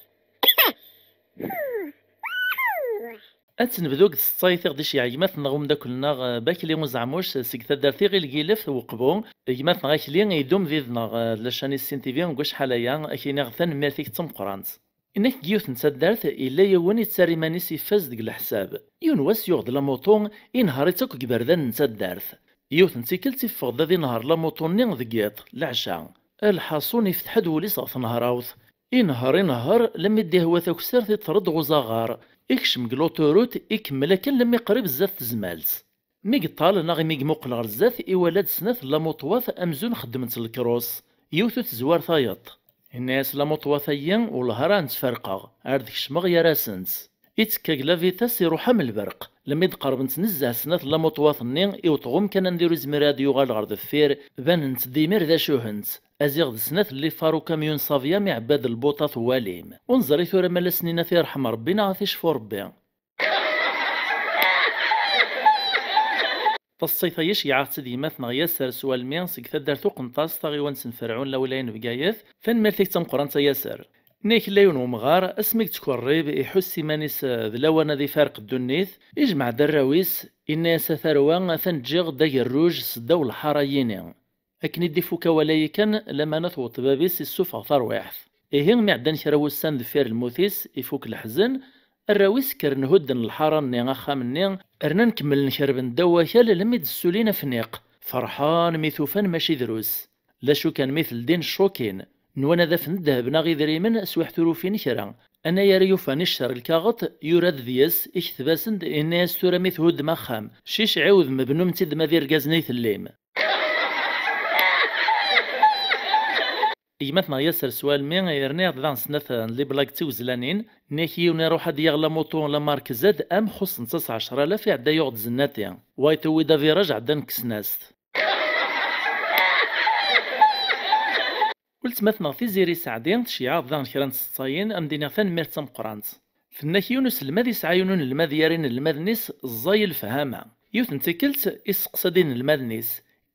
Ad tt-nebdu deg tseṭṭayt i ɣ-d-iceyyeɛ gma-tneɣ umeddakel-nneɣ, eh, Bakli Uzeɛmuc, eh, seg taddart Iɣil Gilef, Weqbu. Gma-tneɣ Akli idum did-neɣ, eh, d la chaîne Issin T V, deg wacḥal aya, ad k-iniɣ tanemmirt-ik d tameqqrant. Inna-k deg yiwet n taddart, yella yiwen yettarra iman-is ifaz deg leḥsab. Yiwen wass yuɣ-d lamuṭu, inehher-itt akk deg iberdan n taddart. Yiwet n tikkelt iffeɣ-d ad inehher lamuṭu-nni deg yiḍ, leɛca. Lḥaṣun ifteḥ-d wul-is ɣef tnehrawt. Inehher, inehher, lammi d-ihwa takessart, iṭṭer-d ɣer uzaɣar. Ikcem deg l'autoroute, ikemmel akken lammi qrib zdat tezmalt. Mi yeṭṭal neɣ imi imuqel ɣer zdat, iwala-d snat n lamuṭwat amzun xeddment lekrus. Yiwet ur tezwar tayeḍ. Inna-yas: "Lamuṭwat-agi, wellah ara tent-ferqeɣ, ar d-kecmeɣ gar-asent." Ittekka deg la vitesse, iruḥ am lberq. Lammi d-qerbent nezzeh snat n lamuṭwat-nni, iweṭ ɣer umkan anda ur izmir ad d-yuɣal ɣer deffir, banent-d imir d acu-hent. Aziɣ d snat n lifar ukamyun Savia mi iɛebba-d lbuṭat n walim. Ur neẓri tura ma la sen-inna ad t-yerḥem Rebbi neɣ ad t-icfu Rebbi. Taseṭṭayt-agi iceyyeɛ-aɣ-tt-id gma-tneɣ Yaser s walmi seg taddart Uqenṭas, taɣiwant n Ferɛun, lawlaya n Bgayet. Tanemmirt-ik d tameqqrant a Yaser. Inna-k yella yiwen wemɣar, asmi yettkerrib, iḥuss iman-is, eh, d lawan ad ifarq ddunit, ijmeɛ-d arraw-is, inna-yas: "A tarwa, atan ǧǧiɣ-d agerruj seddaw lḥara-yini." Akken i d-ifuk awal-ayi kan, lamana tewweḍ bab-is, issufeɣ tarwiḥt. Ihi, mi ɛeddan kra wussan deffir lmut-is, ifuk leḥzen, arraw-is kkren hudden lḥara-nni, axxam-nni, rnan kemmlen kerben ddaw wakal, lammi d-ssulin afniq. Ferḥen mi t-ufan mačči drus. D acu kan, mi t-ldin ccukin, nwan ad afen ddheb neɣ idrimen, swiḥt ur ufin kra. Anayer i yufan iccer lkaɣeṭ, yura-d deg-s, ikteb-asen-d, inna-yas: "Tura mi thuddem axxam, cic ɛiwdem bnum-tt-id ma d irgazen i tellim." Gma-tneɣ Yaser s walmi, yerna-yaɣ-d daɣen snat n les blagues d tiwezlanin. Inna-k yiwen iruḥ ad d-yaɣ lamuṭu la marque Z M, xuṣṣent-as ɛecra alaf, iɛedda yuɣ-d zennati. Wa itewwi-d aviraj, ɛeddan kksen-as-t. Ur Tma-tneɣ Tiziri Saɛdi tceyyeɛ-aɣ-d daɣen kra n tseḍsayin, a m-d-iniɣ tanemmirt d tameqqrant. Tenna-k yiwen uselmad yesɛa yiwen unelmad gar inelmaden-is ẓẓay lefhama. Yiwet n tikkelt, isseqsa-d inelmaden-is.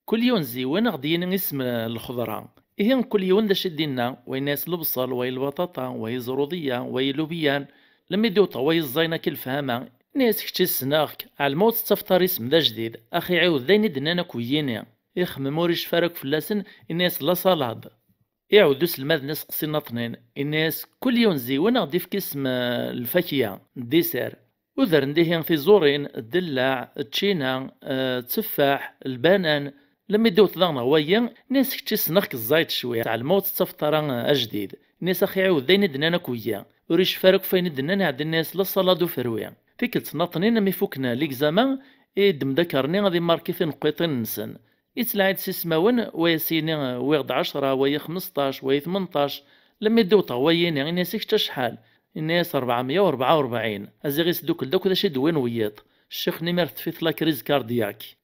Kul yiwen ziwen a ɣ-d-yini isem n lxeḍra. Ihi kul yiwen d acu i d-inna, wa yenna-yas lebṣel, wa i lbaṭaṭa, wa i ẓruḍiyya, wa i lubiyan. Lemmi d-iwṭeɣ wa yeẓẓayen akk i lefhama, yenna-yas kečč ssneɣ-k, ɛelmeɣ ur tettafeḍ ara isem d ajdid, ax iɛiwed d ayen i d-nnan akk wiyini. Ixemmem ur icfi ara akk fell-asen, yenna-yas la salade. Iɛawed uselmad-nni aseqsi n Naṭnin, yenna-yas kul yiwen ziwen a ɣ-d-ifk isem, eh, lfakya, dessert. Udren dihin tiẓurin, ddellaɛ, ččina, eh, tteffaḥ, lbanan. Lemmi d-iwweḍ daɣen ɣer wayi, yenna-yas kečč ssneɣ-k ẓẓayed cwiṭ, ɛelmeɣ ur tettafeḍ ara, eh, ajdid. Yenna-yas ax iɛiwed d ayen i d-nnan akk wiyyi. Ur icfi ara akk f wayen i d-nnan, iɛedda yenna-yas la salade uferwi. Tikkelt n Naṭnin mi fukken ligzama, iddem-d akarni ad imarki tineqqiṭin-nsen. Yettlaɛi-d s ismawen, wa as-yini wwiɣ-d ɛecra, wa xmesṭac, wa tmenṭac. Lemmi d-iwṭeɣ wayi-nni, ini-as i kečč acḥal? Ini-as rebɛemya u rebɛa u rebɛin. A ziɣ isdukkel-d akk d acu i d-wwin wiyiḍ. Ccix-nni mi teṭṭef-it la crise cardiaque.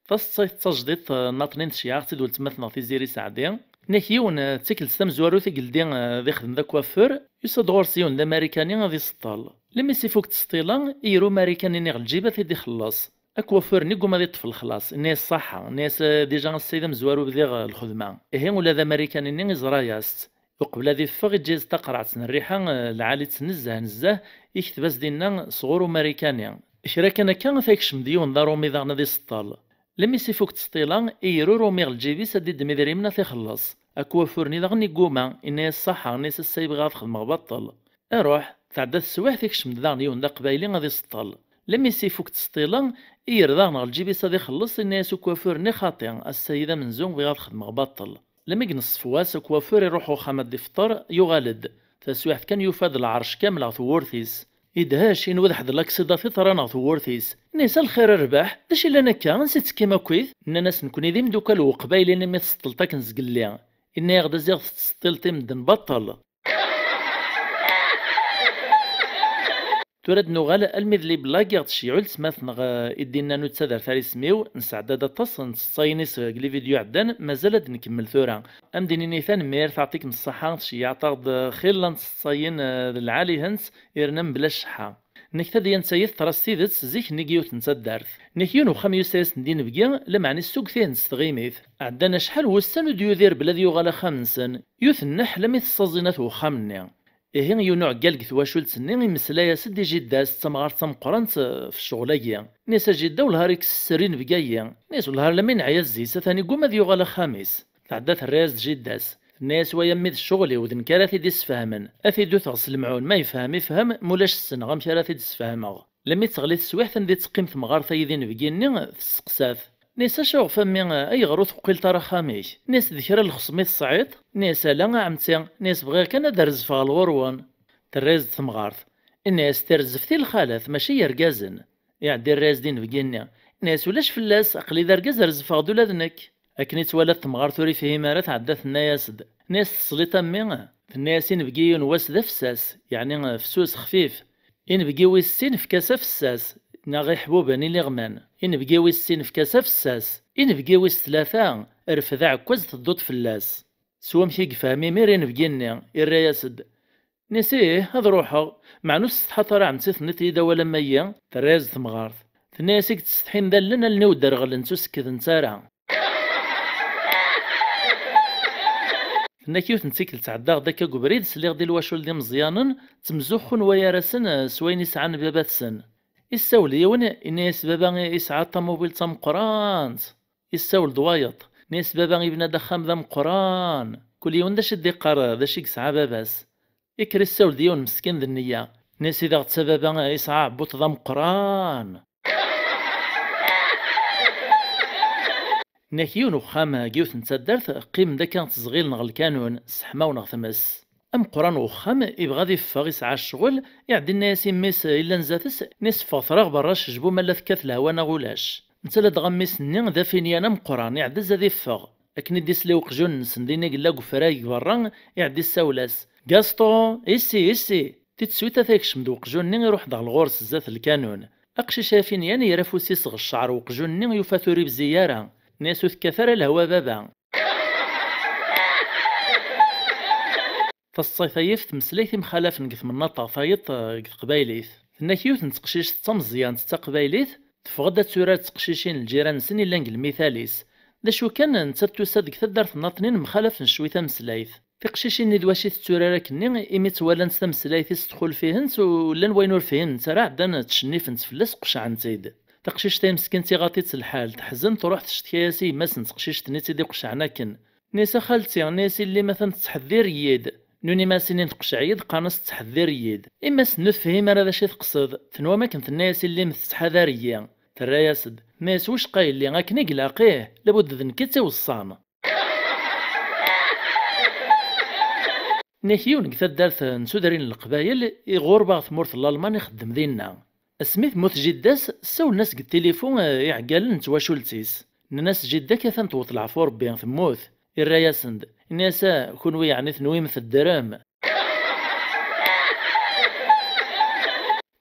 Taseḍsayt d tajdiṭ, eh, n Naṭnin tceyyeɛ-aɣ-tt-id weltma-tneɣ Tiziri Saɛdi. Nek yiwen, eh, d tikkelt tamezwarut i yeldi, eh, ad ixdem d akwafur, yusa-d ɣur-s yiwen d Amarikani ad iseṭṭel. Lemmi s-ifuk ttseṭṭila, iger Umarikani-nni ɣer lǧib ad t-id-ixelleṣ. Akwafur-nni yegguma ad iṭṭef lexlaṣ, yenna-yas ṣaḥa, yenna-yas, eh, déjà ass-a d amezwaru bdiɣ, eh, lxedma. Ihi ula d Amarikani-nni iẓra-yas-tt. Uqbel ad iffeɣ, iǧǧa-yas-d taqerɛet n rriḥa, eh, lɛali-tt nezzeh nezzeh, ikteb-as dinna sɣur Umarikani. Kra kan akka, ad t-ikcem-d yiwen d Arumi daɣen ad iseṭṭel. Lemmi s-ifuk ttseṭṭila, iger Urumi ɣer lǧib-is ad d-iddem idrimen ad t-ixelleṣ. Akwafur-nni daɣen yegguma, yenna-yas ṣaḥa, yenna-yas ass-a i bɣiɣ ad xedmeɣ baṭṭel. Iruḥ, tɛedda teswiɛt, ikcem-d daɣen yiwen d Aqbayli ad iseṭṭel. Lemmi s-ifuk ttseṭṭila, iger daɣen ɣer lǧib-is ad ixelleṣ, yenna-yas ukwafur-nni xaṭi, ass-a-yi d amenzu, bɣiɣ ad xedmeɣ baṭṭel. Lemmi i ineṣṣef wass, akwafur iruḥ uxxam ad d-ifṭer, yuɣal-d. Taswiɛt kan yufa-d lɛerc kamel ɣer tewwurt-is. Idhec, inwa d ḥed laksiḍa tiṭran ɣer tewwurt-is. Yenna-yas a lxir a rrbeḥ, d acu yellan akka, ansi tettekkim akkit? Nnan-as nekni d imdukal n Uqbayli-nni mi tseṭṭleḍ akken zgelli. Yenna-yaɣ-d a ziɣ tettseṭṭileḍ i medden baṭṭel. Tura ad nuɣal almi d les blagues i ɣ-d-tceyyeɛ weltma-tneɣ, eh, i d-innan ur ttadret ara isem-iw, nesɛedda-d aṭas n tseḍsayin-is deg les vidéos iɛeddan, mazal ad nkemmel tura. Ad m-d-nini tanemmirt, yeɛṭikem ṣṣeḥḥa, tceyyeɛt-aɣ-d xilla n tseḍsayin, eh, d lɛali-hent, irna mebla cceḥḥa. Nek tadya n tayet teḍra s tidet zik-nni deg yiwet n taddart. Nek yiwen uxxam yusa-yasen-d inebgi, lameɛna issugget-iten s tɣimit. Ɛeddan acḥal wussan ur d-yudir bla ad yuɣal axxam-nsen. Yiwet n nneḥ lammi tessaẓin at wexxam-nni. Ihi yiwen uɛeggal deg twacult-nni imeslay-as-d i jidda-s d tamɣart tameqqrant, eh, f ccɣel-agi. Nni-as a jidda wellah ar ikkes sser inebgi-agi. Nni-as wellah ar lammi neɛya zzi-s atan igguma ad yuɣal axxam-is. Tɛedda terra-yas-d jidda-s. Tenna-yas way a mmi d ccɣel-iw, d nekk ara t-id-isfehmen. Ad t-id-uteɣ s lemɛun, ma yefhem ifhem, ma ulac ssneɣ amek ara t-id-sfehmeɣ. Lammi teɣli teswiɛt anda i teqqim temɣart-agi d inebgi-nni, tesseqsa-t. Nni-as acu ɣef a mmi, ayɣer ur teqqileḍ ara axxam-ik? Nni-as d kra n lxeṣm i tesɛiḍ? Nni-as ala a ɛemti, nni-as bɣiɣ kan ad rezfeɣ ɣer ɣur-wen. Terra-yas-d temɣart. Nni-as tirzeft i lxalat, mačči i yergazen. Iɛedda irra-yas-d inebgi-nni. Nni-as ulac fell-as, aql-i d argaz rezfeɣ-d ula d nekk. Akken i twala temɣart ur ifhim ara, tɛedda tenna-yas-d. Nni-as tesliḍ a mmi? Tenna-yas inebgi yiwen wass d afessas, yeɛni fessus, xfif. Inebgi wis sin efk-as afessas, neɣ iḥbuben iliɣman. Inebgi wis sin efk-as afessas. Inebgi wis tlata rfed aɛekkaz tedduḍ fell-as. S wamek i yefhem imir inebgi-nni, irra-yas-d. Nni-as ih, ad ruḥeɣ, meɛna ur tessetḥaḍ ara ɛemti tenniḍ-iyi-d awal am ayi? Terra-yas-d temɣart. Tenna-yas i yettsetḥin d allen, allen-iw derɣlent ur sekkdent ara. Tenna-k yiwet n tikkelt ɛeddaɣ-d akka deg ubrid, sliɣ-d i lwacul d imeẓyanen, ttemzuxxun wayar-asen, eh, s wayen i sɛan baba-tsen. Issawel yiwen, inna-yas baba isɛa ṭamubil d tameqqrant. Issawel-d wayeḍ, inna-yas baba ibna-d axxam d ameqqran. Kul yiwen d acu i d-iqqar, d acu i yesɛa baba-s. Ikker issawel-d yiwen meskin d nniya. Nni-as i d aɣ-d-tababa yesɛa aɛebbuṭ d ameqqran. Nni-ak yiwen uxxam deg yiwet n taddart, qqimen-d akka ttezɣilen ɣer lkanun, sseḥmawen ɣer tmes. Ameqqran n uxxam ibɣa ad iffeɣ, isɛa ccɣel, iɛedda inna-as i mmi-s yellan zdat-s, nni-as ffeɣ ffreɣ berra, cejbu ma la tekkat lehwa neɣ ulac. Netta ladɣa mmi-s-nni d afinyan ameqqran, iɛedda-z ad iffeɣ. Akken i d-isla i uqjun-nsen dinna i yella deg ufrag deg berra, iɛedda issawel-as. Gaston, issi, issi! Di teswiɛt ad t-ikcem-d uqjun-nni, iruḥ-d ɣer ɣur-s zdat lkanun. Aqcic afinyan yerra afus-is ɣer cceɛr uqjun-nni, yufa-t ur ibzi ara. Nni-as ur tekkat ara lehwa a baba. Taseḍsayt-ayi f tmeslayt imxalafen deg tmennaḍt ɣer tayeḍ, eh, deg teqbaylit. Tenna-k yiwet n teqcict d tameẓyant d taqbaylit, teffeɣ-d ad turar d teqcicin n lǧiran-nsen yellan deg lmital-is. D acu kan, nettat tusa-d deg taddart n Naṭnin mxalafen cwi tameslayt. Tiqcicin-nni d wacu i tetturar akkenni, imi ttwalant tameslayt-is txulef-ihent, u llan wayen ur fhiment ara, ɛeddan ttcennifent fell-as, qecɛent-id. Taqcict-a meskint iɣaḍ-itt lḥal, teḥzen, truḥ tectka-yas i yemma-s n teqcict-nni tt-id-iqecɛen akken. Nni-as a xalti, nni-as illi-m atan tettḥeddir-iyi-d. Nuni ma as-inin teqceɛ-iyi-d, qqaren-as tettḥeddir-iyi-d. Imma-s ur tefhim ara d acu i teqsed, tenwa am akken tenna-yas illi-m tettḥadar-iyi. Terra-yas-d, tenna-yas wicqa yelli, akken i ilaq, ih, labud d nekk i tt-iweṣṣan. Nni-ak yiwen deg taddart n tudrin n Leqbayel, iɣureb ɣer tmurt n Lalman, ixeddem dinna. Asmi temmut jidda-s, ssawlen-as deg tilifu, eh, iɛeggalen n twacult-is. Nnan-as jidda-k atan tewweḍ leɛfu Rebbi, temmut. Irra-yasen-d, nni-as, ah, kunwi yeɛni tenwim teddrem?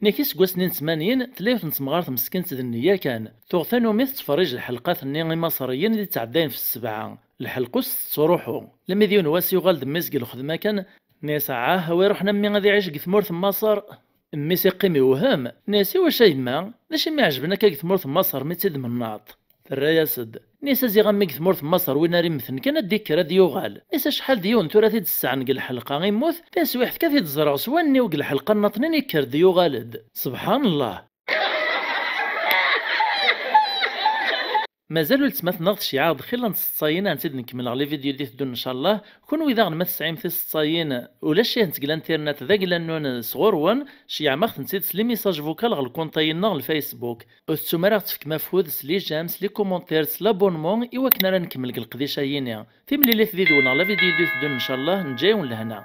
Nni-ak iseggasen-nni n tmanyin, tella yiwet n temɣart meskint d nniya kan. Tuɣ tanumi tettferrij lḥelqat-nni imaṣriyen i d-ittɛeddayen f ssebɛa. Lḥelqa ur s-tettruḥu. Lemmi d yiwen wass yuɣal-d mmi-s deg lxedma kan, nni-as, ah, a wi iruḥen a mmi ad iɛic deg tmurt n Maṣer? Mmi-s iqqim iwhem, nni-as, i wacu a yemma? D acu i m-iɛejben akka deg tmurt n Maṣer mi tt-id-mennaḍ? Terra-yas-d. Nni-as, a ziɣ a mmi deg tmurt n Maṣer win ara immten kan ad d-ikker ad d-yuɣal. Nni-as, acḥal d yiwen tura t-id-ssaɛen deg lḥelqa immut, taswiɛt kan t-id-ẓriɣ s wallen-iw deg lḥelqa n Naṭnin ikker-d yuɣal-d. Subḥan Llah. Mazal uletma tenɣ tceyɛeɣ-d xilla n tseḍsayin, ad tent-id-nkemmel ɣer les vidéos d-iteddun ncallah. Kunwi daɣen ma tesɛim tiseḍsayin, ulac ihent deg l'internet d agla-nnun sɣur-wen, ceyyɛem-aɣ-tent-id s les messages vocaux ɣer lkunṭi-nneɣ n Facebook. Ur tettum ara ad ɣ-tefkem afud s les j'aime, s les commentaires, s l'abonnement i wakken ara nkemmel deg leqdic-ayini. Timlilit did-wen ɣer la vidéo d-iteddun ncallah, neǧǧa-yawen lehna.